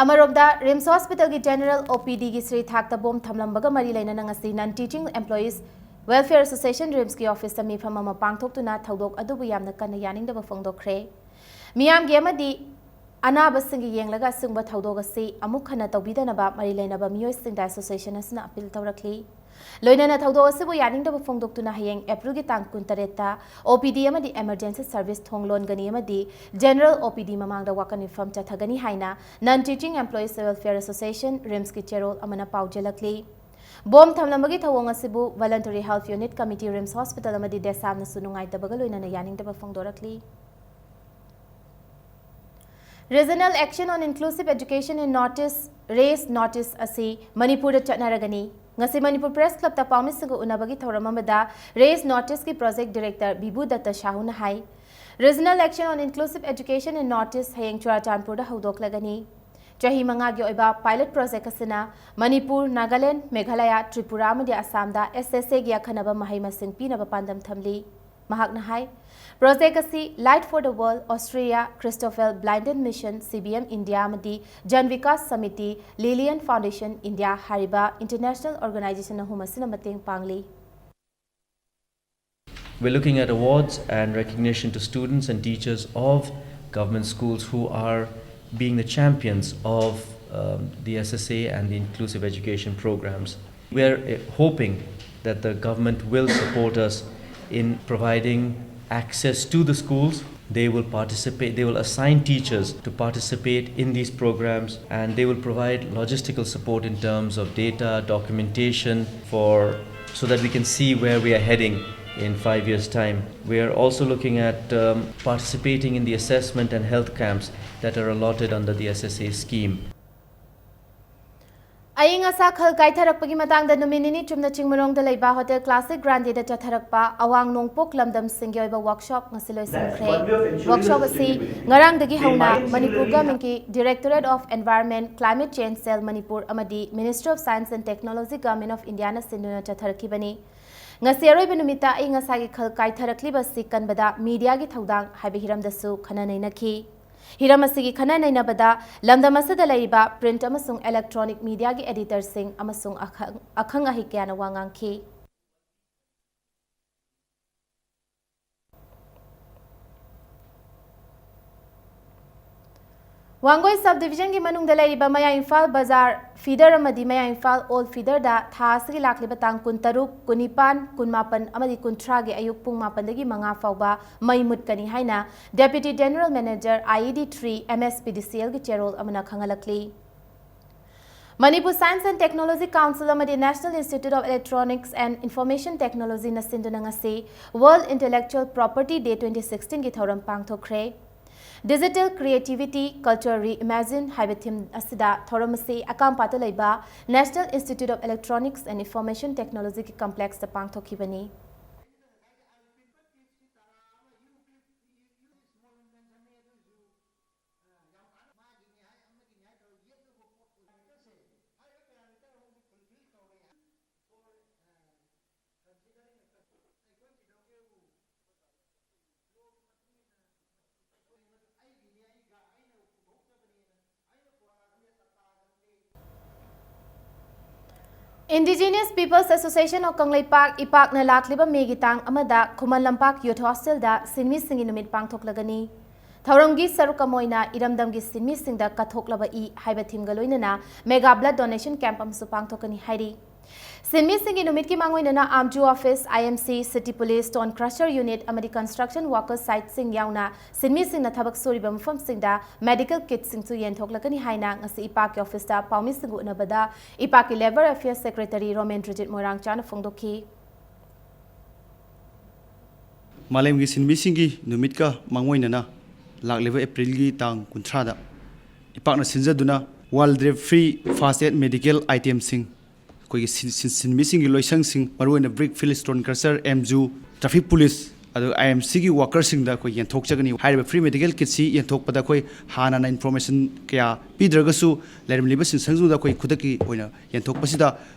ꯑꯃꯔꯣꯝꯗ, ꯔꯤꯝꯁ ꯍꯣꯁꯄꯤꯇꯥꯜꯒꯤ ꯖꯦꯅꯔꯦꯜ ꯑꯣ ꯄꯤ ꯗꯤꯒꯤ ꯁꯤꯔꯤ ꯊꯥꯛꯇ ꯕꯣꯝ ꯊꯝꯂꯝꯕꯒ ꯃꯔꯤ ꯂꯩꯅꯅ ꯉꯁꯤ ꯅꯟ ꯇꯤꯆꯤꯡ ꯑꯦꯝꯄ꯭ꯂꯣꯌꯤꯁ ꯋꯦꯜꯐꯤꯌꯔ ꯑꯦꯁꯣꯁꯤꯌꯦꯁꯟ ꯔꯤꯝꯁꯀꯤ ꯑꯣꯐꯤꯁꯇ ꯃꯤꯐꯝ ꯑꯃ ꯄꯥꯡꯊꯣꯛꯇꯨꯅ ꯊꯧꯗꯣꯛ ꯑꯗꯨꯕꯨ ꯌꯥꯝꯅ ꯀꯟꯅ ꯌꯥꯅꯤꯡꯗꯕ ꯐꯣꯡꯗꯣꯛꯈ꯭ꯔꯦ꯫ ꯃꯤꯌꯥꯝꯒꯤ ꯑꯃꯗꯤ ꯑꯅꯥꯕꯁꯤꯡꯒꯤ ꯌꯦꯡꯂꯒ ꯑꯁꯤꯒꯨꯝꯕ ꯊꯧꯗꯣꯛ ꯑꯁꯤ ꯑꯃꯨꯛ ꯍꯟꯅ ꯇꯧꯕꯤꯗꯅꯕ ꯃꯔꯤ ꯂꯩꯅꯕ ꯃꯤꯑꯣꯏꯁꯤꯡꯗ ꯑꯦꯁꯣꯁꯤꯌꯦꯁꯟ ꯑꯁꯤꯅ ꯑꯄꯤꯜ ꯇꯧꯔꯛꯂꯤ꯫ ꯂꯣꯏꯅꯅ ꯊꯧꯗꯣꯛ ꯑꯁꯤꯕꯨ ꯌꯥꯅꯤꯡꯗꯕ ꯐꯣꯡꯗꯣꯛꯇꯨꯅ ꯍꯌꯦꯡ ꯑꯦꯄ꯭ꯔꯤꯜꯒꯤ ꯇꯥꯡ ꯀꯨꯟꯇꯔꯦꯠꯇ ꯑꯣ ꯄꯤ ꯗꯤ ꯑꯃꯗꯤ ꯏꯃꯔꯖꯦꯟꯁꯤ ꯁꯔꯚꯤꯁ ꯊꯣꯡ ꯂꯣꯟꯒꯅꯤ ꯑꯃꯗꯤ ꯖꯦꯅꯔꯦꯜ ꯑꯣ ꯄꯤ ꯗꯤ ꯃꯃꯥꯡꯗ ꯋꯥꯀꯠ ꯃꯤꯐꯝ ꯆꯠꯊꯒꯅꯤ ꯍꯥꯏꯅ non teaching employees welfare association ꯔꯤꯝꯁꯀꯤ ꯆꯦꯔꯣꯜ ꯑꯃꯅ ꯄꯥꯎ ꯆꯦꯜꯂꯛꯂꯤ꯫ ꯕꯣꯝ ꯊꯝꯂꯝꯕꯒꯤ ꯊꯧꯑꯣꯡ ꯑꯁꯤꯕꯨ voluntary help unit committee RIMS hospital ꯑꯃꯗꯤ ꯗꯦꯁꯥꯝꯅꯁꯨ ꯅꯨꯡꯉꯥꯏꯇꯕꯒ ꯂꯣꯏꯅꯅ ꯌꯥꯅꯤꯡꯗꯕ ꯐꯣꯡꯗꯣꯔꯛꯂꯤ꯫ Regional Action on Inclusive Education in North East, RACE north east ꯑꯁꯤ ꯃꯅꯤꯄꯨꯔꯗ ꯆꯠꯅꯔꯒꯅꯤ꯫ ꯉꯁꯤ ꯃꯅꯤꯄꯨꯔ ꯄ꯭ꯔꯦꯁ ꯀ꯭ꯂꯕꯇ ꯄꯥꯎꯃꯤꯁꯤꯡꯒ ꯎꯅꯕꯒꯤ ꯊꯧꯔꯝ ꯑꯃꯗ ꯔꯦꯁ ꯅꯣꯔꯠ ꯏꯁꯀꯤ ꯄ꯭ꯔꯣꯖꯦꯛ ꯗꯤꯔꯦꯛꯇꯔ ꯕꯤꯕꯨ ꯗꯠꯇ ꯁꯥꯍꯨꯅ ꯍꯥꯏ, Regional Action on Inclusive Education in North East ꯍꯌꯦꯡ ꯆꯨꯔꯥꯆꯥꯟꯄꯨꯔꯗ ꯍꯧꯗꯣꯛꯂꯒꯅꯤ꯫ ꯆꯍꯤ ꯃꯉꯥꯒꯤ ꯑꯣꯏꯕ ꯄꯥꯏꯂꯠ ꯄ꯭ꯔꯣꯖꯦꯛ ꯑꯁꯤꯅ ꯃꯅꯤꯄꯨꯔ, ꯅꯥꯒꯥꯂꯦꯟ, ꯃꯦꯘꯥꯂꯌꯥ, ꯇ꯭ꯔꯤꯄꯨꯔꯥ ꯑꯃꯗꯤ ꯑꯁꯥꯝꯗ ꯑꯦꯁ ꯑꯦꯁ ꯑꯦꯒꯤ ꯑꯈꯟꯅꯕ ꯃꯍꯩ ꯃꯁꯤꯡ ꯄꯤꯅꯕ ꯄꯥꯟꯗꯝ ꯊꯝꯂꯤ꯫ ꯃꯍꯥꯛꯅ ꯍꯥꯏ, ꯄ꯭ꯔꯣꯖꯦꯛ ꯑꯁꯤ Light for the World, Australia, Christoffel Blindon Mission, C B M India ꯑꯃꯗꯤ Jan Bikash Samiti, Lilian Foundation India ꯍꯥꯏꯔꯤꯕ ꯏꯟꯇꯔꯅꯦꯁꯅꯦꯜ ꯑꯣꯔꯒꯅꯥꯏꯖꯦꯁꯟ ꯑꯍꯨꯝ ꯑꯁꯤꯅ ꯃꯇꯦꯡ ꯄꯥꯡꯂꯤ꯫ We're looking at awards and recognition to students and teachers of government schools who are being the champions of um, the S S A and the inclusive education programs. We're uh, hoping that the government will support us in providing access to the schools. They will participate, they will assign teachers to participate in these programs, and they will provide logistical support in terms of data, documentation for, so that we can see where we are heading in five years' time. We are also looking at um, participating in the assessment and health camps that are allotted under the S S A scheme. ꯑꯏꯪ ꯑꯁꯥ ꯈꯜ ꯀꯥꯏꯊꯔꯛꯄꯒꯤ ꯃꯇꯥꯡꯗ ꯅꯨꯃꯤꯠ ꯅꯤꯅꯤ ꯆꯨꯝꯅ ꯆꯤꯡꯃꯔꯣꯡꯗ ꯂꯩꯕ ꯍꯣꯇꯦꯜ ꯀ꯭ꯂꯥꯁꯤꯛ ꯒ꯭ꯔꯥꯟꯗꯦꯗ ꯆꯠꯊꯔꯛꯄ ꯑꯋꯥꯡ ꯅꯣꯡꯄꯣꯛ ꯂꯝꯗꯝꯁꯤꯡꯒꯤ ꯑꯣꯏꯕ ꯋꯥꯛꯁꯣꯞ ꯉꯁꯤ ꯂꯣꯏꯁꯤꯟꯈ꯭ꯔꯦ꯫ ꯋꯥꯛꯁꯣꯞ ꯑꯁꯤ ꯉꯔꯥꯡꯗꯒꯤ ꯍꯧꯅ Manipur ꯒꯃꯦꯟꯒꯤ Directorate of Environment, Climate Change Cell Manipur ꯑꯃꯗꯤ Ministry of Science and Technology, Government of Indiaꯅ ꯁꯤꯟꯗꯨꯅ ꯆꯠꯊꯔꯛꯈꯤꯕꯅꯤ꯫ ꯉꯁꯤ ꯑꯔꯣꯏꯕ ꯅꯨꯃꯤꯠꯇ ꯑꯏꯪ ꯑꯁꯥꯒꯤ ꯈꯜ ꯀꯥꯏꯊꯔꯛꯂꯤꯕ ꯑꯁꯤ ꯀꯟꯕꯗ ꯃꯤꯗꯤꯌꯥꯒꯤ ꯊꯧꯗꯥꯡ ꯍꯥꯏꯕ ꯍꯤꯔꯝꯗꯁꯨ ꯈꯟꯅ ꯅꯩꯅꯈꯤ꯫ ꯍꯤꯔꯝ ꯑꯁꯤꯒꯤ ꯈꯟꯅ ꯅꯩꯅꯕꯗ ꯂꯝꯗꯝ ꯑꯁꯤꯗ ꯂꯩꯔꯤꯕ ꯄ꯭ꯔꯤꯟꯠ ꯑꯃꯁꯨꯡ ꯏꯂꯦꯛꯇ꯭ꯔꯣꯅꯤꯛ ꯃꯤꯗꯤꯌꯥꯒꯤ ꯑꯦꯗꯤꯇꯔꯁꯤꯡ ꯑꯃꯁꯨꯡ ꯑꯈꯪ ꯑꯈꯪ ꯑꯍꯩ ꯀꯌꯥꯅ ꯋꯥ ꯉꯥꯡꯈꯤ꯫ ꯋꯥꯡꯒꯣꯏ ꯁꯕ ꯗꯤꯕꯤꯖꯟꯒꯤ ꯃꯅꯨꯡꯗ ꯂꯩꯔꯤꯕ ꯃꯌꯥꯏ ꯏꯝꯐꯥꯜ ꯕꯖꯥꯔ ꯐꯤꯗꯔ ꯑꯃꯗꯤ ꯃꯌꯥꯏ ꯏꯝꯐꯥꯜ ꯑꯣꯜ ꯐꯤꯗꯔꯗ ꯊꯥ ꯑꯁꯤꯒꯤ ꯂꯥꯛꯂꯤꯕ ꯇꯥꯡ ꯀꯨꯟꯇꯔꯨꯛ, ꯀꯨꯟꯅꯤꯄꯥꯟ, ꯀꯨꯟꯃꯥꯄꯟ ꯑꯃꯗꯤ ꯀꯨꯟꯊ꯭ꯔꯥꯒꯤ ꯑꯌꯨꯛ ꯄꯨꯡ ꯃꯥꯄꯟꯗꯒꯤ ꯃꯉꯥ ꯐꯥꯎꯕ ꯃꯩ ꯃꯨꯠꯀꯅꯤ ꯍꯥꯏꯅ Deputy General Manager, I E D three, M S P D C Lꯒꯤ ꯆꯦꯔꯣꯜ ꯑꯃꯅ ꯈꯪꯍꯜꯂꯛꯂꯤ꯫ Manipur Science and Technology Council ꯑꯃꯗꯤ National Institute of Electronics and Information Technologyꯅ ꯁꯤꯟꯗꯨꯅ ꯉꯁꯤ World Intellectual Property Day twenty sixteenꯒꯤ ꯊꯧꯔꯝ ꯄꯥꯡꯊꯣꯛꯈ꯭ꯔꯦ꯫ Digital Creativity Culture Reimagine ꯍꯥꯏꯕ theme ꯑꯁꯤꯗ ꯊꯧꯔꯝ ꯑꯁꯤ ꯑꯀꯥꯝꯄꯥꯠꯇ ꯂꯩꯕ National Institute of Electronics and Information Technology ꯒꯤ complex ꯇ ꯄꯥꯡꯊꯣꯛꯈꯤꯕꯅꯤ꯫ Indigenous Peoples Association of Kangleipak, ꯏꯄꯥꯛꯅ ꯂꯥꯛꯂꯤꯕ ꯃꯦꯒꯤ ꯇꯥꯡ ꯑꯃꯗ ꯈꯨꯃꯟ ꯂꯝꯄꯥꯛ Youth Hostel ꯗ ꯁꯤꯟꯃꯤꯁꯤꯡꯒꯤ ꯅꯨꯃꯤꯠ ꯄꯥꯡꯊꯣꯛꯂꯒꯅꯤ꯫ ꯊꯧꯔꯝꯒꯤ ꯁꯔꯨꯛ ꯑꯃ ꯑꯣꯏꯅ ꯏꯔꯝꯗꯝꯒꯤ ꯁꯤꯟꯃꯤꯁꯤꯡꯗ ꯀꯠꯊꯣꯛꯂꯕ ꯏ ꯍꯥꯏꯕ theme ꯒ ꯂꯣꯏꯅꯅ mega blood donation camp ꯑꯃꯁꯨ ꯄꯥꯡꯊꯣꯛꯀꯅꯤ ꯍꯥꯏꯔꯤ꯫ ꯁꯤꯟꯃꯤꯁꯤꯡꯒꯤ ꯅꯨꯃꯤꯠꯀꯤ ꯃꯥꯡꯑꯣꯏꯅꯅ ꯑꯥꯔꯝꯖꯨ office, IMC, City Police, Stone Crusher Unit ꯑꯃꯗꯤ construction worker site ꯁꯤꯡ ꯌꯥꯎꯅ ꯁꯤꯟꯃꯤꯁꯤꯡꯅ ꯊꯕꯛ ꯁꯨꯔꯤꯕ ꯃꯐꯝꯁꯤꯡꯗ medical kit ꯁꯤꯡꯁꯨ ꯌꯦꯟꯊꯣꯛꯂꯒꯅꯤ ꯍꯥꯏꯅ ꯉꯁꯤ ꯏꯄꯥꯛꯀꯤ ꯑꯣꯐꯤꯁꯇ ꯄꯥꯎꯃꯤꯁꯤꯡꯒ ꯎꯅꯕꯗ ꯏꯄꯥꯛꯀꯤ Labour Affairs Secretary ꯔꯣꯃꯦꯟꯗ꯭ꯔꯖꯤꯠ ꯃꯣꯏꯔꯥꯡꯆꯥꯅ ꯐꯣꯡꯗꯣꯛꯈꯤ꯫ ꯃꯥꯂꯦꯝꯒꯤ ꯁꯤꯟꯃꯤꯁꯤꯡꯒꯤ ꯅꯨꯃꯤꯠꯀ ꯃꯥꯡꯑꯣꯏꯅꯅ ꯂꯥꯛꯂꯤꯕ ꯑꯦꯄ꯭ꯔꯤꯜꯒꯤ ꯇꯥꯡ ꯀꯨꯟꯊ꯭ꯔꯥꯗ ꯏꯄꯥꯛꯅ ꯁꯤꯟꯖꯗꯨꯅ World Drug Free First Aid Medical Item ꯁꯤꯡ, ꯑꯩꯈꯣꯏꯒꯤ ꯁꯤꯟ-, ꯁꯤꯟ-, ꯁꯤꯟꯃꯤꯁꯤꯡꯒꯤ ꯂꯣꯏꯁꯪꯁꯤꯡ, ꯃꯔꯨꯑꯣꯏꯅ brick, field, Stone Crusher, AMJU, traffic police, ꯑꯗꯨꯒ IMC ꯒꯤ worker ꯁꯤꯡꯗ ꯑꯩꯈꯣꯏ ꯌꯦꯟꯊꯣꯛꯆꯒꯅꯤ꯫ ꯍꯥꯏꯔꯤꯕ free medical kit ꯁꯤ ꯌꯦꯟꯊꯣꯛꯄꯗ ꯑꯩꯈꯣꯏ ꯍꯥꯟꯅꯅ information ꯀꯌꯥ ꯄꯤꯗ꯭ꯔꯒꯁꯨ, ꯂꯩꯔꯝꯂꯤꯕ ꯁꯤꯟꯁꯪꯁꯤꯡꯗ ꯑꯩꯈꯣꯏ ꯈꯨꯗꯛꯀꯤ ꯑꯣꯏꯅ ꯌꯦꯟꯊꯣꯛꯄꯁꯤꯗ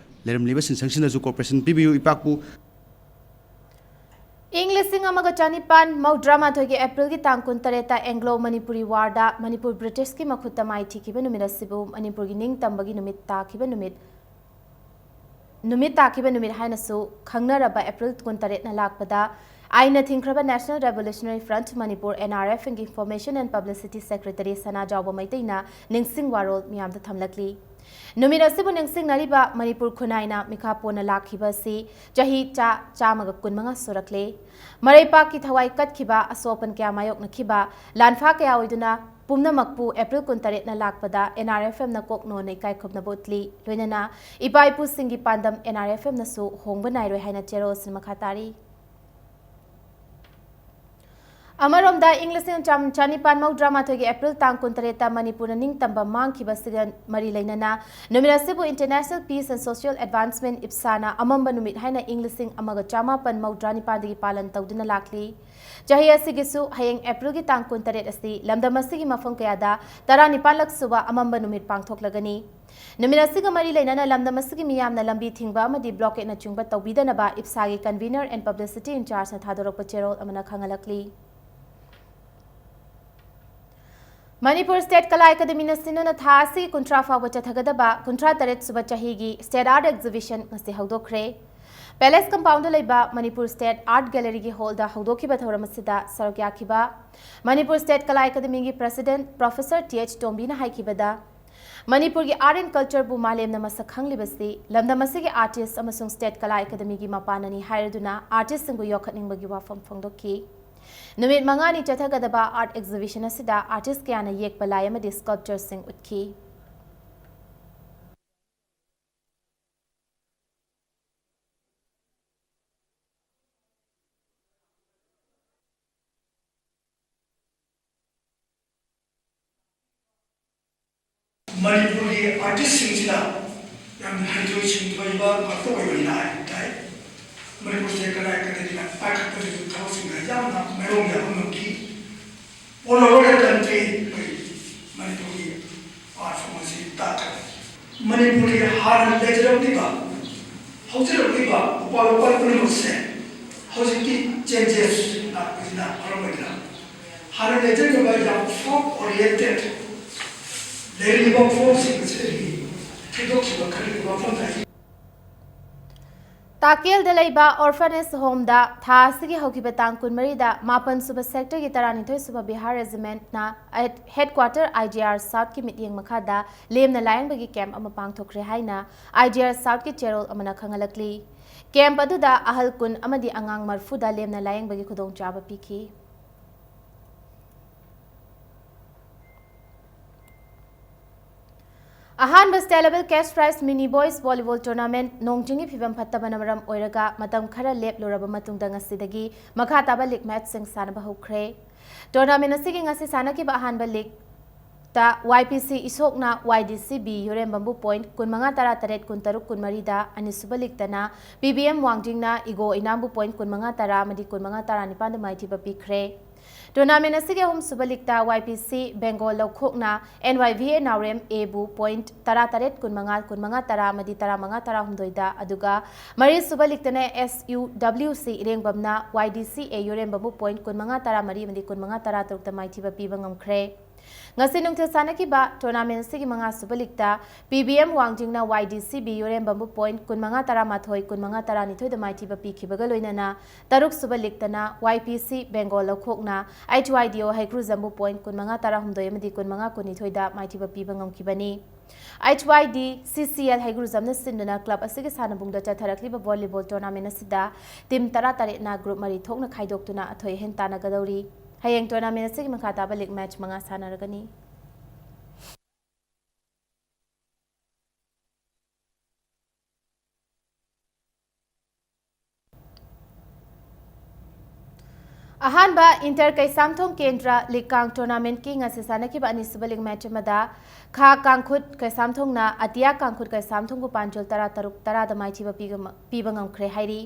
ꯂꯩꯔꯝꯂꯤꯕ ꯁꯤꯟꯁꯪꯁꯤꯡꯅꯁꯨ cooperation ꯄꯤꯕꯤꯌꯨ꯫ ꯏꯄꯥꯛꯄꯨ ꯏꯪ ꯂꯤꯁꯤꯡ ꯑꯃꯒ ꯆꯅꯤꯄꯥꯟ ꯃꯧꯗ꯭ꯔꯥ ꯃꯥꯊꯣꯏꯒꯤ ꯑꯦꯄ꯭ꯔꯤꯜꯒꯤ ꯇꯥꯡ ꯀꯨꯟꯇꯔꯦꯠꯇ Anglo Manipuri War ꯗ ꯃꯅꯤꯄꯨꯔ ꯕ꯭ꯔꯤꯇꯤꯁꯀꯤ ꯃꯈꯨꯠꯇ ꯃꯥꯏꯊꯤꯈꯤꯕ ꯅꯨꯃꯤꯠ ꯑꯁꯤꯕꯨ ꯃꯅꯤꯄꯨꯔꯒꯤ ꯅꯤꯡꯇꯝꯕꯒꯤ ꯅꯨꯃꯤꯠ ꯇꯥꯈꯤꯕ ꯅꯨꯃꯤꯠ, ꯅꯨꯃꯤꯠ ꯇꯥꯈꯤꯕ ꯅꯨꯃꯤꯠ ꯍꯥꯏꯅꯁꯨ ꯈꯪꯅꯔꯕ ꯑꯦꯄ꯭ꯔꯤꯜ ꯀꯨꯟꯇꯔꯦꯠꯅ ꯂꯥꯛꯄꯗ ꯑꯥꯏꯟꯅ ꯊꯤꯡꯈ꯭ꯔꯕ National Revolutionary Front Manipur, NRF, ꯒꯤ Information and Publicity Secretary ꯁꯅꯥꯖꯥꯎꯕ ꯃꯩꯇꯩꯅ ꯅꯤꯡꯁꯤꯡ ꯋꯥꯔꯣꯜ ꯃꯤꯌꯥꯝꯗ ꯊꯝꯂꯛꯂꯤ꯫ ꯅꯨꯃꯤꯠ ꯑꯁꯤꯕꯨ ꯅꯤꯡꯁꯤꯡꯅꯔꯤꯕ ꯃꯅꯤꯄꯨꯔ ꯈꯨꯟꯅꯥꯏꯅ ꯃꯤꯈꯥ ꯄꯣꯟꯅ ꯂꯥꯛꯈꯤꯕ ꯑꯁꯤ ꯆꯍꯤ ꯆꯥ-, ꯆꯥꯝꯃꯒ ꯀꯨꯟꯃꯉꯥ ꯁꯨꯔꯛꯂꯦ꯫ ꯃꯔꯩꯄꯥꯛꯀꯤ ꯊꯋꯥꯏ ꯀꯠꯈꯤꯕ, ꯑꯁꯣꯛ ꯑꯄꯟ ꯀꯌꯥ ꯃꯥꯌꯣꯛꯅꯈꯤꯕ, ꯂꯥꯟꯐꯥ ꯀꯌꯥ ꯑꯣꯏꯗꯨꯅ ꯄꯨꯝꯅꯃꯛꯄꯨ ꯑꯦꯄ꯭ꯔꯤꯜ ꯀꯨꯟꯇꯔꯦꯠꯅ ꯂꯥꯛꯄꯗ NRFM ꯅ ꯀꯣꯛ ꯅꯣꯟꯅ ꯏꯀꯥꯏ ꯈꯨꯝꯅꯕ ꯎꯠꯂꯤ꯫ ꯂꯣꯏꯅꯅ ꯏꯄꯥ ꯏꯄꯨꯁꯤꯡꯒꯤ ꯄꯥꯟꯗꯝ NRFM ꯅꯁꯨ ꯍꯣꯡꯕ ꯅꯥꯏꯔꯣꯏ ꯍꯥꯏꯅ ꯆꯦꯔꯣꯜ ꯑꯁꯤꯅ ꯃꯈꯥ ꯇꯥꯔꯤ꯫ ꯑꯃꯔꯣꯝꯗ, ꯏꯪ ꯂꯤꯁꯤꯡ ꯆꯥꯅꯤꯄꯥꯟ ꯃꯧꯗ꯭ꯔꯥ ꯃꯥꯊꯣꯏꯒꯤ ꯑꯦꯄ꯭ꯔꯤꯜ ꯇꯥꯡ ꯀꯨꯟꯇꯔꯦꯠꯇ ꯃꯅꯤꯄꯨꯔꯅ ꯅꯤꯡꯇꯝꯕ ꯃꯥꯡꯈꯤꯕ ꯑꯁꯤꯒ ꯃꯔꯤ ꯂꯩꯅꯅ ꯅꯨꯃꯤꯠ ꯑꯁꯤꯕꯨ International Peace and Social Advancement, ꯏꯞꯁꯥꯅ ꯑꯃꯝꯕ ꯅꯨꯃꯤꯠ ꯍꯥꯏꯅ ꯏꯪ ꯂꯤꯁꯤꯡ ꯑꯃꯒ ꯆꯥꯃꯥꯄꯟ ꯃꯧꯗ꯭ꯔꯥ ꯅꯤꯄꯥꯟꯗꯒꯤ ꯄꯥꯂꯟ ꯇꯧꯗꯨꯅ ꯂꯥꯛꯂꯤ꯫ ꯆꯍꯤ ꯑꯁꯤꯒꯤꯁꯨ ꯍꯌꯦꯡ ꯑꯦꯄ꯭ꯔꯤꯜꯒꯤ ꯇꯥꯡ ꯀꯨꯟꯇꯔꯦꯠ ꯑꯁꯤ ꯂꯝꯗꯝ ꯑꯁꯤꯒꯤ ꯃꯐꯝ ꯀꯌꯥꯗ ꯇꯔꯥꯅꯤꯄꯥꯟꯂꯛ ꯁꯨꯕ ꯑꯃꯝꯕ ꯅꯨꯃꯤꯠ ꯄꯥꯡꯊꯣꯛꯂꯒꯅꯤ꯫ ꯅꯨꯃꯤꯠ ꯑꯁꯤꯒ ꯃꯔꯤ ꯂꯩꯅꯅ ꯂꯝꯗꯝ ꯑꯁꯤꯒꯤ ꯃꯤꯌꯥꯝꯅ ꯂꯝꯕꯤ ꯊꯤꯡꯕ ꯑꯃꯗꯤ blockade ꯅꯆꯤꯡꯕ ꯇꯧꯕꯤꯗꯅꯕ ꯏꯞꯁꯥꯒꯤ Convener and Publicity in Charge ꯅ ꯊꯥꯗꯣꯔꯛꯄ ꯆꯦꯔꯣꯜ ꯑꯃꯅ ꯈꯪꯍꯜꯂꯛꯂꯤ꯫ ꯃꯅꯤꯄꯨꯔ State Kala Academy ꯅ ꯁꯤꯟꯗꯨꯅ ꯊꯥ ꯑꯁꯤꯒꯤ ꯀꯨꯟꯊ꯭ꯔꯥ ꯐꯥꯎꯕ ꯆꯠꯊꯒꯗꯕ ꯀꯨꯟꯊ꯭ꯔꯥ ꯇꯔꯦꯠ ꯁꯨꯕ ꯆꯍꯤꯒꯤ State Art Exhibition ꯉꯁꯤ ꯍꯧꯗꯣꯛꯈ꯭ꯔꯦ꯫ Palace compound ꯗ ꯂꯩꯕ ꯃꯅꯤꯄꯨꯔ State Art Gallery ꯒꯤ hall ꯗ ꯍꯧꯗꯣꯛꯈꯤꯕ ꯊꯧꯔꯝ ꯑꯁꯤꯗ ꯁꯔꯨꯛ ꯌꯥꯈꯤꯕ ꯃꯅꯤꯄꯨꯔ State Kala Academy ꯒꯤ President Professor ꯇꯤ ꯑꯩꯆ ꯇꯣꯝꯕꯤꯅ ꯍꯥꯏꯈꯤꯕꯗ, ꯃꯅꯤꯄꯨꯔꯒꯤ art and culture ꯕꯨ ꯃꯥꯂꯦꯝꯅ ꯃꯁꯛ ꯈꯪꯂꯤꯕꯁꯤ ꯂꯝꯗꯝ ꯑꯁꯤꯒꯤ artist ꯑꯃꯁꯨꯡ State Kala Academy ꯒꯤ ꯃꯄꯥꯟꯅꯅꯤ ꯍꯥꯏꯔꯗꯨꯅ artist ꯁꯤꯡꯕꯨ ꯌꯣꯛꯈꯠꯅꯤꯡꯕꯒꯤ ꯋꯥꯐꯝ ꯐꯣꯡꯗꯣꯛꯈꯤ꯫ ꯅꯨꯃꯤꯠ ꯃꯉꯥꯅꯤ ꯆꯠꯊꯒꯗꯕ art exhibition ꯑꯁꯤꯗ artist ꯀꯌꯥꯅ ꯌꯦꯛꯄ ꯂꯥꯏ ꯑꯃꯗꯤ sculpture ꯁꯤꯡ ꯎꯠꯈꯤ꯫ ꯃꯅꯤꯄꯨꯔꯒꯤ artist ꯁꯤꯡꯁꯤꯅ ꯌꯥꯝꯅ ꯍꯩꯊꯣꯏ ꯁꯤꯡꯊꯣꯏꯕ ꯉꯥꯛꯇ ꯑꯣꯏꯕꯅꯤꯅ ꯍꯥꯏꯕ ꯇꯥꯏ꯫ ꯃꯅꯤꯄꯨꯔ State Kala Academy ꯅ ꯄꯥꯏꯈꯠꯄꯗꯒꯤ ꯊꯕꯛꯁꯤꯡꯗ ꯌꯥꯝꯅ ꯃꯥꯏꯑꯣꯡ ꯌꯥꯕ ꯉꯝꯈꯤ꯫ All over the country ꯑꯩꯈꯣꯏ ꯃꯅꯤꯄꯨꯔꯒꯤ art form ꯑꯁꯤ ꯇꯥꯛꯈ꯭ꯔꯦ꯫ ꯃꯅꯤꯄꯨꯔꯒꯤ ꯍꯥꯟꯅ ꯂꯩꯖꯔꯝꯂꯤꯕ, ꯍꯧꯖꯔꯛꯂꯤꯕ ꯎꯄꯥꯜ ꯋꯥꯄꯥꯜ ꯄꯨꯝꯅꯃꯛꯁꯦ ꯍꯧꯖꯤꯛꯇꯤ changes ꯂꯥꯛꯄꯁꯤꯅ ꯃꯔꯝ ꯑꯣꯏꯗꯨꯅ ꯍꯥꯟꯅ ꯂꯩꯖꯔꯝꯂꯤꯕ ꯌꯥꯝ folk oriented ꯂꯩꯔꯤꯕ ꯐꯣꯛꯁꯤꯡ ꯑꯁꯤꯗꯒꯤ ꯊꯣꯏꯗꯣꯛꯈꯤꯕ ꯈꯔꯒꯤ ꯋꯥꯐꯝ ꯇꯥꯏ꯫ ꯇꯥꯀꯦꯜꯗ ꯂꯩꯕ Orphanage Home ꯗ ꯊꯥ ꯑꯁꯤꯒꯤ ꯍꯧꯈꯤꯕ ꯇꯥꯡ ꯀꯨꯟꯃꯔꯤꯗ ꯃꯥꯄꯟ ꯁꯨꯕ sector ꯒꯤ ꯇꯔꯥꯅꯤꯊꯣꯏ ꯁꯨꯕ Bihar Regiment ꯅ head-, headquarter I G R South ꯀꯤ ꯃꯤꯠꯌꯦꯡ ꯃꯈꯥꯗ ꯂꯦꯝꯅ ꯂꯥꯌꯦꯡꯕꯒꯤ camp ꯑꯃ ꯄꯥꯡꯊꯣꯛꯈ꯭ꯔꯦ ꯍꯥꯏꯅ I G R South ꯀꯤ ꯆꯦꯔꯣꯜ ꯑꯃꯅ ꯈꯪꯍꯜꯂꯛꯂꯤ꯫ Camp ꯑꯗꯨꯗ ꯑꯍꯜ ꯀꯨꯟ ꯑꯃꯗꯤ ꯑꯉꯥꯡ ꯃꯔꯐꯨꯗ ꯂꯦꯝꯅ ꯂꯥꯌꯦꯡꯕꯒꯤ ꯈꯨꯗꯣꯡꯆꯥꯕ ꯄꯤꯈꯤ꯫ ꯑꯍꯥꯟꯕ State Level Cash Prize Mini Boys Volleyball Tournament ꯅꯣꯡ ꯆꯤꯡꯒꯤ ꯐꯤꯕꯝ ꯐꯠꯇꯕꯅ ꯃꯔꯝ ꯑꯣꯏꯔꯒ ꯃꯇꯝ ꯈꯔ ꯂꯦꯞꯂꯨꯔꯕ ꯃꯇꯨꯡꯗ ꯉꯁꯤꯗꯒꯤ ꯃꯈꯥ ꯇꯥꯕ league matchꯁꯤꯡ ꯁꯥꯟꯅꯕ ꯍꯧꯈ꯭ꯔꯦ꯫ Tournament ꯑꯁꯤꯒꯤ ꯉꯁꯤ ꯁꯥꯟꯅꯈꯤꯕ ꯑꯍꯥꯟꯕ leagueꯇ Y P C ꯏꯁꯣꯛꯅ Y D C B ꯌꯨꯔꯦꯝꯕꯝꯕꯨ point ꯀꯨꯟꯃꯉꯥ ꯇꯔꯥ ꯇꯔꯦꯠ, ꯀꯨꯟꯇꯔꯨꯛ ꯀꯨꯟꯃꯔꯤꯗ, ꯑꯅꯤꯁꯨꯕ leagueꯇꯅ P B M ꯋꯥꯡꯖꯤꯡꯅ ꯏꯒꯣ ꯏꯅꯥꯝꯕꯨ point ꯀꯨꯟꯃꯉꯥ ꯇꯔꯥ ꯑꯃꯗꯤ ꯀꯨꯟꯃꯉꯥ ꯇꯔꯥ ꯅꯤꯄꯥꯟꯗ ꯃꯥꯏꯊꯤꯕ ꯄꯤꯈ꯭ꯔꯦ꯫ Tournament ꯑꯁꯤꯒꯤ ꯑꯍꯨꯝꯁꯨꯕ leagueꯇ Y P C Bengal ꯂꯧꯈꯣꯛꯅ N Y V A Naorem Aꯕꯨ point ꯇꯔꯥ ꯇꯔꯦꯠ, ꯀꯨꯟꯃꯉꯥ, ꯀꯨꯟꯃꯉꯥ ꯇꯔꯥ ꯑꯃꯗꯤ ꯇꯔꯥꯃꯉꯥ ꯇꯔꯥꯍꯨꯝꯗꯣꯏꯗ, ꯑꯗꯨꯒ ꯃꯔꯤꯁꯨꯕ leagueꯇꯅ S U W C ꯏꯔꯦꯡꯕꯝꯅ Y D C A ꯌꯨꯔꯦꯝꯕꯝꯕꯨ point ꯀꯨꯟꯃꯉꯥ ꯇꯔꯥ ꯃꯔꯤ ꯑꯃꯗꯤ ꯀꯨꯟꯃꯉꯥ ꯇꯔꯥ ꯇꯔꯨꯛꯇ ꯃꯥꯏꯊꯤꯕ ꯄꯤꯕ ꯉꯝꯈ꯭ꯔꯦ꯫ ꯉꯁꯤ ꯅꯨꯡꯊꯤꯜ ꯁꯥꯟꯅꯈꯤꯕ tournament ꯑꯁꯤꯒꯤ ꯃꯉꯥꯁꯨꯕ leagueꯇ P B M ꯋꯥꯡꯖꯤꯡꯅ Y D C B ꯌꯨꯔꯦꯝꯕꯝꯕꯨ point ꯀꯨꯟꯃꯉꯥ ꯇꯔꯥ ꯃꯥꯊꯣꯏ, ꯀꯨꯟꯃꯉꯥ ꯇꯔꯥ ꯅꯤꯊꯣꯏꯗ ꯃꯥꯏꯊꯤꯕ ꯄꯤꯈꯤꯕꯒ ꯂꯣꯏꯅꯅ, ꯇꯔꯨꯛꯁꯨꯕ leagueꯇꯅ Y P C Bengal ꯂꯧꯈꯣꯛꯅ H Y D O ꯍꯩꯒ꯭ꯔꯨꯖꯝꯕꯨ point ꯀꯨꯟꯃꯉꯥ ꯇꯔꯥꯍꯨꯝꯗꯣꯏ ꯑꯃꯗꯤ ꯀꯨꯟꯃꯉꯥ ꯀꯨꯟꯅꯤꯊꯣꯏꯗ ꯃꯥꯏꯊꯤꯕ ꯄꯤꯕ ꯉꯝꯈꯤꯕꯅꯤ꯫ H Y D C C L ꯍꯩꯒ꯭ꯔꯨꯖꯝꯅ ꯁꯤꯟꯗꯨꯅ club ꯑꯁꯤꯒꯤ ꯁꯥꯟꯅꯕꯨꯡꯗ ꯆꯠꯊꯔꯛꯂꯤꯕ volleyball tournament ꯑꯁꯤꯗ team ꯇꯔꯥ ꯇꯔꯦꯠꯅ group ꯃꯔꯤ ꯊꯣꯛꯅ ꯈꯥꯏꯗꯣꯛꯇꯨꯅ ꯑꯊꯣꯏ ꯑꯍꯦꯟ ꯇꯥꯟꯅꯒꯗꯧꯔꯤ꯫ ꯍꯌꯦꯡ tournament ꯑꯁꯤꯒꯤ ꯃꯈꯥ ꯇꯥꯕ league match ꯃꯉꯥ ꯁꯥꯟꯅꯔꯒꯅꯤ꯫ ꯑꯍꯥꯟꯕ Inter ꯀꯩꯁꯥꯝꯊꯣꯡ ꯀꯦꯟꯗ꯭ꯔ ꯂꯤꯛ ꯀꯥꯡ tournamentꯀꯤ ꯉꯁꯤ ꯁꯥꯟꯅꯈꯤꯕ ꯑꯅꯤꯁꯨꯕ league match ꯑꯃꯗ ꯈꯥ ꯀꯥꯡꯈꯨꯠ ꯀꯩꯁꯥꯝꯊꯣꯡꯅ ꯑꯇꯤꯌꯥ ꯀꯥꯡꯈꯨꯠ ꯀꯩꯁꯥꯝꯊꯣꯡꯕꯨ ꯄꯥꯟꯖꯜ ꯇꯔꯥ ꯇꯔꯨꯛ ꯇꯔꯥꯗ ꯃꯥꯏꯊꯤꯕ ꯄꯤꯕ ꯄꯤꯕ ꯉꯝꯈ꯭ꯔꯦ ꯍꯥꯏꯔꯤ꯫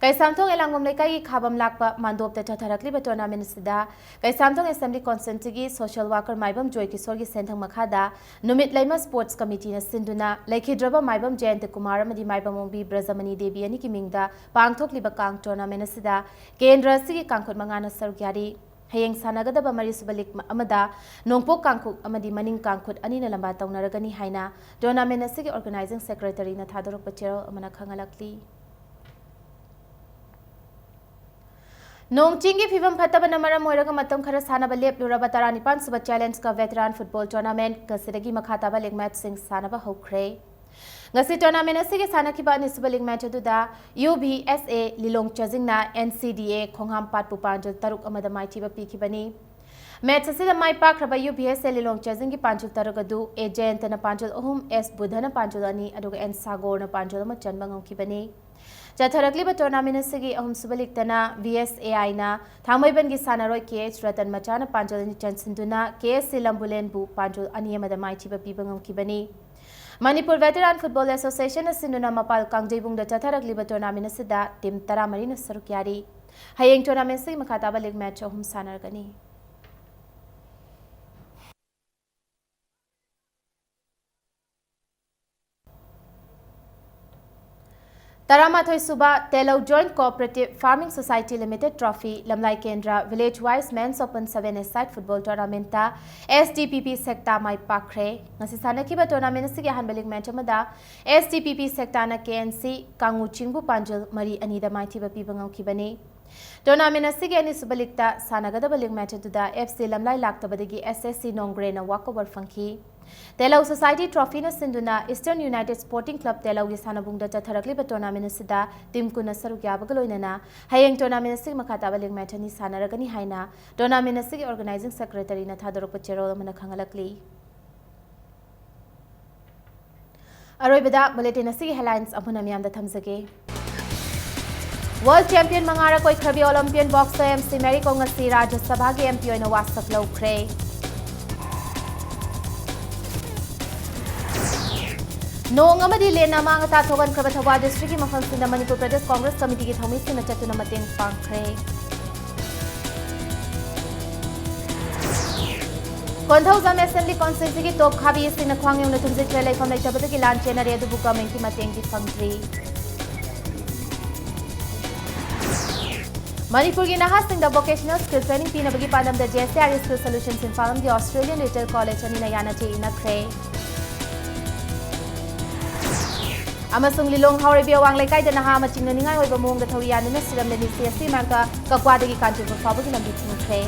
ꯀꯩꯁꯥꯝꯊꯣꯡ ꯑꯦꯂꯥꯡꯕꯝ ꯂꯩꯀꯥꯏꯒꯤ ꯈꯥꯕꯝ ꯂꯥꯛꯄ ꯃꯥꯟꯗꯣꯞꯇ ꯆꯠꯊꯔꯛꯂꯤꯕ tournament ꯑꯁꯤꯗ ꯀꯩꯁꯥꯝꯊꯣꯡ Assembly Constituencyꯒꯤ social worker ꯃꯥꯏꯕꯝ ꯖꯣꯏ ꯀꯤꯁꯣꯔꯒꯤ ꯁꯦꯟꯊꯪ ꯃꯈꯥꯗ ꯅꯨꯃꯤꯠ ꯂꯩꯃ Sports Committeeꯅ ꯁꯤꯟꯗꯨꯅ ꯂꯩꯈꯤꯗ꯭ꯔꯕ ꯃꯥꯏꯕꯝ ꯖꯌꯟꯇ ꯀꯨꯃꯥꯔ ꯑꯃꯗꯤ ꯃꯥꯏꯕꯝ ꯑꯣꯡꯕꯤ ꯕ꯭ꯔꯖꯃꯅꯤ ꯗꯦꯕꯤ ꯑꯅꯤꯒꯤ ꯃꯤꯡꯗ ꯄꯥꯡꯊꯣꯛꯂꯤꯕ ꯀꯥꯡ tournament ꯑꯁꯤꯗ ꯀꯦꯟꯗ꯭ꯔ ꯑꯁꯤꯒꯤ ꯀꯥꯡꯈꯨꯠ ꯃꯉꯥꯅ ꯁꯔꯨꯛ ꯌꯥꯔꯤ꯫ ꯍꯌꯦꯡ ꯁꯥꯟꯅꯒꯗꯕ ꯃꯔꯤꯁꯨꯕ league ꯑꯃꯗ ꯅꯣꯡꯄꯣꯛ ꯀꯥꯡꯈꯨꯠ ꯑꯃꯗꯤ ꯃꯅꯤꯡ ꯀꯥꯡꯈꯨꯠ ꯑꯅꯤꯅ ꯂꯝꯕꯥ ꯇꯧꯅꯔꯒꯅꯤ ꯍꯥꯏꯅ tournament ꯑꯁꯤꯒꯤ organizing secretaryꯅ ꯊꯥꯗꯣꯔꯛꯄ ꯆꯦꯔꯣꯜ ꯑꯃꯅ ꯈꯪꯍꯜꯂꯛꯂꯤ꯫ ꯅꯣꯡ ꯆꯤꯡꯒꯤ ꯐꯤꯕꯝ ꯐꯠꯇꯕꯅ ꯃꯔꯝ ꯑꯣꯏꯔꯒ ꯃꯇꯝ ꯈꯔ ꯁꯥꯟꯅꯕ ꯂꯦꯞꯂꯨꯔꯕ ꯇꯔꯥꯅꯤꯄꯥꯟ ꯁꯨꯕ Challenge Cup Veteran Football Tournament ꯉꯁꯤꯗꯒꯤ ꯃꯈꯥ ꯇꯥꯕ league matchꯁꯤꯡ ꯁꯥꯟꯅꯕ ꯍꯧꯈ꯭ꯔꯦ꯫ ꯉꯁꯤ tournament ꯑꯁꯤꯒꯤ ꯁꯥꯟꯅꯈꯤꯕ ꯑꯅꯤꯁꯨꯕ league match ꯑꯗꯨꯗ U B S A Lilong ꯆꯥꯖꯤꯡꯅ N C D A ꯈꯣꯡꯍꯥꯝꯄꯥꯠꯄꯨ ꯄꯥꯟꯖꯜ ꯇꯔꯨꯛ ꯑꯃꯗ ꯃꯥꯏꯊꯤꯕ ꯄꯤꯈꯤꯕꯅꯤ꯫ ꯃꯦꯆ ꯑꯁꯤꯗ ꯃꯥꯏ ꯄꯥꯛꯈ꯭ꯔꯕ ꯌꯨ ꯚꯤ ꯑꯦꯁ ꯑꯦ ꯂꯤꯂꯣꯡ ꯆꯦꯖꯤꯡꯒꯤ ꯄꯥꯟꯖꯤꯜ ꯇꯔꯨꯛ ꯑꯗꯨ ꯑꯦ ꯖꯌꯟꯇꯅ ꯄꯥꯟꯖꯤꯜ ꯑꯍꯨꯝ, ꯑꯦꯁ ꯕꯨꯙꯅ ꯄꯥꯟꯖꯤꯜ ꯑꯅꯤ ꯑꯗꯨꯒ ꯑꯦꯟ ꯁꯥꯒꯣꯔꯅ ꯄꯥꯟꯖꯤꯜ ꯑꯃ ꯆꯟꯕ ꯉꯝꯈꯤꯕꯅꯤ꯫ ꯆꯠꯊꯔꯛꯂꯤꯕ ꯇꯣꯔꯅꯥꯃꯦꯟ ꯑꯁꯤꯒꯤ ꯑꯍꯨꯝꯁꯨꯕ ꯂꯤꯛꯇꯅ ꯚꯤ ꯑꯦꯁ ꯑꯦ ꯑꯥꯏꯅ ꯊꯥꯡꯃꯩꯕꯟꯒꯤ ꯁꯥꯟꯅꯔꯣꯏ ꯀꯦ ꯑꯦꯆ ꯔꯇꯟ ꯃꯆꯥꯅ ꯄꯥꯟꯖꯤꯜ ꯑꯅꯤ ꯆꯟꯁꯤꯟꯗꯨꯅ ꯀꯦ ꯑꯦꯁ ꯁꯤ ꯂꯝꯕꯨꯂꯦꯟꯕꯨ ꯄꯥꯟꯖꯤꯜ ꯑꯅꯤ ꯑꯃꯗ ꯃꯥꯏꯊꯤꯕ ꯄꯤꯕ ꯉꯝꯈꯤꯕꯅꯤ꯫ ꯃꯅꯤꯄꯨꯔ ꯚꯦꯇꯔꯥꯟ ꯐꯨꯠꯕꯣꯜ ꯑꯦꯁꯣꯁꯤꯌꯦꯁꯟꯅ ꯁꯤꯟꯗꯨꯅ ꯃꯄꯥꯜ ꯀꯥꯡꯖꯩꯕꯨꯡꯗ ꯆꯠꯊꯔꯛꯂꯤꯕ ꯇꯣꯔꯅꯥꯃꯦꯟ ꯑꯁꯤꯗ ꯇꯤꯝ ꯇꯔꯥꯃꯔꯤꯅ ꯁꯔꯨꯛ ꯌꯥꯔꯤ꯫ ꯍꯌꯦꯡ ꯇꯣꯔꯅꯥꯃꯦꯟ ꯑꯁꯤꯒꯤ ꯃꯈꯥ ꯇꯥꯕ ꯂꯤꯛ ꯃꯦꯆ ꯑꯍꯨꯝ ꯁꯥꯟꯅꯔꯒꯅꯤ꯫ ꯇꯔꯥꯃꯥꯊꯣꯏ ꯁꯨꯕ Telou joint cooperative farming society limited trophy Lamlai Kendra village wise men's open seven a side football ꯇꯣꯔꯅꯥꯃꯦꯟꯠꯇ S D P P Sekta ꯃꯥꯏ ꯄꯥꯛꯈ꯭ꯔꯦ꯫ ꯉꯁꯤ ꯁꯥꯟꯅꯈꯤꯕ ꯇꯣꯔꯅꯥꯃꯦꯟ ꯑꯁꯤꯒꯤ ꯑꯍꯥꯟꯕ ꯂꯤꯛ ꯃꯦꯆ ꯑꯃꯗ ꯑꯦꯁ ꯗꯤ ꯄꯤ ꯄꯤ ꯁꯦꯛꯇꯥꯅ ꯀꯦ ꯑꯦꯟ ꯁꯤ ꯀꯥꯡꯉꯨ ꯆꯤꯡꯕꯨ ꯄꯥꯟꯖꯤꯜ ꯃꯔꯤ ꯑꯅꯤꯗ ꯃꯥꯏꯊꯤꯕ ꯄꯤꯕ ꯉꯝꯈꯤꯕꯅꯤ꯫ ꯇꯣꯔꯅꯥꯃꯦꯟ ꯑꯁꯤꯒꯤ ꯑꯅꯤꯁꯨꯕ ꯂꯤꯛꯇ ꯁꯥꯟꯅꯒꯗꯕ ꯂꯤꯛ ꯃꯦꯆ ꯑꯗꯨꯗ ꯑꯦꯐ ꯁꯤ ꯂꯝꯂꯥꯏ ꯂꯥꯛꯇꯕꯗꯒꯤ ꯑꯦꯁ ꯑꯦꯁ ꯁꯤ ꯅꯣꯡꯒ꯭ꯔꯦꯅ ꯋꯥꯛꯑꯣꯚꯔ ꯐꯪꯈꯤ꯫ ꯇꯦꯂꯧ ꯁꯣꯁꯥꯏꯇꯤ ꯇ꯭ꯔꯣꯐꯤꯅ ꯁꯤꯟꯗꯨꯅ ꯏꯁꯇꯔꯟ ꯌꯨꯅꯥꯏꯇꯦꯗ ꯁ꯭ꯄꯣꯔꯇꯤꯡ ꯀ꯭ꯂꯕ ꯇꯦꯂꯧꯒꯤ ꯁꯥꯟꯅꯕꯨꯡꯗ ꯆꯠꯊꯔꯛꯂꯤꯕ ꯇꯣꯔꯅꯥꯃꯦꯟ ꯑꯁꯤꯗ ꯇꯤꯝ ꯀꯨꯟꯅ ꯁꯔꯨꯛ ꯌꯥꯕꯒ ꯂꯣꯏꯅꯅ ꯍꯌꯦꯡ ꯇꯣꯔꯅꯥꯃꯦꯟ ꯑꯁꯤꯒꯤ ꯃꯈꯥ ꯇꯥꯕ ꯂꯤꯛ ꯃꯦꯆ ꯑꯅꯤ ꯁꯥꯟꯅꯔꯒꯅꯤ ꯍꯥꯏꯅ ꯇꯣꯔꯅꯥꯃꯦꯟ ꯑꯁꯤꯒꯤ ꯑꯣꯔꯒꯅꯥꯏꯖꯤꯡ ꯁꯦꯀ꯭ꯔꯦꯇꯔꯤꯅ ꯊꯥꯗꯣꯔꯛꯄ ꯆꯦꯔꯣꯜ ꯑꯃꯅ ꯈꯪꯍꯜꯂꯛꯂꯤ꯫ ꯑꯔꯣꯏꯕꯗ ꯕꯨꯂꯦꯇꯤꯟ ꯑꯁꯤꯒꯤ ꯍꯦꯗꯂꯥꯏꯟꯁ ꯑꯃꯨꯛ ꯍꯟꯅ ꯃꯤꯌꯥꯝꯗ ꯊꯝꯖꯒꯦ꯫ ꯋꯥꯔꯜꯗ ꯆꯦꯝꯄꯤꯌꯟ ꯃꯉꯥꯔꯛ ꯑꯣꯏꯈ꯭ꯔꯕꯤ ꯑꯣꯂꯤꯝꯄꯤꯌꯟ ꯕꯣꯛꯁꯔ ꯑꯦꯝ ꯁꯤ ꯃꯦꯔꯤ ꯀꯣꯝ ꯉꯁꯤ ꯔꯥꯖ꯭ꯌ ꯁꯚꯥꯒꯤ ꯑꯦꯝ ꯄꯤ ꯑꯣꯏꯅ ꯋꯥꯁꯛ ꯂꯧꯈ꯭ꯔꯦ꯫ ꯅꯣꯡ ꯑꯃꯗꯤ ꯂꯦꯟꯅ ꯑꯃꯥꯡ ꯑꯇꯥ ꯊꯣꯛꯍꯟꯈ꯭ꯔꯕ ꯊꯧꯕꯥꯜ ꯗꯤꯁꯇ꯭ꯔꯤꯛꯀꯤ ꯃꯐꯝꯁꯤꯡꯗ ꯃꯅꯤꯄꯨꯔ ꯄ꯭ꯔꯗꯦꯁ ꯀꯣꯡꯒ꯭ꯔꯦꯁ ꯀꯃꯤꯇꯤꯒꯤ ꯊꯧꯃꯤꯁꯤꯡꯅ ꯆꯠꯇꯨꯅ ꯃꯇꯦꯡ ꯄꯥꯡꯈ꯭ꯔꯦ꯫ ꯀꯣꯟꯊꯧꯖꯝ ꯑꯦꯁꯦꯝꯕ꯭ꯂꯤ ꯀꯣꯟꯁꯇꯤꯇ꯭ꯋꯦꯟꯁꯤꯒꯤ ꯇꯣꯞ ꯈꯥꯕꯤꯁꯤꯡꯅ ꯈ꯭ꯋꯥꯡ ꯌꯧꯅ ꯊꯨꯝꯖꯤꯟꯈ꯭ꯔꯦ꯫ ꯂꯩꯐꯝ ꯂꯩꯇꯕꯗꯒꯤ ꯂꯥꯟ ꯆꯦꯟꯅꯔꯦ, ꯑꯗꯨꯕꯨ ꯒꯚꯔꯟꯃꯦꯟꯠꯀꯤ ꯃꯇꯦꯡꯗꯤ ꯐꯪꯗ꯭ꯔꯤ꯫ ꯃꯅꯤꯄꯨꯔꯒꯤ ꯅꯍꯥꯁꯤꯡꯗ ꯚꯣꯀꯦꯁꯅꯦꯜ ꯁ꯭ꯀꯤꯜ ꯇ꯭ꯔꯦꯅꯤꯡ ꯄꯤꯅꯕꯒꯤ ꯄꯥꯟꯗꯝꯗ J S T R E skill solutions Imphal ꯑꯃꯗꯤ ꯑꯣꯁꯇ꯭ꯔꯦꯂꯤꯌꯟ ꯂꯤꯇꯜ ꯀꯣꯂꯦꯖ ꯑꯅꯤꯅ ꯌꯥꯅ ꯆꯦ ꯏꯟꯅꯈ꯭ꯔꯦ꯫ ꯑꯃꯁꯨꯡ ꯂꯤꯂꯣꯡ ꯍꯥꯎꯔꯩꯕꯤ ꯑꯋꯥꯡ ꯂꯩꯀꯥꯏꯗ ꯅꯍꯥ ꯑꯃ ꯆꯤꯡꯅꯅꯤꯡꯉꯥꯏ ꯑꯣꯏꯕ ꯃꯑꯣꯡꯗ ꯊꯧꯔꯤ ꯌꯥꯟꯗꯨꯅ ꯁꯤꯔꯝꯂꯦ꯫ ꯅꯤꯁꯤ ꯑꯁꯤ ꯃꯔꯛꯇ ꯀꯛꯋꯥꯗꯒꯤ ꯀꯥꯟꯆꯤꯄꯨꯔ ꯐꯥꯎꯕꯒꯤ ꯂꯝꯕꯤ ꯊꯤꯡꯈ꯭ꯔꯦ꯫